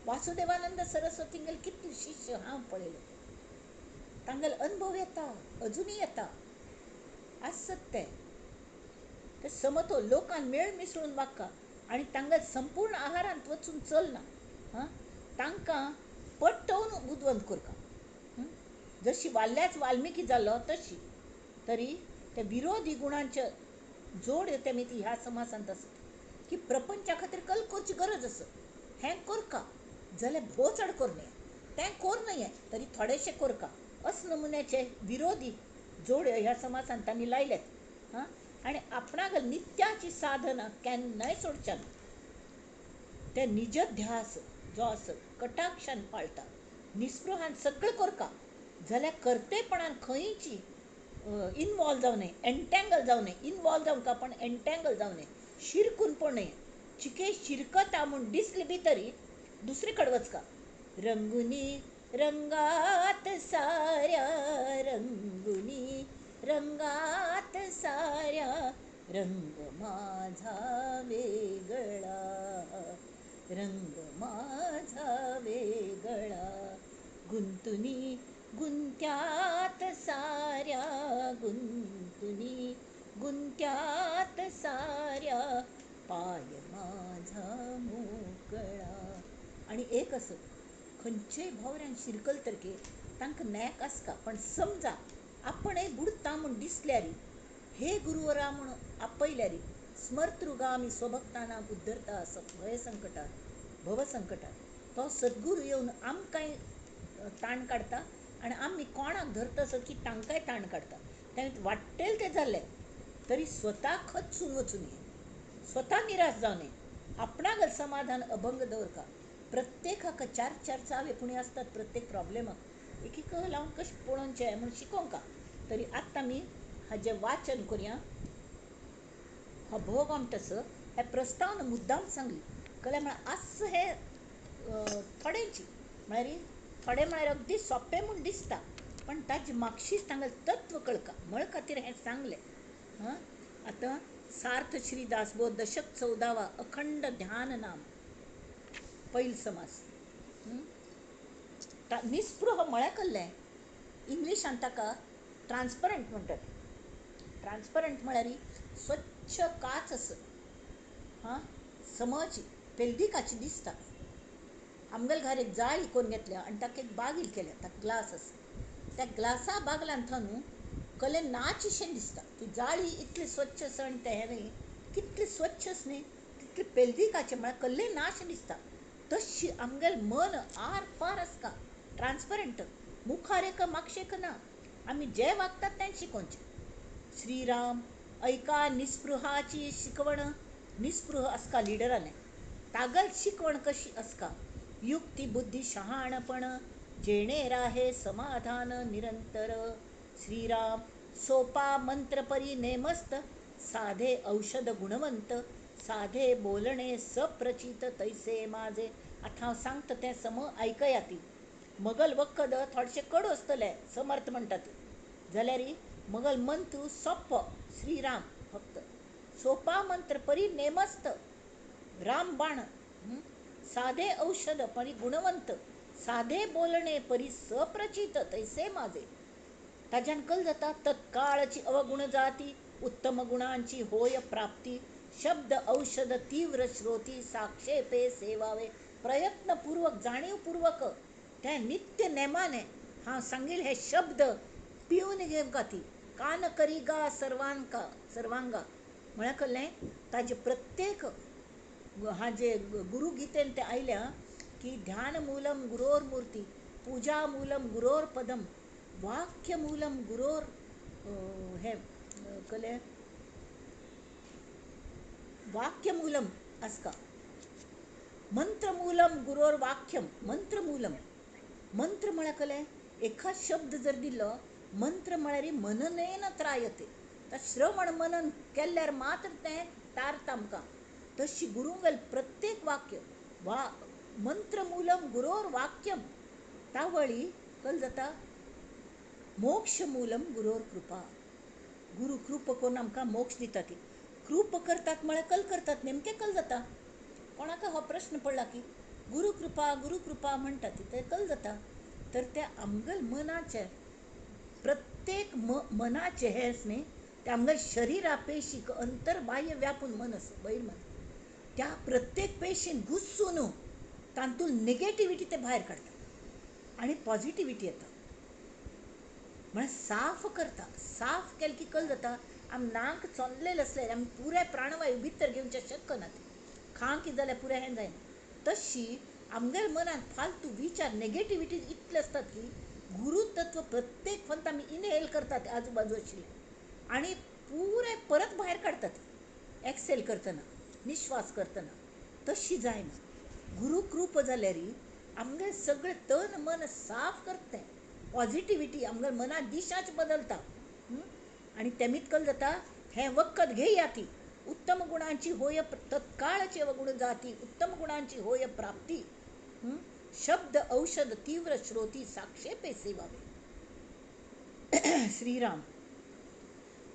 Speaker 1: वासुदेवानंद सरस्वतींगेले कितले शिष्य हांव पळयले, तांगेले अनुभव येता, अजुनूय येता, आसत ते. ते समतोल लोकान मेळ मिसळून वागता आनी तांगेले संपूर्ण आहारांत वचून चलना. हां, तांकां पटोवन बुदवंत करता, जशी वाल्याच वाल्मिकी जालो तशी. तरी ते विरोधी गुणांचे जोड तेमी ती ह्या समासांत आसता की प्रपंचा खातीर कल करची गरज आसा, हें करका जाल्यार भोव चड करूं नये, तें करूं नये तरी थोडेशें करका, अस नमुन्याचे विरोधी जोड्यो ह्या समासांत तांणी लायल्यात. हां, आनी आपणाक नित्याची साधना केन्नाय सोडच्या ना. ते निज ध्यास जो आसा कटाक्षान पाळटा, निस्पृहान सगळें करका जाल्यार कर्तेपणान खंयची इनवॉल्व जावं नये, एन्टँगल जावं नये, इनवॉल्व जावंक पण एन्टँगल जावं नये, शिरकून पण नये. चिके शिरकता म्हूण दिसली बी तरी दुसरे कडेन वचका. रंगुनी रंगात साऱ्या, रंगुनी रंगात साऱ्या, रंग माझा वेगळा, रंग माझा वेगळा, गुंतुनी गुंत्यात साऱ्या, गुंतुनी गुंत्यात साऱ्या, पाय माझा मोकळा. आनी एक असो खंयचेय भोंवऱ्यान शिरकल तरके तांकां नॅक आसता, पण समजा आपणय बुडता म्हूण दिसल्यार, हे गुरुवरा म्हूण आपयल्यार, स्मर्तृगामी स्वभक्तानां उद्धरता भयसंकटात भवसंकटात, तो सद्गुरू येवन आमकांय ताण काडटा आनी आमी कोणाक धरता आसत की तांकांय ताण काडटा. तें वाडटेल तें जालें तरी स्वता खचून वचूं नये, स्वता निराश जावं नये, आपणाक समाधान अभंग दवरका. प्रत्येकाक चार चार चावे पुणी आसतात प्रत्येक प्रॉब्लेमाक, एक एक लावन कशें पळोवचें म्हूण शिकोवंका. तरी आतां आमी हाजें वाचन करुया. हो भोग आमटस हे प्रस्तावन मुद्दाम सांगली कळ्ळें म्हळ्यार आस हे थोड्यांची म्हळ्यार थोडे म्हळ्यार अगदी सोंपें म्हूण दिसता, पण ताजे मागशीच तांगेलें तत्व कळका म्हळ खातीर हें सांगलें. हां, आतां सार्थ श्री दासबोध दशक 14 अखंड ध्यान नाम पैल समास. निस्पृह म्हळ्यार कसलें, इंग्लिशान ताका ट्रान्सपरंट म्हणटात. ट्रान्सपरंट म्हळ्यार स्वच्छ काच आसा, हां, समज पेल्दिकाची दिसता. आमगेले घरा एक जाळी करून घेतल्या आनी ताका एक बागील केल्या, ताका ग्लास आसा, त्या ग्लासा बागलान थंय कले नाचशें दिसता. ती जाळी इतली स्वच्छ आसा आनी तें न्ही कितलें स्वच्छ आसा न्ही तितलें पेल्दिकाचें म्हळ्यार कल्ले नाश दिसता. तशी आमगेलें मन आर पार आसता, ट्रान्सपरंट, मुखार एक मागशेक ना, आमी जें वागतात तें शिकोवचें. श्रीराम ऐका निस्पृहाची शिकवण, निस्पृह आसका लिडराने, तागल शिकवण कशी आसका, युक्ती बुद्धी शहाणपण, जेणे राहे समाधान निरंतर. श्रीराम सोपा मंत्र परी नेमस्त, साधे औषध गुणवंत, साधे बोलणे सप्रचित तैसे माझे. आतां हांव सांगता तें सम आयकया. ती मगल वखद थोडेशें कडू आसतलें समर्थ म्हणटा ती, जाल्यार मगल मंत्र सोंपो श्रीराम फक्त सोपा मंत्र परी नेमस्त, रामबाण, साधे औषध परी गुणवंत, साधे बोलणे परी सप्रचित तैसे माझे. ताज्यान कल जाता तत्काळची अवगुण जाती, उत्तम गुणांची होय प्राप्ती, शब्द औषध तीव्र श्रोती, साक्षेपे सेवावे. प्रयत्नपूर्वक जाणीवपूर्वक त्या नित्य नेमाने हांव सांगील हे शब्द पिवन घेवंका ती कान करी गा सर्वांका सर्वांगा म्हळ्यार कळ्ळें. ताजे प्रत्येक हाजे गुरुगीतेन ते आयल्या की ध्यान मूलम गुरोर मूर्ती, पूजा मूलम गुरोर पदम, वाक्य मूलम गुरोर हें कळ्ळें, वाक्य मूलम आसका, मंत्रमूलम गुरोर वाक्यम, मंत्रमूलम. मंत्र म्हळ्यार कळ्ळें एखाद शब्द जर दिलो मंत्र म्हळ्यार मननेन त्रायते, तर श्रवण मनन केल्यार मात्र तें तारता आमकां. तशी गुरुंगेल प्रत्येक वाक्य वा मंत्रमूलम गुरोर वाक्यम तावळी कल जाता मोक्ष मूलम गुरोर कृपा. गुरु कृप करून आमकां मोक्ष दिता. ती कृप करतात म्हळ्यार कल करतात, नेमकें कल जाता. कोणाक हो प्रश्न पडला की गुरु कृपा गुरु कृपा म्हणटा ती ते कल जाता. तर ते आमगेल मनाचे प्रत्येक मनाचे हें आसा न्ही ते आमगेल शरिरा पेशीक अंतर्बाह्य व्यापून मन आसा, बहिर्मन, त्या प्रत्येक पेशीन घुसून तातूंत नेगेटिविटी ते भायर काडटा आनी पॉझिटिविटी येता. म्हळ्यार साफ करता. साफ केलें की कल जाता. आमी नाक चोंदलेलें आसलें आमी पुराय प्राणवायू भितर घेवचें शकना, खांक कितें जाल्यार पुराय हें जायना. तशी आमगेल मनांत फालतू विचार नेगेटिविटी इतले आसतात की गुरुतत्व प्रत्येक फंत आमी इनहेल करतात आजूबाजू आशिल्ले आनी पुराय परत भायर काडतात एक्सेल करतना, निश्वास करतना. तशी जायना. गुरुकृप जाल्यार आमगें सगळें तन मन साफ करता तें, पॉझिटिविटी आमगेल मनात दिशाच बदलता. आनी तेमीत कल जाता हें वखद घेया ती उत्तम गुणांची होय तत्काळचे अवगुण जाती, उत्तम गुणांची होय प्राप्ती. शब्द औषध तीव्र श्रोती साक्षेपे सेवावे. श्रीराम.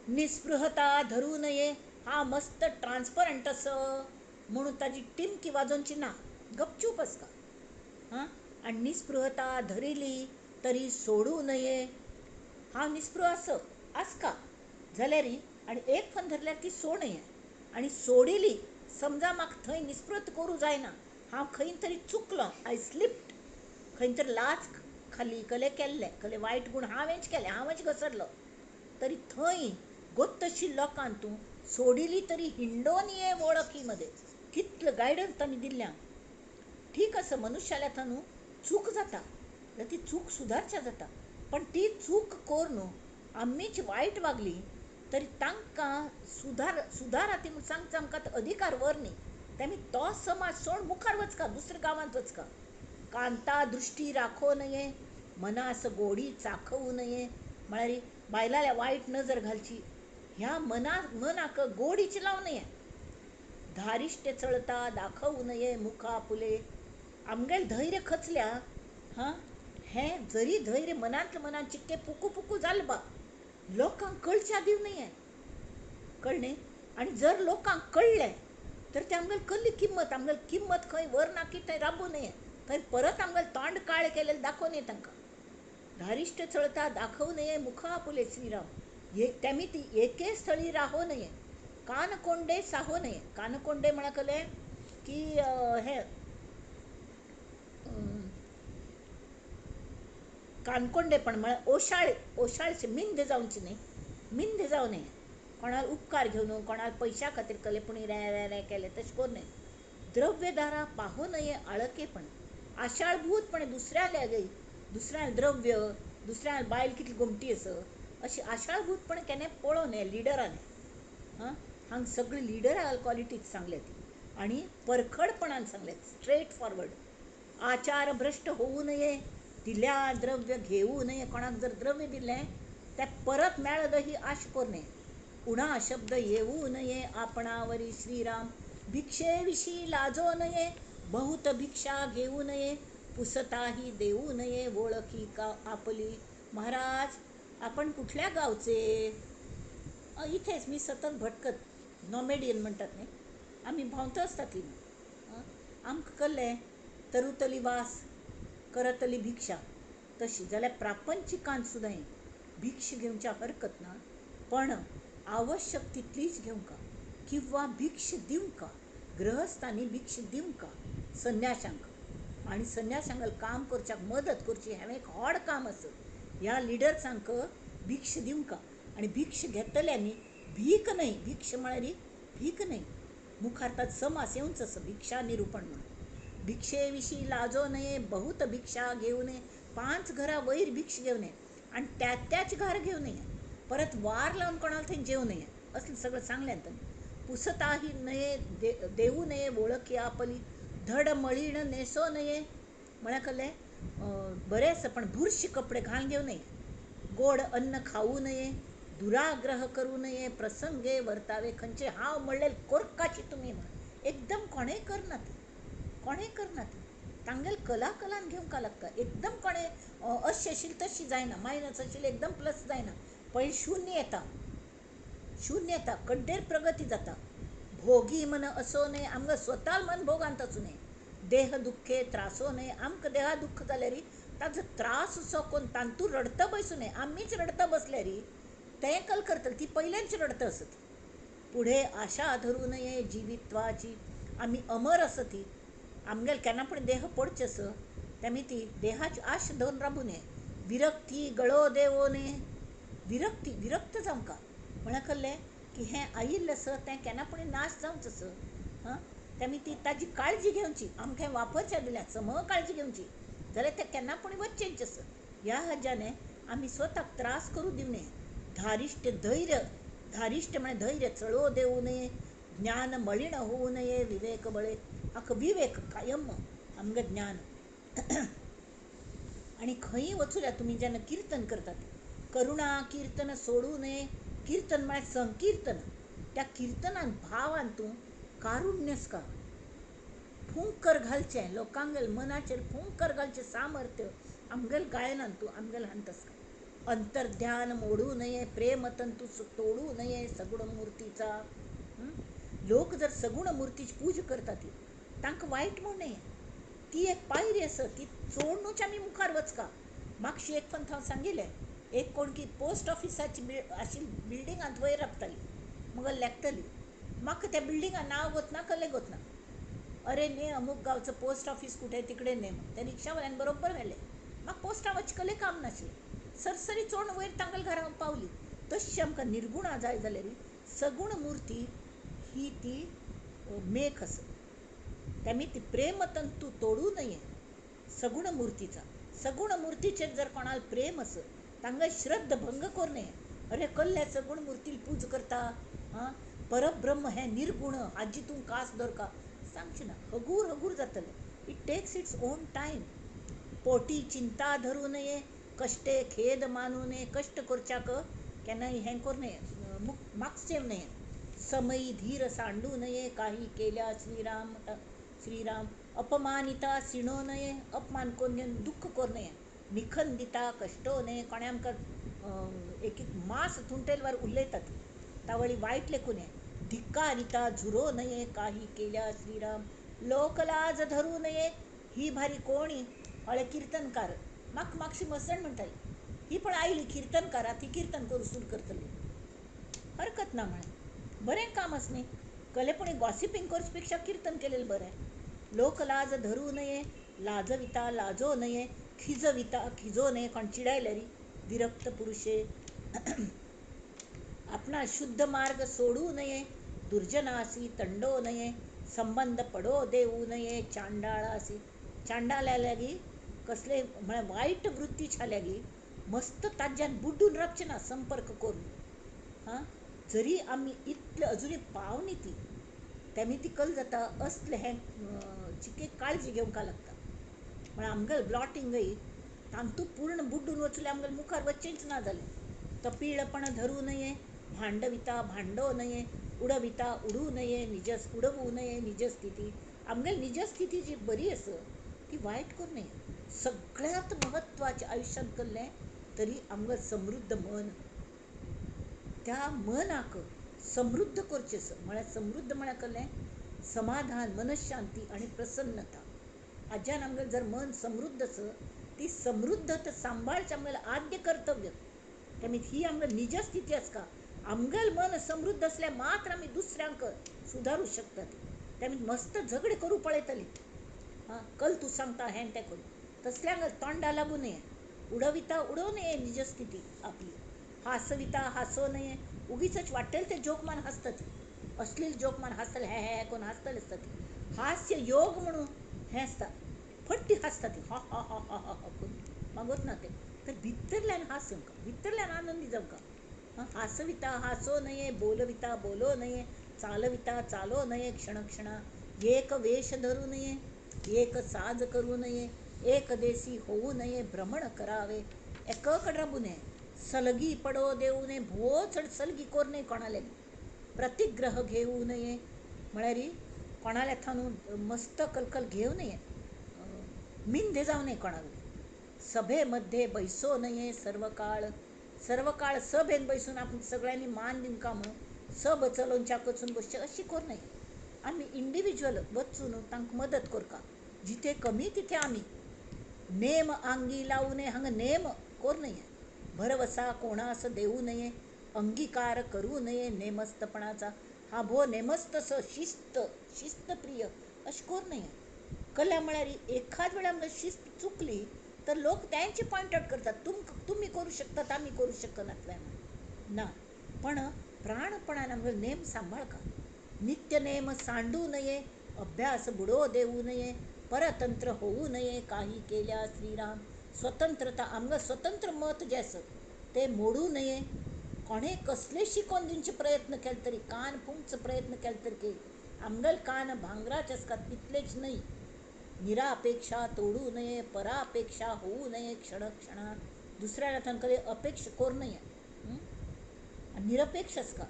Speaker 1: निस्पृहता धरू नये. हा मस्त ट्रान्सपरंट असं म्हणून ताजी टिमकी वाजोवची ना, गपचूप आसता. हां, आनी निस्पृहता धरिली तरी सोडू नये. हांव निस्पृह आस आसका जाल्यार आनी एक फन धरल्यार ती सोड नये. आनी सोडिली समजा म्हाका थंय निस्पृत करूं जायना, हांव खंय तरी चुकलो, I slipped, खंय तरी लाच खाली कले केल्लें, कले वायट गूण हांवेंच केलें, हांवच घसरलो, तरी थंय गोत्तशी लोकांक तूं सोडिली तरी हिंडोन ये वळखी मध्ये. कितलं गायडन्स तांणी दिल्ल्या. ठीक आसा, मनुष्याल्या न्हू चूक जाता, जाल्यार ती चूक सुदारच्या जाता, पण ती चूक करून आमीच वायट वागली तरी तांकां सुदारात म्हूण सांगचो आमकां अधिकार वर न्ही. तेमी तो समाज सोड मुखार वचका, दुसऱ्या गांवांत वचका. कांता दृश्टी राखो नये, मनास गोडी चाखोवू नये. म्हळ्यार बायलाल्या वायट नजर घालची, ह्या मनाक गोडीच लावं नये. धारिश्ट चळता दाखोवू नये मुखा फुले. आमगेल धैर्य खचल्या हां, हें जरी धैर्य मनांतल्या मनांत चिक्के पुकू पुकू जालें बा, लोकांक कळच्या दिवं नये, कळ्ळें. आनी जर लोकांक कळ्ळें तर ते आमगेल कसली किंमत, आमगेल किंमत खंय वर ना की थंय राबू नये, थंय परत आमगेल तोंड काळें केलें दाखोवं नये तांकां. धारिश्ट चळता दाखोवं नये मुखा फुले. श्रीराम. तेमी ती एके स्थळी राहो नये, कानकोंडे साहो नये. कानकोंडे म्हळ्यार कळ्ळें की हें कानकोंडेपण म्हळ्यार ओशाळ, ओशाळचे मिंद जावचे न्ही, मिंद जावं नये. कोणाक उपकार घेवन कोणाक पयशा खातीर कले पूण रे रे रे केलें तशें करूं नये. द्रव्यदारा पाहू नये आळकेपण. आशाळभूतपणे दुसऱ्याल्या गई, दुसऱ्या द्रव्य, दुसऱ्या बायल कितली गोमटी आसा अशी आशाळभूतपणे केन्नाय पळोवं नये लिडरान. हां, हांगा सगळी लिडरा क्वॉलिटीज सांगल्या ती आनी परखडपणान सांगल्या, स्ट्रेट फॉरवर्ड. आचार भ्रश्ट होऊ नये, दिल्या द्रव्य घेवू नये. कोणाक जर द्रव्य दिलें तें परत मेळत ही आश करूं नये. उणा शब्द येवू नये आपणावरी. श्रीराम. भिक्षेविशीं लाजो नये, बहुत भिक्षा घेवू नये, पुसताही देऊ नये वळखी का आपली. महाराज आपण कुठल्या गावचे? इथेच मी सतत भटकत, नॉमेडियन म्हणतात न्ही, आमी भोंवत आसतातली. आमकां कळ्ळें तरुतली वास करतली भिक्षा, तशी जाल्यार प्रापंचिकान सुद्दां भिक्षा घेवच्या हरकत ना, पण आवश्यक तितलीच घेवंका किंवा भिक्षा दिवंका. गृहस्थांनी भिक्षा दिवंका संन्याशांक, आनी संन्याशांक काम करच्याक मदत करची हें एक व्हड काम आसा. ह्या लिडर्सांक भिक्षा दिवंका. आनी भिक्षा घेतल्यांनी भीक न्हय, भिक्षा म्हळ्यार भीक न्हय, मुखार ताचो समास येवंच आसा भिक्षा निरुपण म्हणून. भिक्षे विशीं लाजो नये, बहुत भिक्षा घेवू नये. 5 घरां वयर भिक्षा घेवं नये आनी त्या त्याच घर घेवं नये, परत वार लावन कोणाक थंय जेवं नये, असलें सगळें सांगलें तांणी. पुसताही नये देऊ नये वळखी आपली. धड मळीण नेसो नये म्हळ्यार कळ्ळें बरें आसा पण बुरशे कपडे घालून घेवं नये. गोड अन्न खावू नये, दुराग्रह करूं नये, प्रसंगे वर्तावे. खंयचे हांव म्हणलें कोरकाची तुमी म्हण एकदम कोणेय करनात, कोणेय करनात. तांगेल कला कलान घेवंक लागता. एकदम कोणें अशें आशिल्लें तशी जायना, मायनस आशिल्लें एकदम प्लस जायना, पयलीं शून्य येता, शून्य येता, कड्डेर प्रगती जाता. भोगी मन असो न्हय, आमकां स्वता मन भोगांत आसूं नये. देह दुख्खे त्रासो न्हय, आमकां देहा दुख्ख जाल्यार ताजो त्रास असो कोन्न तांतूर रडता बसूं नये. आमीच रडता बसल्यार तें कल करतले, ती पयलेंच रडता आसत. पुढे आशा धरू नये जिवित्वाची, आमी अमर आसती, आमगेल केन्ना पूण देह पडचें आसा, तेमी ती देहाची आश धरून राबू नये. विरक्ती गळो देवो नये, विरक्ती विरक्त जावंका म्हळ्यार कळ्ळें की हें आयिल्लें आसा तें केन्ना पूण नाश जावचें आसा. हां, तेमी ती ताजी काळजी घेवची, आमकां वापरच्या दिल्या सम काळजी घेवची, जाल्यार तें केन्ना पूण वचचेंच आसा. ह्या हज्याने आमी स्वताक त्रास करूं दिवं नये. धारिश्ट धैर्य, धारिश्ट म्हळ्यार धैर्य चळो देवू नये. ज्ञान मळीण होऊ नये विवेक बळे, हाका विवेक कायम आमगे ज्ञान. आनी खंयी वचूया तुमी जेन्ना किर्तन करतात, करुणा किर्तन सोडू नये. किर्तन म्हळ्यार संकीर्तन, त्या किर्तनान भावान तूं कारुण्यस का फुंकर घालचें लोकांगेल मनाचेर, फुंकर घालचें सामर्थ्य आमगेल गायनान तूं आमगेल हांतस. अंतर्ध्यान मोडू नये, प्रेम तंतू तोडू नये सगुण मूर्तीचा. लोक जर सगुण मूर्तीची पूजा करतात तांकां वायट म्हूण न्हय, ती एक पायरी आसा, ती चोडनूच आमी मुखार वचका. मागशी एक पंथ हांव सांगिल्लें, एक कोण की पोस्ट ऑफिसाची आशिल्ली बिल्डिंगांत वयर राबताली, मगो लेखतली, म्हाका त्या बिल्डिंगा नांव गोतना कल्लें गोतना, अरे न्ही अमूक गांवचो पोस्ट ऑफिस कुठे तिकडे न्ही. त्या रिक्षावाल्यान बरोबर व्हेलें, म्हाका पोस्टां वचचें कल्लें काम नाशिल्लें, सरसरी चोडून वयर तांगेल्या घरा पावली. तशी आमकां निर्गुणां जाय जाल्यार सगुण मूर्ती ही ती मेख आसा. तेमी ती प्रेमतंतू तोडू नये सगुण मूर्तीचा. सगुण मूर्तीचेर जर कोणाक प्रेम आसा तांकां श्रद्ध भंग करूं नये. अरे कल्ल्या सगुण मूर्ती पूज करता, आं परब्रह्म हें निर्गुण हाजी तूं कास दवरका, सांगचें ना, हगूर हगूर जातलें. It takes its own time. पोटी चिंता धरू नये, कश्टे खेद मानू नये, कश्ट करच्याक केन्नाय हें करूं नये, मागचें नये. समय धीर सांडू नये, काही केल्या श्रीराम श्रीराम. अपमानिता सिणो नये, अपमान करून घेवन दुख्ख करूं नये. निखंदिता कश्टो नये, कोणें आमकां एक एक मास थुंटेलवार उलयतात तावळी वायट लेखूं नये. धिक्कारिता झुरो नये, काही केल्या श्रीराम. लोकलाज धरू नये, ही भारी कोणी हळे किर्तनकार, म्हाका मागशी मसण म्हणटाली, ही पण आयली किर्तनकारा, ती किर्तन करूं सुरू करतली, हरकत ना म्हळें, बरें काम आसा न्ही, कले पूण गॉसिपींग करचे पेक्षा किर्तन केलेलें बरें. लोकलाज धरू नये, लाजविता लाजो नये, खिजविता खिजो नये, कोण चिडायल्यार विरक्त पुरुषे. आपणा शुद्ध मार्ग सोडू नये, दुर्जनासी तंडो नये, संबंद पडो देऊ नये, चांडाळासी. चांडाळा लागीं कसले म्हळ्यार वायट वृत्तीच्या लागीं मस्त ताज्यान बुड्डून रावचें ना संपर्क करून. हां, जरी आमी इतले अजुनूय पावनी ती तेमी ती कल जाता असलें हें चिके काळजी घेवंक लागता. म्हळ्यार आमगेलें ब्लॉटिंगय तांतू पूर्ण बुड्डून वचलें, आमगेलें मुखार वचचेंच ना जालें. तपीळपण धरू नये, भांडविता भांडो नये, उडविता उडू नये, निज उडवू नये निजस्थिती. आमगेली निजस्थिती जी बरी आसा ती वायट करूं नये. सगळ्यांत म्हत्वाचें आयुश्यांत केल्लें तरी आमगेलें समृद्ध मन, त्या मनाक समृद्ध करचें आसा. म्हळ्यार समृद्ध म्हळ्यार कसलें समाधान, मनशांती आनी प्रसन्नता. हाज्यान आमगेलें जर मन समृद्ध आसा ती समृद्धता सांबाळचें आमगेलें आद्य कर्तव्य. तेमी ही आमगेली निजस्थिती आसता. आमगेलें मन समृद्ध आसल्यार मात्र आमी दुसऱ्यांक सुदारूंक शकतात. तेमी मस्त झगडे करूं पळयतली, आं कल तूं सांगता हें तें करूं, तसल्यांक तोंडा लागूं नये. उडविता उडोवं नये निजस्थिती आपली. हासविता हासो नये, उगीच वाटेल ते जोक मान हांसतात, अश्लील जोक मान हांसतले, हे हे करून हांसतले आसतात. हास्य योग म्हणून हें आसता, फट्टी हांसता ती हा हा हा हा हा करून मागत ना तें, तर भितरल्यान हास येवंका, भितरल्यान आनंदी जावंका. हासविता हासो नये, बोलविता बोलो नये, चालविता चालो नये क्षण क्षणा. एक वेश धरू नये, एक साज करू नये, एक देसी होऊ नये, भ्रमण करावे, एककड राबू नये. सलगी पडो देऊ नये, भोव चड सलगी करूं नये कोणाले. प्रतिग्रह घेवू नये, म्हळ्यार कोणाल्या थावन मस्त कलकल घेवं नये. मिंधे जावं नये कोणाक. सभेमध्ये बैसो नये सर्व काळ. सर्व काळ सभेन बैसून आपण सगळ्यांनी मान दिवंका म्हणून सब चलोवच्याक वचून बसचें अशी करूं नये. आमी इंडिविज्युअल वचून तांकां मदत करका, जिथे कमी तिथे आमी. नेम आंगी लावू नये, हांगा नेम करूं नये. भरवसा कोणास देऊ नये, अंगीकार करू नये नेमस्तपणाचा. हा भो नेमस्तसो शिस्त, शिस्तप्रिय अशें करूं नये. कला म्हळ्यार एखाद वेळा आमकां शिस्त चुकली तर लोक त्यांचे पॉयंट आउट करतात, तुमी करूं शकतात आमी करूं शकनात म्हणून ना. पण प्राणपणान आमकां नेम सांबाळका. नित्य नेम सांडू नये, अभ्यास बुडो देऊ नये, परतंत्र होऊ नये काही केल्या श्रीराम. स्वतंत्रता आमकां स्वतंत्र मत जें आसा तें मोडू नये. कोणें कसले शिकोवन दिवचे प्रयत्न केले तरी, कान फुंकचो प्रयत्न केले तरी की आमगेले कान भांगराचे आसतात तितलेच न्हय. निरापेक्षा तोडू नये, परापेक्षा होऊ नये क्षण क्षणा. दुसऱ्या तांकां अपेक्षा करूं नये, निरपेक्ष आसका.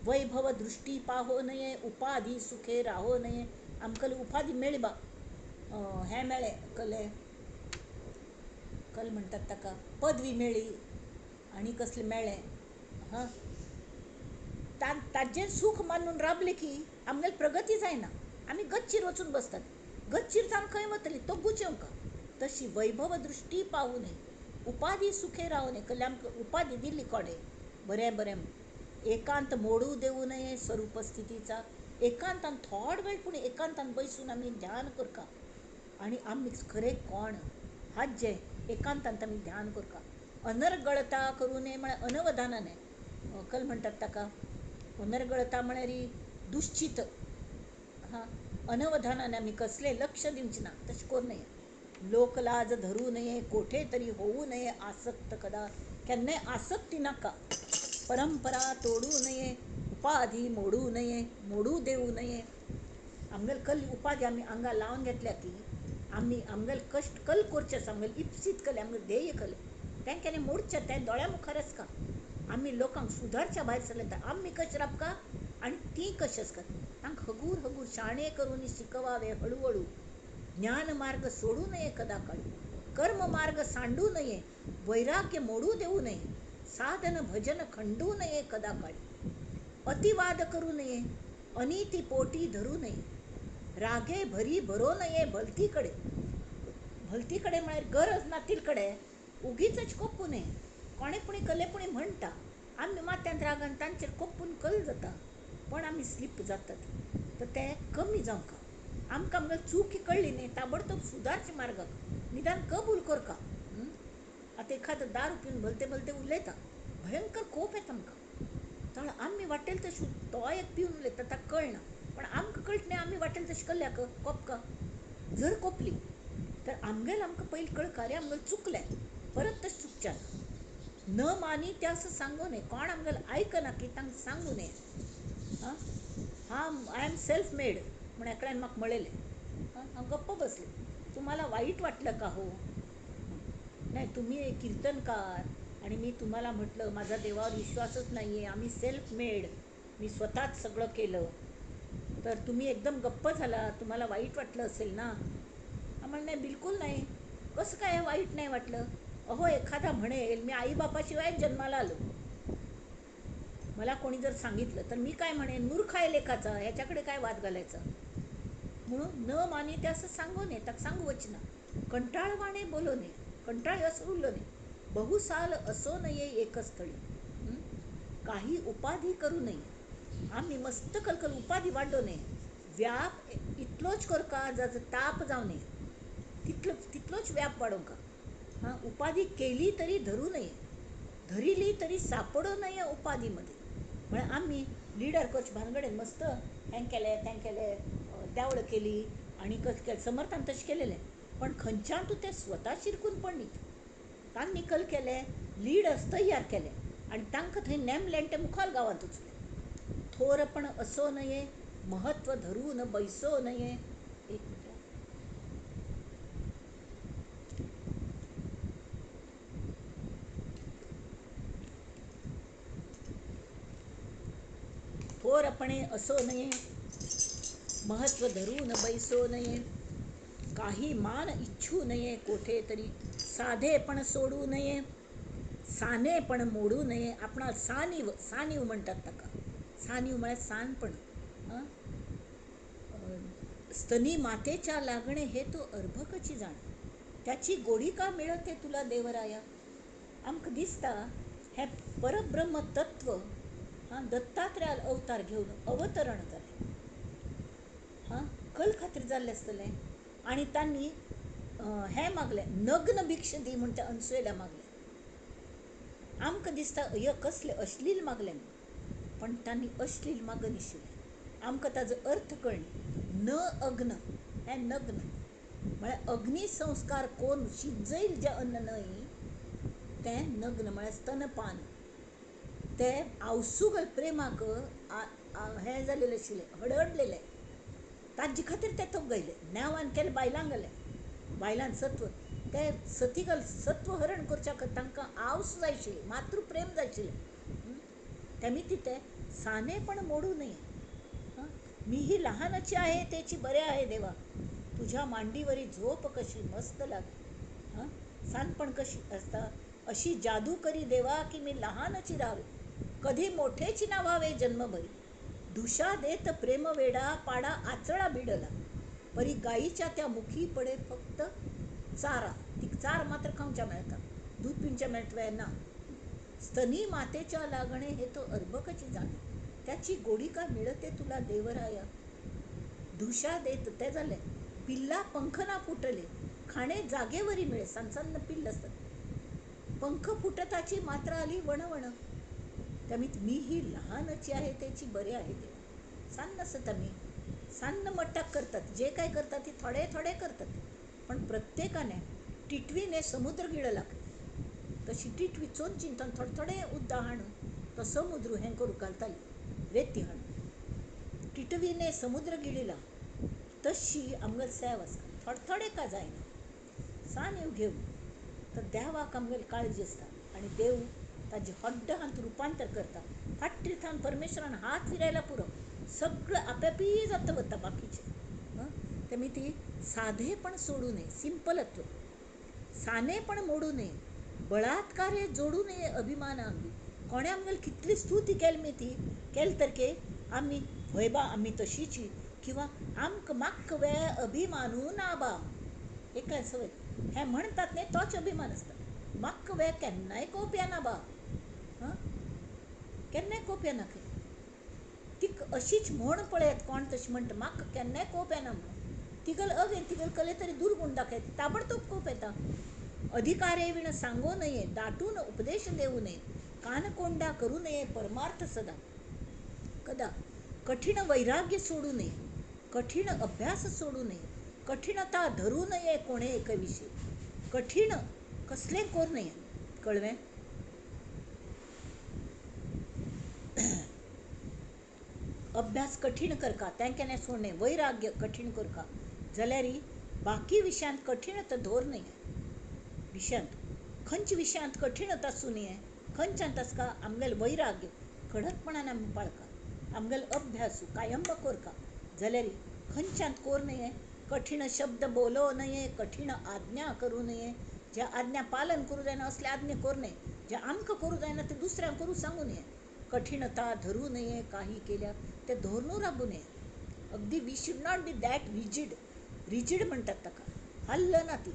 Speaker 1: वैभव दृष्टी पाहो नये, उपाधी सुखे राहो नये. आमकां उपाधी मेळ्ळी बा, हें मेळ्ळें, कले कल म्हणटात ताका, पदवी मेळ्ळी आनी कसलें मेळ्ळें, हां ताजें सूख मानून राबलें की आमगेली प्रगती जायना. आमी गच्चीर वचून बसतात, गच्चीर जावन खंय वतली तो गुचेवंका. तशी वैभव दृष्टी पावू नये, उपाधी सुखे रावू नये. कसले आमकां उपाधी दिल्ली कोणें बरें बरें. एकांत मोडू देऊ नये स्वरूप स्थितीचा. एकांतान थोड वेळ पूण एकांतान बसून आमी ध्यान करका आनी आमी खरें कोण हाजें एकांतान आमी ध्यान करका. अनर्गळता करूं नये म्हळ्यार अनवधानान, कल म्हणटात ताका अनर्गळता म्हळ्यार दुश्चित. हां, अनवधानान आमी कसलें लक्ष दिवचें ना, तशें करूं नये. लोकलाज धरू नये, कोठे तरी होऊ नये आसक्त कदा. केन्नाय आसक्ती नाका. परंपरा तोडू नये, उपाधी मोडू नये, मोडू देऊ नये. आमगेले कल उपाधी आमी आंगा लावन घेतल्या की आमी आमगेले कश्ट कल करचे आसा, आमगेले इप्सीत कले, आमगेले ध्येय कले तें केन्ना मोडचें, तें दोळ्या मुखार आसका. आमी लोकांक सुदारच्या भायर सरले तर आमी कशें राबका आनी तीं कशें आसतात. तांकां हगूर हगूर शाणे करून शिकवावे हळुहळू. ज्ञान मार्ग सोडू नये कदा काळी, कर्म मार्ग सांडू नये, वैराग्य मोडू देऊ नये, साधन भजन खंडू नये कदा काळी. अतिवाद करू नये, अनिती पोटी धरू नये, रागे भरी भरो नये भलतीकडे. भलतीकडे म्हळ्यार गरज नातील कडे उगीच कोप्पू नये. कोणे पुणी कले पुणी म्हणटा आमी मात्यांत रागान तांचेर कोप्पून कल जाता, पण आमी स्लीप जातात तर तें कमी जावंका. आमकां आमगे चूक कळ्ळी न्ही ताबडतोब सुदारचे मार्गाक निदान कबूल करका. आतां एखादो दारू पिवन भलते भलते उलयता, भयंकर कोप येता आमकां. तर आमी वाटेल तशें तो एक पिवन उलयता ताका कळना, पण आमकां कळटा न्ही आमी वाटेल तशें कल्ल्याक कोपका. जर कोपली तर आमगेल आमकां पयलीं कळका अरे आमगेलें चुकलें, परत तशें चुकचें ना. न मानी तें असो सांगू नये, कोण आमगेलें आयकना की तांकां सांगू नये. आं हां, I am self made म्हण एकल्यान म्हाका म्हणलेलें. हांव गप्प बसलें. तुम्हाला वाईट वाटलं का हो? नाही, तुम्ही एक कीर्तनकार आणि मी तुम्हाला म्हटलं माझा देवावर विश्वासच नाही आहे, आम्ही सेल्फ मेड, मी स्वतःच सगळं केलं, तर तुम्ही एकदम गप्प झाला, तुम्हाला वाईट वाटलं असेल ना? आम्हाला नाही, बिलकुल नाही. कसं काय वाईट नाही वाटलं? अहो एखादा म्हणेल मी आईबापाशिवाय जन्माला आलो, मला कोणी जर सांगितलं तर मी काय म्हणेन, मूर्ख आहे लेखाचा, ह्याच्याकडे काय वाद घालायचा. म्हणून न माने ते असं सांगू नये, ताका सांगू वचना. कंटाळवाणे बोलू नये, कंटाळ असं उरलो नये. बहुसाल असो नये एकस्थळी. काही उपाधी करू नये, आम्ही मस्त कलकल उपाधी वाडो नये. व्याप इतलोच करका जाचो ताप जावं नये, तितलोच व्याप वाडोवंका. हां, उपाधी केली तरी धरू नये, धरिली तरी सापडू नये उपाधीमध्ये. म्हळ्यार आमी लिडर कोच भानगडेन मस्त हें केलें तें केलें, देवळां केली आनी कशें केलें, समर्थान तशें केलेलें, पण खंयच्यान तूं तें स्वता शिरकून पडनीत. तांणी कल केलें, लिडर्स तयार केले आनी तांकां थंय नेमले आनी ते मुखार गांवांत वचले. थोरपण असो नये, महत्व धरून बैसो नये. एक मिनट. थोरपणे असो नये, महत्व धरून बैसो नये, काही मान इच्छू नये कोठे तरी, साधेपण सोडू नये, सानेपण मोडू नये. आपणाक सानीव, सानीव म्हणटात ताका, सानीव म्हळ्यार सानपण. स्तनी मातेच्या लागणे हे तो अर्भकची जाण, त्याची गोडी का मिळते तुला देवराया. आमकां दिसता हें परब्रह्म तत्व हां दत्तात्रयाल अवतार घेवन अवतरण जालें. हां, कल खातीर जाल्लें आसतलें. आनी तांणी हें मागलें, नग्न भिक्ष दी म्हूण ते अनसुयेल्या मागलें. आमकां दिसता य कसलें अश्लील मागलें म्हूण, पण तांणी अश्लील मागनाशिल्लें. आमकां ताजो अर्थ कळ्ळें. न अग्न हें नग्न म्हळ्यार अग्नी संस्कार कोन्न शिजयल जें अन्न न्हय तें नग्न म्हळ्यार स्तनपान. तें आवसुगल प्रेमाक हें जालेलें आशिल्लें, हडहडलेलें. ताजे खातीर तें तप गायलें. ज्ञावान केलें बायलांक घालें, बायलान सत्व, ते सतीगल सत्वहरण करच्या खातीर तांकां आवस जाय आशिल्ली, मातृप्रेम जाय आशिल्लें. तेमी तितें सानेपण मोडू नये. मी ही लहानची आहे त्याची बरे आहे देवा, तुझ्या मांडीवरी झोप कशी मस्त लागे. हां, सानपण कशी असता, अशी जादू करी देवा की मी लहानची राहावे, कधी मोठेची ना व्हावे जन्मभरी. धुशा देत प्रेमवेडा पाडा आचळा भिडला, परी गाईच्या त्या मुखी पडे फक्त चारा. ती चार मात्र खावच्या मेळटा, दूध पिवच्या मेळटा ना. स्तनी मातेच्या लागणे हे तो अर्भकची जाणे, त्याची गोडी का मिळते तुला देवराया. धुशा देत ते जालें. पिल्ला पंख ना फुटले, खाणे जागेवरी मिळे. सान सान्न पिल्ल आसतात, पंख फुटताची मात्रा आली वणवण. त्यामी मी ही लहानची आहे त्याची बरे आहे देवा. सान्न आसत आमी, सान्न मट्टाक करतात, जे काय करतात ते थोडे थोडे करतात, पण प्रत्येकाने टिटवीने समुद्र गिळला तशी टिटवी चोंचीन थोडे थोडे उद्दा हाडून तो समुद्र हें करूंक घालताली, रेती हाडून. टिटवीने समुद्र गिळिला तशी आमगेली सेव आसा. थोडे थोडे का जायना सानीव घेवन तर देवाक आमगेली काळजी आसता आनी देव ताजे हड्ड हात रुपांतर करता. फाटली थावन परमेश्वरान हात फिरायला पुरो, सगळें आपेपी जाता वता बाकीचें. तेमी ती साधेपण सोडू नये, सिंपलत्व, सानेपण मोडू नये, बळात्कारे जोडू नये अभिमान अंगी. कोणें आमगेली कितली स्तुती केली मी ती केली तर के आमी हय बा आमी तशीची, किंवां आमकां माक्क वे अभिमानू ना बा. एक सवय हें म्हणटात न्ही तोच अभिमान आसता. माक्क वे केन्नाय कोप येना बा, हां केन्नाय कोप येना खंय. ती अशीच म्हण पळयात कोण तशें म्हणटा म्हाका केन्नाय कोप येना म्हणून, तिगल अगेन तिगल कले तरी दुर्गूण दाखयता, ताबडतोब कोप येता. अधिकारे विण सांगो नये, दाटून उपदेश देऊ नये, कानकोंडा करू नये परमार्थ सदा कदा. कठीण वैराग्य सोडू नये, कठीण अभ्यास सोडू नये, कठीणता धरू नये कोणे एक विषयी. कठीण कसलें करूं नये, कळवें. अभ्यास कठीण करका तें केन्ना सोडणे, वैराग्य कठीण करका जाल्यार बाकी विशयांत कठीणता धर नये. विशयांत खंयच्या विशयांत कठीणता आसूं नये, खंयच्यांत आसका आमगेलें वैराग्य कडकपणान आमी पाळका, आमगेलो अभ्यास कायम करका जाल्यार खंयच्यांत कोर नये. कठीण शब्द बोलो नये, कठीण आज्ञा करूं नये. जे आज्ञा पालन करूं जायना असले आज्ञा करूं नये, जे आमकां करूं जायना ते दुसऱ्यांक करूं सांगू नये. कठीणता धरू नये काही केल्या ते धरून राबू नये. अगदी we should not be that rigid. Rigid म्हणटात ताका, हालना ती,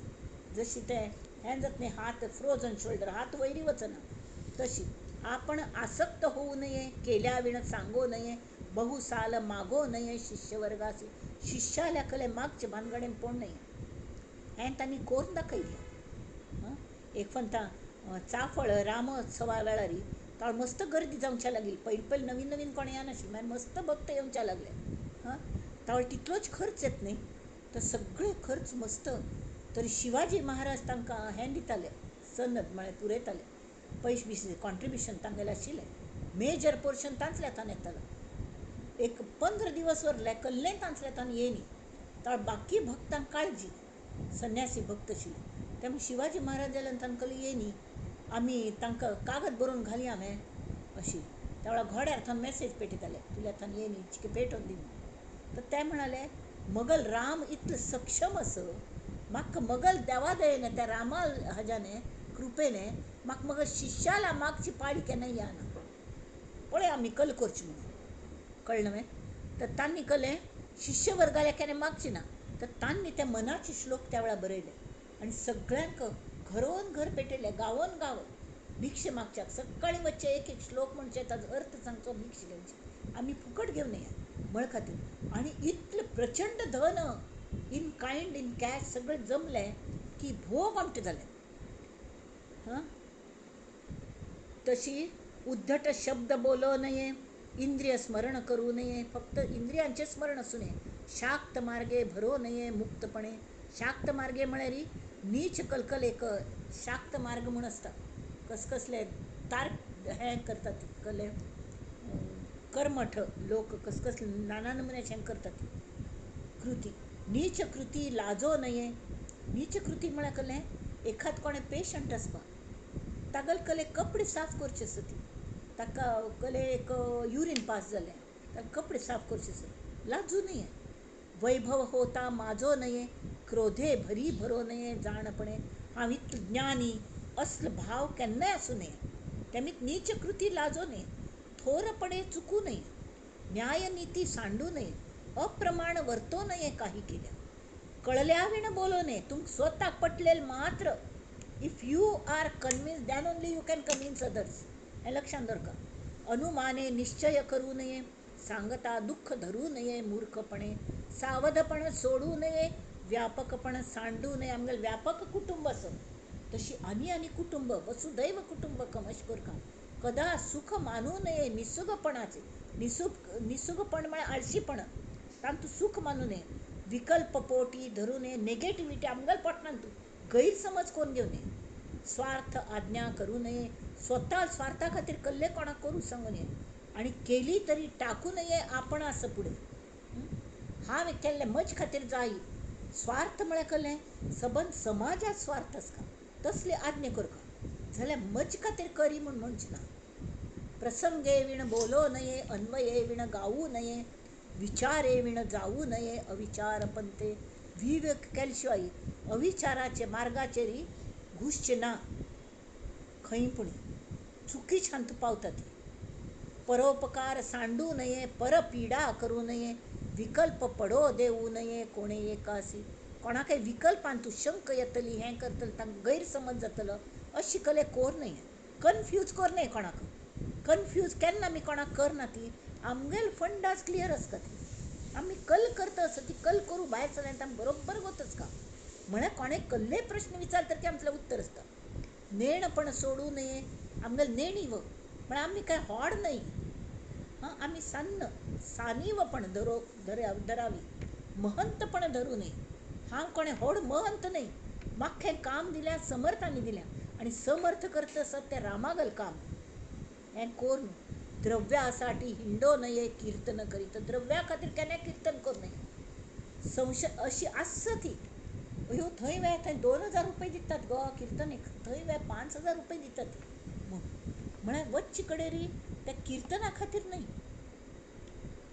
Speaker 1: जशी ते हें जाता न्ही हात फ्रोजन शोल्डर, हात वयरी वचना तशी. आपण आसक्त होऊ नये, केल्या विण सांगू नये, बहुसाल मागो नये शिष्यवर्गासी. शिष्याल्या कले मागचे भानगडेन पडू नये. हें तांणी करून दाखयलें. एक फंता चाफळ रामोत्सवा वेळार ताळ मस्त गर्दी जावच्या लागली. पयलीं पयलीं नवीन नवीन कोण येनाशिल्लें, मागीर मस्त भक्त येवच्या लागले. हां, तावळ तितलोच खर्च येत न्ही, तर सगळे खर्च मस्त. तर शिवाजी महाराज तांकां हें दिताले, सनद म्हळ्यार पुरयताले, पयशे बिशे कॉन्ट्रिब्युशन तांगेलें आशिल्लें. मेजर पोर्शन तांचल्या हातान येतालो. एक 15 दिवस उरले कल्लें तांचल्या हातान येयनी. ताळ बाकी भक्तांक काळजी, संन्यासी भक्त आशिल्ले. ते शिवाजी महाराजाल्यान तांकां येयनी, आमी तांकां कागद बरोवन घाली हांवें अशी. त्या वेळार घोड्यार थंय मॅसेज पेटयताले, तुल्या थंय येयनी चिके पेटोवन दी म्हणून. तर ते म्हणाले मगल राम इतलो सक्षम आसा म्हाका मगल देवा दयेन त्या रामा हाज्याने कृपेने म्हाका मगल शिष्याला मागची पाळी केन्ना येना. पळय आमी कल करची म्हणून कळ्ळें न्हय. तर तांणी कलें शिष्य वर्गाल्या केन्ना मागची ना. तर तांणी त्या मनाचे श्लोक त्या वेळार बरयले आनी सगळ्यांक घरोन घर पेटयले, गांवोन गांव भिक्षे मागच्याक. सकाळीं वचचें एक एक श्लोक म्हणचे, ताजो अर्थ सांगचो, भिक्ष घेवची, आमी फुकट घेवन या म्हळ खातीर. आनी इतलें प्रचंड धन इन कायंड इन कॅश सगळें जमलें की भोग आमचें जालें. हां, तशी उद्धट शब्द बोलो नये, इंद्रिय स्मरण करू नये, फक्त इंद्रियांचें स्मरण आसूं नये. शाक्त मार्गे भरो नये मुक्तपणे. शाक्त मार्गे म्हळ्यार नीच कलकल एक शाक्त मार्ग म्हूण आसता, कसकसले तार्क हें करतात कले कर्मठ लोक कसकसले नाना नमुन्याचे हें करतात कृती. नीच कृती लाजो नये. नीच कृती म्हळ्यार कलें एखाद कोणें पेशंट आसपा तागल कले कपडे साफ करचे आसता ती, ताका कले एक युरीन पास जालें ताका कपडे साफ करचे आसता, लाजू नये. वैभव होता माजो नये, क्रोधे भरी भरो नये जाणपणे. हांव इतलो ज्ञानी असलो भाव केन्नाय आसूं नये. तेमी नीच कृती लाजो नये, थोरपणे चुकू नये, न्यायनीती सांडू नये, अप्रमाण वर्तो नये काही केल्या. कळल्या विण बोलो नये. तुमकां स्वताक पटलेल मात्र. If you are convince then only you can convince others, हें लक्षांत दवरका. अनुमाने निश्चय करू नये, सांगता दुःख धरू नये मूर्खपणे, सावधपण सोडू नये, व्यापकपण सांडू नये. आमगेलें व्यापक कुटुंब आसा तशी आनी आनी कुटुंब वसुदैव कुटुंबकम अशें करका. कदा सुख मानू नये निसुगपणाचे. निसुगपण म्हळ्यार आळशीपण, तातूंत सुख मानू नये. विकल्प पोटी धरू नये. नेगेटिविटी आमगेल्या पोटणान तूं गैरसमज करून घेवं नये. स्वार्थ आज्ञा करू नये. स्वता स्वार्था खातीर कल्ले कोणाक करूं सांगू नये आनी केली तरी टाकू नये आपण आसा फुडें. हांवें केल्लें म्हजे खातीर जाय. स्वार्थ म्हळ्यार कलें सबंद समाजांत स्वार्थ आसता तसली आज्ञा करका जाल्यार म्हजे खातीर करी म्हूण म्हणचें ना. प्रसंगे विण बोलो नये, अन्वये विण गावू नये, विचारे विण जावू नये अविचार पंथे. विवेक केले शिवाय अविचाराचे मार्गाचेर घुसचें ना खंय पूण चुकीच्यान तूं पावता ती. परोपकार सांडू नये, परपिडा करूं नये, विकल्प पडो देवू नये कोणे एकासी. कोणाकय विकल्पान तूं शंक येतली, हें करतलें, तांकां गैरसमज जातलो अशी कले कोर नये. कन्फ्यूज कर नये कोणाक. कन्फ्यूज केन्ना आमी कोणाक करना ती आमगेल फंडास क्लियर आसता ती. आमी कल करता आसता ती कल करूं भायर सरल्यार आमी बरोबर वता का म्हळ्यार कोणें कसलेय प्रश्न विचारता की आमचें उत्तर आसता. नेणपण सोडू नये. आमगेलें नेणीव म्हळ्यार आमी कांय होड न्हय, हां, आमी सान्न सानीवपण धरावी, महंतपण धरू नये. हांव कोणें होड महंत न्हय, म्हाका हें काम दिल्या समर्थांनी दिल्या आनी समर्थ करता आसत तें रामागल काम हें करून. द्रव्यासाठी हिंडो नये कीर्तन करीत. द्रव्या खातीर केन्ना कीर्तन करूं नये. संशय अशी आसता ती. अयो थंय वे थंय 2000 रुपये दितात गो किर्तनेक, थंय वे 5000 रुपये दितात म्हूण. म्हळ्यार वच्चे कडेन त्या किर्तना खातीर न्हय.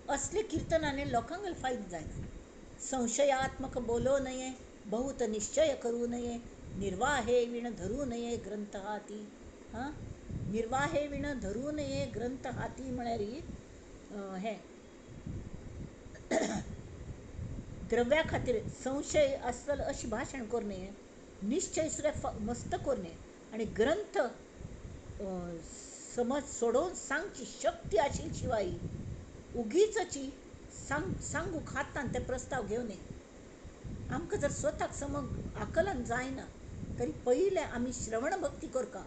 Speaker 1: असले किर्तनाने लोकांक फायदो जायना. संशयात्मक बोलो नये, बहुत निश्चय करू नये, निर्वाहे विण धरू नये ग्रंथ हाती. हां, निर्वाहे विण धरू नये ग्रंथ हाती म्हळ्यार हें द्रव्या खातीर संशय आसतलो अशें भाशण करूं नये, निश्चय सुद्दां मस्त करूं नये आनी ग्रंथ समज सोडोवन सांगची शक्ती आशिल्ली शिवाय उगीचची सांगूंक हातान ते प्रस्ताव घेवं नये. आमकां जर स्वताक समज आकलन जायना तरी पयलें आमी श्रवण भक्ती करका,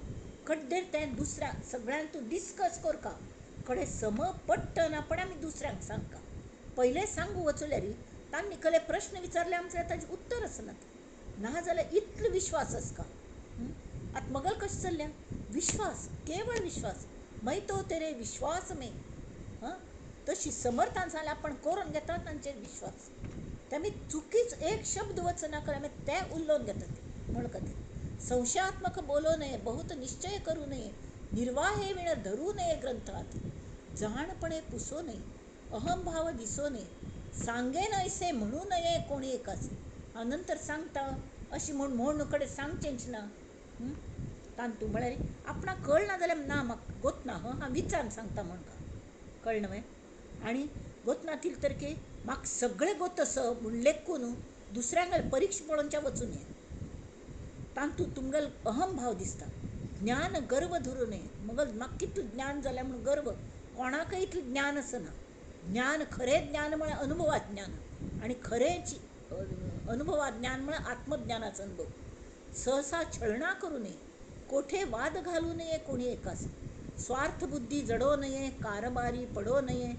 Speaker 1: कड्डेर तें दुसऱ्या सगळ्यांक तूं डिस्कस करका, कडे सम पडटना पण आमी दुसऱ्यांक सांगका. पयलें सांगू वचल्यार तांणी कसले प्रश्न विचारले आमचे ताजें उत्तर आसना ना जाल्यार इतलो विश्वास आसका. आतां मगल कशें चल्ल्या विश्वास, केवळ विश्वास, मै तो तेरे विश्वास में. हां, तशी समर्थान जाल्यार आपण करून घेता तांचेर विश्वास. ते चुकीच एक शब्द वचना कर आमी ते उलोवन घेतात म्हूण खातीर. संशयात्मक बोलो नये, बहुत निश्चय करू नये, निर्वाहे विण धरू नये ग्रंथात, जाणपणे पुसो नये, अहंभाव दिसो नये, सांगेन ऐसे म्हणू नये कोणी एकाचे. हांव नंतर सांगता अशी म्हूण म्हूण कडेन सांगचेंच ना. तांतू म्हळ्यार आपणाक कळना जाल्यार ना म्हाका गोतना हं हांव विचारून सांगता म्हण का कळना न्हय. आनी गोतना तितलें तर की म्हाका सगळें गोत आसा म्हूण लेखून दुसऱ्यांक परिक्षा पळोवच्या वचून ये. तातूंत तुमगेलो अहमभाव दिसता. ज्ञान गर्व धरूं नये. मगल म्हाका कितलें ज्ञान जालें म्हूण गर्व कोणाकय इतलें ज्ञान आसना. ज्ञान खरें ज्ञान म्हळ्यार अनुभवात ज्ञान आनी खरेंच अनुभवात ज्ञान म्हळ्यार आत्मज्ञानाचो अनुभव. सहसा छळना करूं नये, कोठे वाद घालू नये कोणी एकास, स्वार्थ बुद्धी जडो नये, कारभारी पडो नये,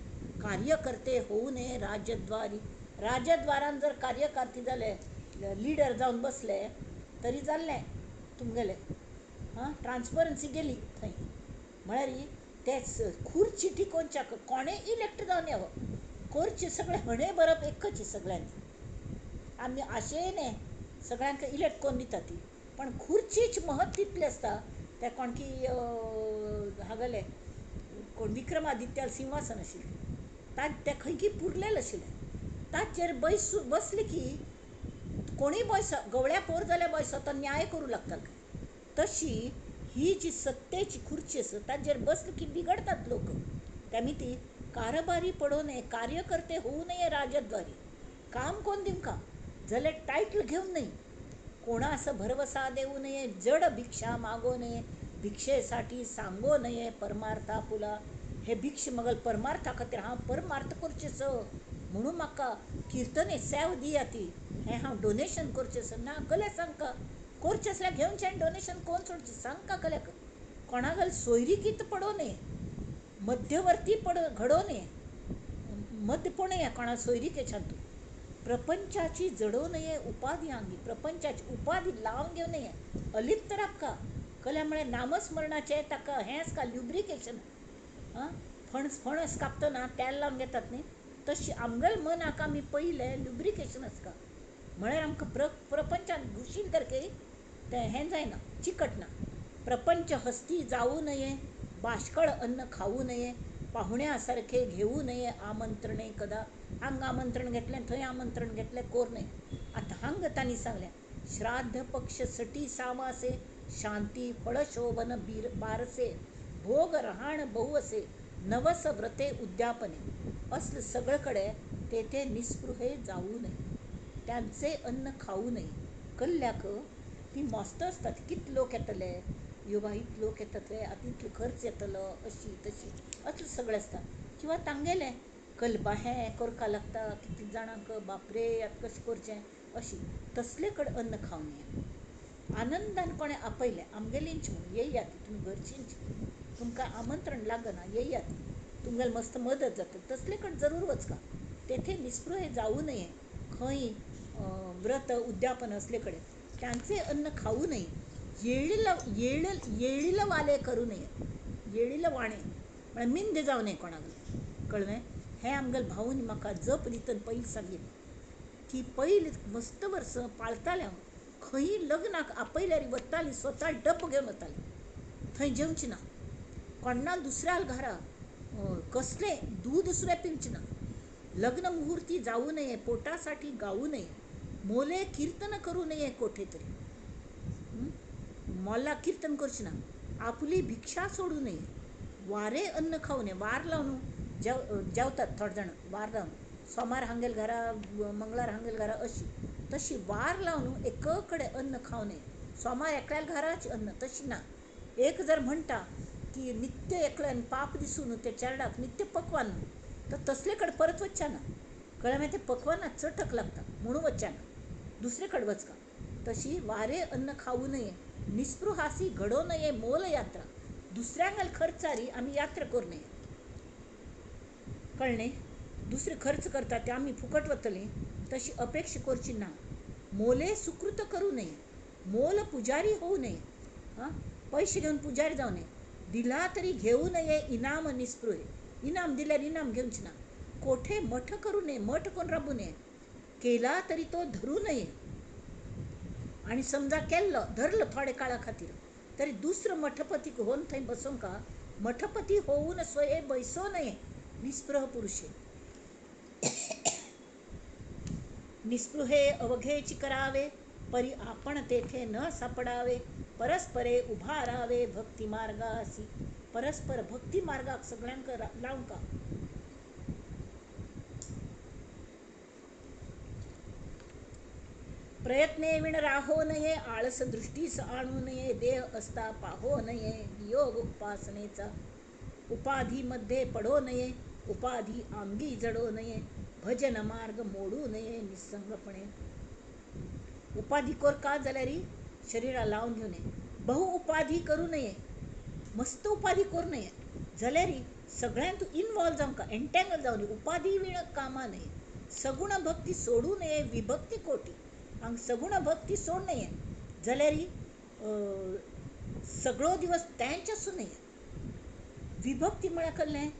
Speaker 1: कार्यकर्ते होऊ नये राज्यद्वारी. राज्यद्वारान जर कार्यकर्ते जाले, लिडर जावन बसले तरी जाल्लें तुमगेलें हां ट्रान्सपरन्सी गेली थंय. म्हळ्यार ते खुर्ची टिकोवच्याक कोणें इलेक्ट जावन येवप करचें सगळें हणें भरप एकच सगळ्यांनी. आमी आशेने सगळ्यांक इलेक्ट करून दिता ती, पण खुर्चीच महत्व तितलें आसता. ते कोणकी हागले कोण विक्रमादित्याल सिंहासन आशिल्लें तांत ते खंयकी पुरलेलें आशिल्लें ताचेर बसले की कोणूय बयसो गवळ्या पोर जाल्यार बयसो तो न्याय करूं लागतालो. तशी ही जी सत्तेची खुर्ची आसा ताचेर बसले की बिगडतात लोक. त्यामी ती कारभारी पडोवं नये, कार्यकर्ते होऊ नये राजद्वारी. काम कोण दिवका जाल्यार टायटल घेवन न्हय. कोणास भरवसा देऊ नये, जड भिक्षा मागो नये, भिक्षेसाठी सांगो नये परमार्था पुला. हे भिक्ष मगल परमार्था खातीर हांव परमार्थ करचें स म्हणून म्हाका किर्तने सेव दिया ती हें हांव डोनेशन करचें स ना कल्या सांगका करचें आसल्यार घेवचें आनी डोनेशन कोण सोडचें सांगका कल्याक. कोणागल सोयरीकीत पडोवं नये, मध्यवर्ती घडोवं नये, मध्य पडूं कोणा सोयरीकेच्यान तूं. प्रपंचाची जडोवं नये उपाधी आंगी, प्रपंचाची उपाधी लावन घेवं नये. अलिप्त राबका कल्या म्हळ्यार नामस्मरणाचें ताका हें आसता ल्युब्रिकेशन. आं फणस कापतना तेल लावन घेतात न्ही, तशी आमगेले मनाक आमी पयलें ल्युब्रिकेशन आसता. म्हळ्यार आमकां प्रपंचान घुशील तर तें हें जायना, चिकटना. प्रपंच हस्ती जावू नये, बाष्कळ अन्न खावू नये, पाहुण्या सारखे घेवू नये आमंत्रणे कदा. हांगा आमंत्रण घेतलें थंय आमंत्रण घेतलें कोर नये. आतां हांगा तांणी सांगलें श्राद्ध पक्ष सटी सामासे, शांती फळशोभन बारसे, भोग रहाण बहु असे, नवस व्रते उद्यापने. असले सगळे कडेन तेथे निस्पृहे जावू नये, त्यांचे अन्न खावू नये. कल्ल्याक ती मस्त आसतात कितले लोक येतले यो बाय इतले लोक येतात रे आतां इतलो खर्च येतलो अशी तशी असलें सगळें आसता. किंवा तांगेलें कलबा हें करपाक लागता कितले जाणांक बापरे आतां कशें करचें अशी तसले कडेन अन्न खावं नये. आनंदान कोणें आपयलें आमगेलींच म्हूण येयात तुमी घरचींच, तुमकां आमंत्रण लागना येयात तुमगेली मस्त मदत जाता तसले कडेन जरूर वचका. तेथे निस्पृहे जावू नये, खंय व्रत उद्यापन असले कडेन त्यांचे अन्न खावू नये. येळील वाले करूं नये, येळील वाणे म्हळ्यार मिंद जावं नये कोणाक कळ्ळें. हें आमगेले भाऊन म्हाका जप दितना पयलीं सांगिल्लें की पयलीं मस्त वर्सां पाळतालें हांव. खंयी लग्नाक आपयल्यार वतालीं स्वता डबो घेवन वतालीं, थंय जेवचें ना, कोण्णा दुसऱ्या घरा कसलें दूद सुद्दां पिवचें ना. लग्न मुहूर्ती जावू नये, पोटासाठी गाऊ नये, मोले कीर्तन करूं नये कोठे तरी, मोला कीर्तन करचें ना, आपली भिक्षा सोडू नये, वारे अन्न खावू नये. वार लावन जेवतात थोडे जाण वार लावन, सोमार हांगेल घरा मंगळार हांगेल घरा अशी तशी वार लावन एक कडेन अन्न खावं नये. सोमार एकल्या घराच अन्न तशी ना. एक जर म्हणटा की नित्य एकल्यान पाप दिसून ते चेरडाक नित्य पकवान तर तसले कडेन परत वचचें ना. कळ्ळें मागीर ते पकवानाक चटक लागता म्हणून वचचें ना, दुसरे कडेन वचका. तशी वारे अन्न खावू नये, निस्पृहासी घडोवं नये मोल यात्रा. दुसऱ्यांगेल खर्चारी आमी यात्रा करूं नये. कळ्ळें? दुसरे खर्च करता ते आमी फुकट वतलीं तशी अपेक्षा करची ना. मोले सुकृत करूं नये, मोल पुजारी होऊ नये. हां पयशे घेवन पुजारी जावं नये. दिला तरी घेवू नये इनाम निस्पृहे. इनाम दिल्यार इनाम घेवचें ना. कोठे मठ करूं नये, मठ करून राबू नये. केला तरी तो धरूं नये. आनी समजा केल्लो धरलो थोडे काळा खातीर तरी दुसरो मठपती होवन थंय बसोवंक मठपती होऊन स्वये बैसो नये निस्पृह पुरुषे. निस्पृहे अवघेची करावे, परी आपण तेथे न सापडावे, परस्परे उभा रावे भक्ती मार्गासी. परस्पर भक्ती मार्गाक सगळ्यांक लावंका. प्रयत्ने विण राहो नये, आळस दृष्टीस आणू नये, देह असता पाहो नये, योग उपासनेचा. उपाधीमध्ये पडो नये, उपाधी आंगी जडो नये, भजन मार्ग मोडू नये निसंगपणे. उपाधी कोर का जाल्यार शरीरा लावन घेवं नये. बहु उपाधी करूं नये, मस्त उपाधी करूं नये जाल्यार सगळ्यांत तूं इनवॉल्व जावंका, एंटेंगल जावं नये. उपाधी विण कामा नये. सगुण भक्ती सोडू नये, विभक्ती खोटी. हांगा सगुण भक्ती सोड नये जाल्यार सगळो दिवस तेंच आसूं नये. विभक्ती म्हळ्यार कसलें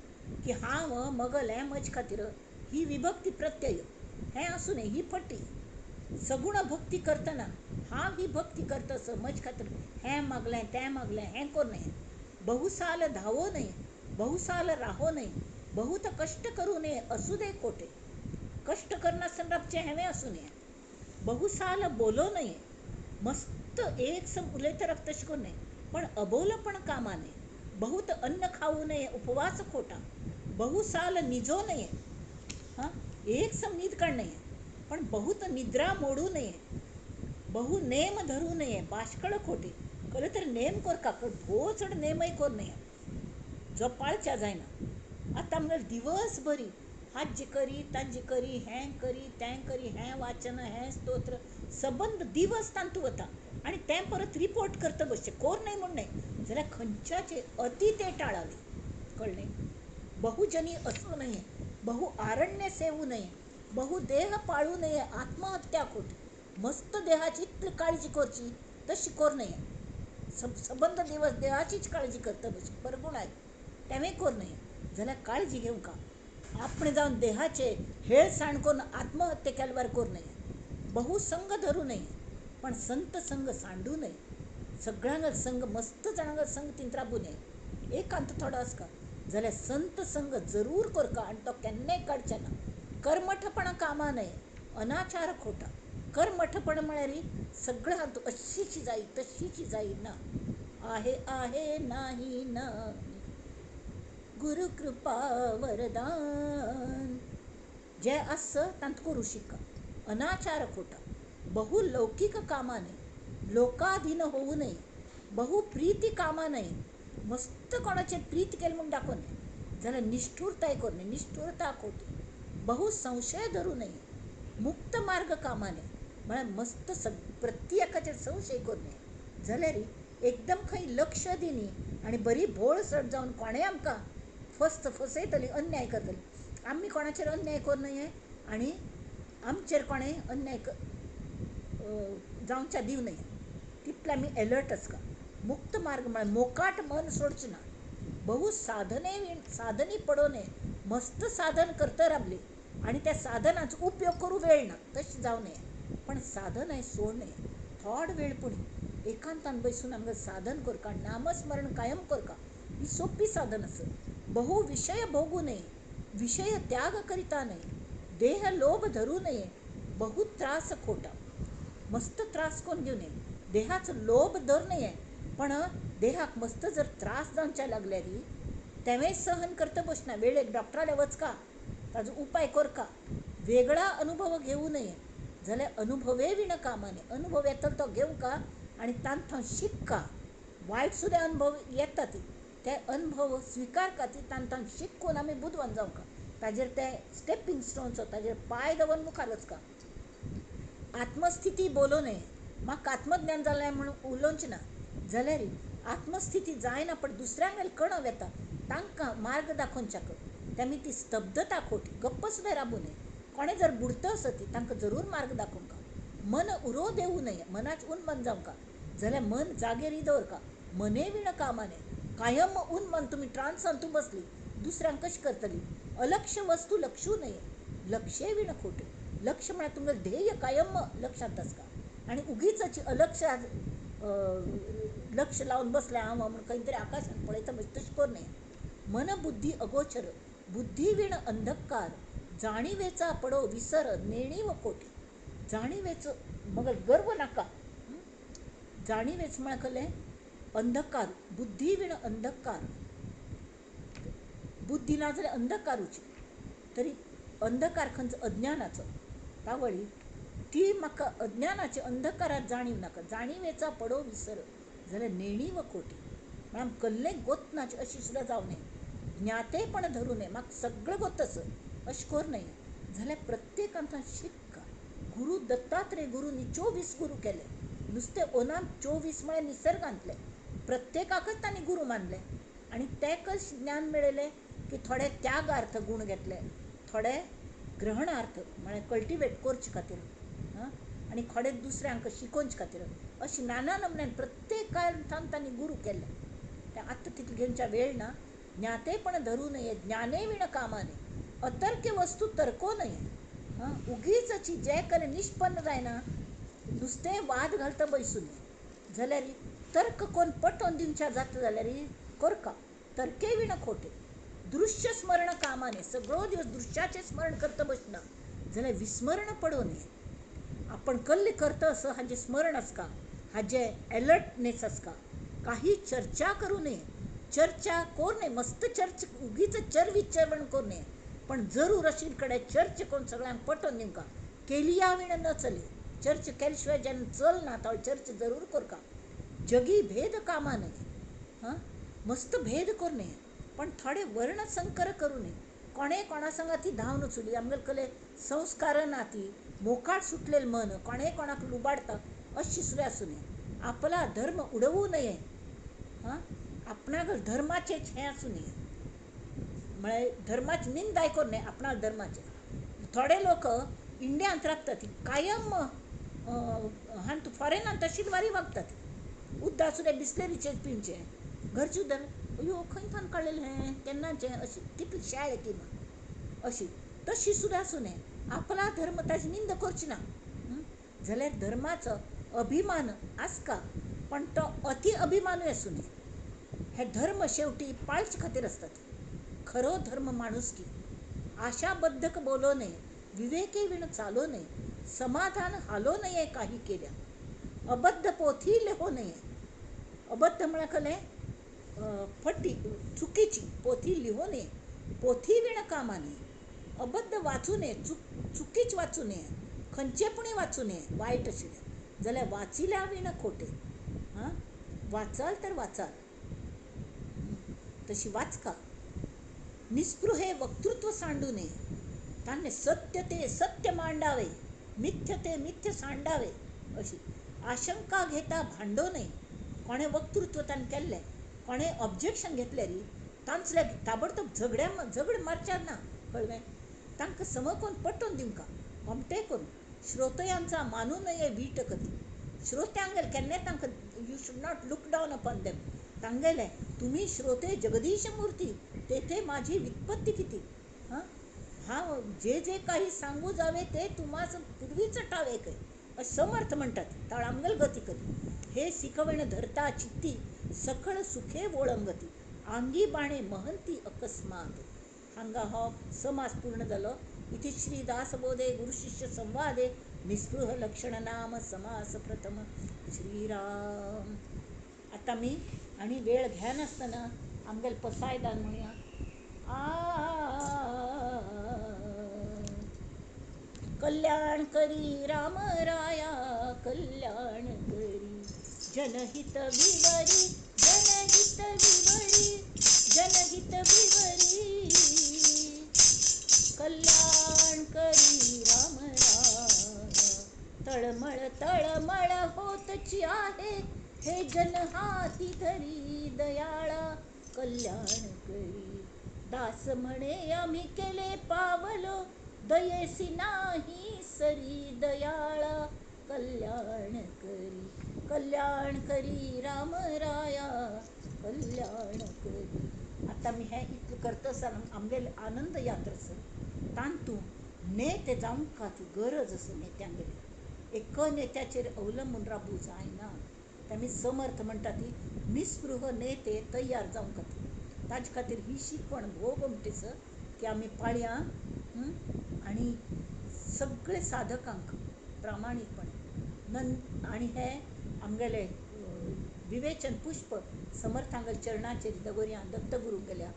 Speaker 1: की हांव मगलें म्हजे खातीर, ही विभक्ती प्रत्यय हें आसूं नये, ही फटी. सगुण भक्ती करतना हांव ही भक्ती करता सर म्हजे खातीर हें मागलें तें मागलें हें करूं नये. बहुसाल धावो नये, बहुसाल राहो नये, बहुत कश्ट करूं नये असूं दे खोटे. कश्ट करनासतना रावचें हेंवूय आसूं नये. बहुसाल बोलो नये, मस्त एक सम उलयता रावता तशें करूं नये, पण अबोलपण कामा नये. बहुत अन्न खाऊ नये, उपवास खोटा. बहुसाल निजो नये, हां एक सम न्हीद काड नये, पण बहुत निद्रा मोडू नये. बहु नेम धरू नये, बाष्कळ खोटे. खरें तर नेम करका, भोव चड नेमय करूं नये जो पाळच्या जायना. आतां आमगेले दिवस बरी हाजी करी ताजी करी हें करी तें करी, हें वाचन हें स्तोत्र, सबंद दिवस तांतूं वता आनी तें परत रिपोर्ट करता बसचें. कोर न्हय म्हूण न्हय जाल्यार खंयच्याचे अती तें टाळावे. कळ्ळें? बहुजनी असू नये, बहु आरण्य सेवू नये, बहु देह पाळू नये, आत्महत्या खोटी. मस्त देहाची इतली काळजी करची तशी करूं नये. सबंद दिवस देहाचीच काळजी करता बसची परगुण आयले तेंवूय करूं नये. जाल्यार काळजी घेवंका आपणें जावन देहाचे हेळसाण करून आत्महत्या केल्यार करूं नये. बहु संग धरूं नये, पण संत संग सांडू नये. सगळ्यांक संग मस्त जाणांक संग तिंत राबू नये, एकांत थोडो आसका जाल्यार संत संग जरूर करका आनी तो केन्नाय काडचे ना. कर्मठपण कामा नये, अनाचार खोटा. कर्मठपण म्हळ्यार सगळें हातूंत अशीची जायी तशीची जायी ना. आहे आहे नाही नाही, गुरु कृपा वरदान. जें आसा तांत करूं शिका. अनाचार खोटा. बहु लौकीक कामा नये, लोकाधीन होऊ नये, बहु प्रीती कामा नये. मस्त कोणाचेर प्रीत केली म्हूण दाखोवं नये जाल्यार निश्ठुरताय करूं नये, निश्ठुरता खोटी. बहु संशय धरूं नये, मुक्त मार्ग कामा नये. म्हळ्यार मस्त प्रत्येकाचेर संशय करूं नये जाल्यार एकदम खंय लक्ष दिनी आनी बरी भोळसट जावन कोणें आमकां फस्त फसयतली, अन्याय करतली. आमी कोणाचेर अन्याय करूं नये आनी आमचेर कोणें अन्याय जावच्या दिवं नये, तितले आमी एलर्ट आसका. मुक्त मार्ग म्हळ्यार मोकाट मन सोडचें ना. बहु साधने साधनी पडो नये, मस्त साधन करता राबली आनी त्या साधनाचो उपयोग करूं वेळ ना तशें जावं नये, पण साधनाय सोड नये. थोडो वेळ पूण एकांतान बसून आमकां साधन करका, नामस्मरण कायम करका, ही सोंपी साधन आसा. बहु विशय भोगू नये, विशय त्याग करिता नये, देह लोभ धरू नये, बहु त्रास खोटा. मस्त त्रास करून घेवं नये, देहाचो लोभ धर नये, पण देहाक मस्त जर त्रास जावच्या लागल्यार तेंवूय सहन करता बसना. वेळेक डॉक्टराले वचका, ताजो उपाय करका. वेगळा अनुभव घेवं नये जाल्यार अनुभवे विण कामा नये. अनुभव येतलो तो घेवंका आनी तांतून शिकका. वायट सुद्दां अनुभव येता ती ते अनुभव स्विकारका, ती तांतून शिकून आमी बुदवंत जावंका. ताजेर ते स्टेपिंग स्टोन्स ताजेर पांय दवरून मुखार वचका. आत्मस्थिती बोलो नये, म्हाका आत्मज्ञान जालें म्हूण उलोवचें ना जाल्यार आत्मस्थिती जायना पण दुसऱ्यांक कणव येता तांकां मार्ग दाखोवच्याक तेमी ती स्तब्धता खोटी. गप्प सुद्दां राबू नये. कोणें जर बुडत आसत तांकां जरूर मार्ग दाखोवंका. मन उरो देवू नये, मनाच उन्मन जावंका जाल्यार मन जागेरी दवरका. मने विण कामा नये. कायम उन्मन तुमी ट्रान्सान तूं बसली दुसऱ्यांक कशें करतली. अलक्ष वस्तू लक्षू नये, लक्षे विण खोटे. लक्ष म्हळ्यार तुमगेलें ध्येय कायम लक्षांत आसका आनी उगीच अलक्ष लक्ष लावन बसलें हांव म्हूण खंय तरी आकाशांत पळयता तशें करूं नये. मन बुद्धी अगोचर, बुद्धी विण अंधकार, जाणिवेचा पडो विसर नेणीव खोटी. जाणिवेचो मगर गर्व नाका. जाणीवेच म्हळ्यार कसलें अंधकार, बुद्धी विण अंधकार. बुद्धी ना जाल्यार अंधकारूच, तरी अंधकार खंयचो अज्ञानाचो. तावळी ती म्हाका अज्ञानाचे अंधकारात जाणीव नाका. जाणीवेचा पडो विसर जाल्यार नेणीव खोटी. म्हळ्यार कसलें गोत नाचें अशें सुद्दां जावं नये, ज्ञातेपण धरूं नये, म्हाका सगळें गोत आसा अशें करूं नये. जाल्यार प्रत्येकान शिक्का. गुरू दत्तात्रेय गुरूंनी 24 गुरू केले. नुस्तें ओनान 24 म्हळ्यार निसर्गांतले प्रत्येकाकच तांणी गुरू मानले आनी तेकच ज्ञान मेळयलें की थोडे त्यागार्थ गूण घेतले, थोडे ग्रहणार्थ म्हळ्यार कल्टिवेट करचे खातीर आनी थोडे दुसऱ्यांक शिकोवचे खातीर, अशें नाना नमुन्यान प्रत्येकार्थान तांणी गुरू केले. ते आतां तितलें घेवच्या वेळ ना. ज्ञातेपण धरूं नये, ज्ञाने विण कामा नये, अतर्क्य वस्तू तर्को नये. उगीच अशी जे कडेन निष्पन्न जायना नुस्तें वाद घालता बैसून जाल्यार तर्क कोण पटोवन दिवच्या जाता जाल्यार करका. तर्के विण खोटे. दृश्य स्मरण कामा नये, सगळो दिवस दृश्याचें स्मरण करता बसना जाल्यार विस्मरण पडूं नये. आपण कल्ले करता असं हाजें स्मरण आसका, हाजें एलर्टनेस आसका. काही चर्चा करूं नये, चर्चा करूं नये, मस्त चर्च उगीच चर्विचर्वण करूं नये, पण जरूर अशी कडेन चर्च करून सगळ्यांक पटोवन दिवंका. केलिया विण न चले, चर्च केले शिवाय जेन्ना चलना तो चर्च जरूर करका. जगी भेद कामा नये, हां मस्त भेद करूं नये, पण थोडे वर्णसंकर करूं नये. कोणे कोणा संगा ती धांवन चुली आमगेले कले संस्कार ना, ती मोकाट सुटलेलें मन कोणे कोणाक लुबाडता अशी सुद्दां आसूं नये. आपला धर्म उडोवू नये, हां आपणाक धर्माचेच हें आसूं नये, म्हळ्यार धर्माची निंदाय करूं नये आपणाक धर्माचे. थोडे लोक इंडियांत राबतात कायम हांत फॉरेनांत तशीच वारी वागतात. उद्दा सुद्दां बिस्लेरीचें पिवचें, घरचें उदक अयो खंय थावन काडलेलें हें केन्नाचें अशी कितली शेळ ती अशी तशी सुद्दां आसूं नये. आपला धर्म ताजी निंदा करची ना जाल्यार धर्माचो अभिमान आसका, पण तो अति अभिमानूय आसूं नये. हे धर्म शेवटी पाळचे खातीर आसतात. खरो धर्म माणुसकी. आशाबद्धक बोलो नये, विवेके विण चालो नये, समाधान हालो नये काही केल्या, अबद्ध पोथी लिहो नये. अबद्ध म्हळ्यार कसलें फटी चुकीची पोथी लिहो नये, पोथी विण कामा नये. अबद्ध वाचूं नये, चुकीच वाचूं नये, खंयचेपणी वाचूं नये वायट आशिल्लें जाल्यार वाचिल्या विण खोटे. हां वाचाल तर वाचाल तशी वाचका. निस्पृहे वक्तृत्व सांडू नये, तांणे सत्य ते सत्य मांडावे, मिथ्य ते मिथ्य सांडावे अशी. आशंका घेता भांडो नये. कोणें वक्तृत्व ताणें केल्लें, कोणें ऑब्जेक्शन घेतलें री तांचल्या ताबडतोब झगड मारच्या ना, कळ्ळें? तांकां समकोन पटोवन दिवंका कोमटे करून. श्रोतयांचा मानू नये वीटकती. श्रोत्यांगेर केन्नाय तांकां you should not look down upon them. तांगेलें तुम्ही श्रोते जगदीश मूर्ती तेथे माझी वित्पत्ती किती. हां हांव जे जे काही सांगू जावे ते तुम्हास पूर्वीच ठावे काय अशें समर्थ म्हणटात. तळांगल गती करी हे शिकवण धरता चित्ती सकळ सुखे वोळंगती आंगी बाणे महंती अकस्मात. हांगा हो समास पूर्ण जालो. इति श्री दासबोधे गुरुशिष्य संवादे निस्पृह लक्षण नाम समास प्रथम. श्रीराम. आतां आमी आनी वेळ घेनासतना आमगेले पसायदान म्हणया. कल्याण करी राम राया कल्याण करी, जनहित विवरी जनहित विवरी जनहित विवरी, कल्याण करी राम राया. तळमळ तळमळ होतची आहे हे जन हाती धरी दयाळा कल्याण करी. दास म्हणे आम्ही केले पावलो दयेसी नाही सरी दयाळा कल्याण करी, कल्याण करी राम राया कल्याण करी. आतां आमी हें इतलें करता आसतना आमगेले आनंद यात्रा आसा तातूंत नेते जावंक ती गरज आसा. नेत्यांगेली एक नेत्याचेर अवलंबून राबूं जायना. आमी समर्थ म्हणटा ती निस्पृह नेते तयार जावंक खातीर ताजे खातीर ही शिकवण भोव गोमटेच की आमी पाळया आनी सगळे साधकांक प्रामाणीकपणे आनी हे आमगेले विवेचन पुष्प समर्थांगेल्या चरणाचेर दवरया, दत्तगुरूंगेल्या,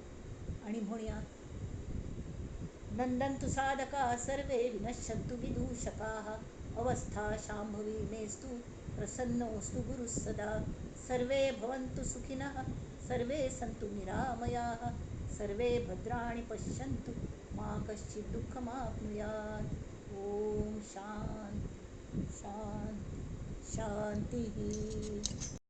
Speaker 1: आनी म्हणया नंदन्तु साधकाः सर्वे विनश्यन्तु विदूषकाः अवस्था शांभवी मेस्तु प्रसन्नोस्तु गुरुः सदा. सर्वे भवन्तु सुखिनः सर्वे सन्तु निरामयाः सर्वे भद्राणि पश्यन्तु मा कश्चित् दुःखमाप्नुयात्. ओम शांती शांती शांती.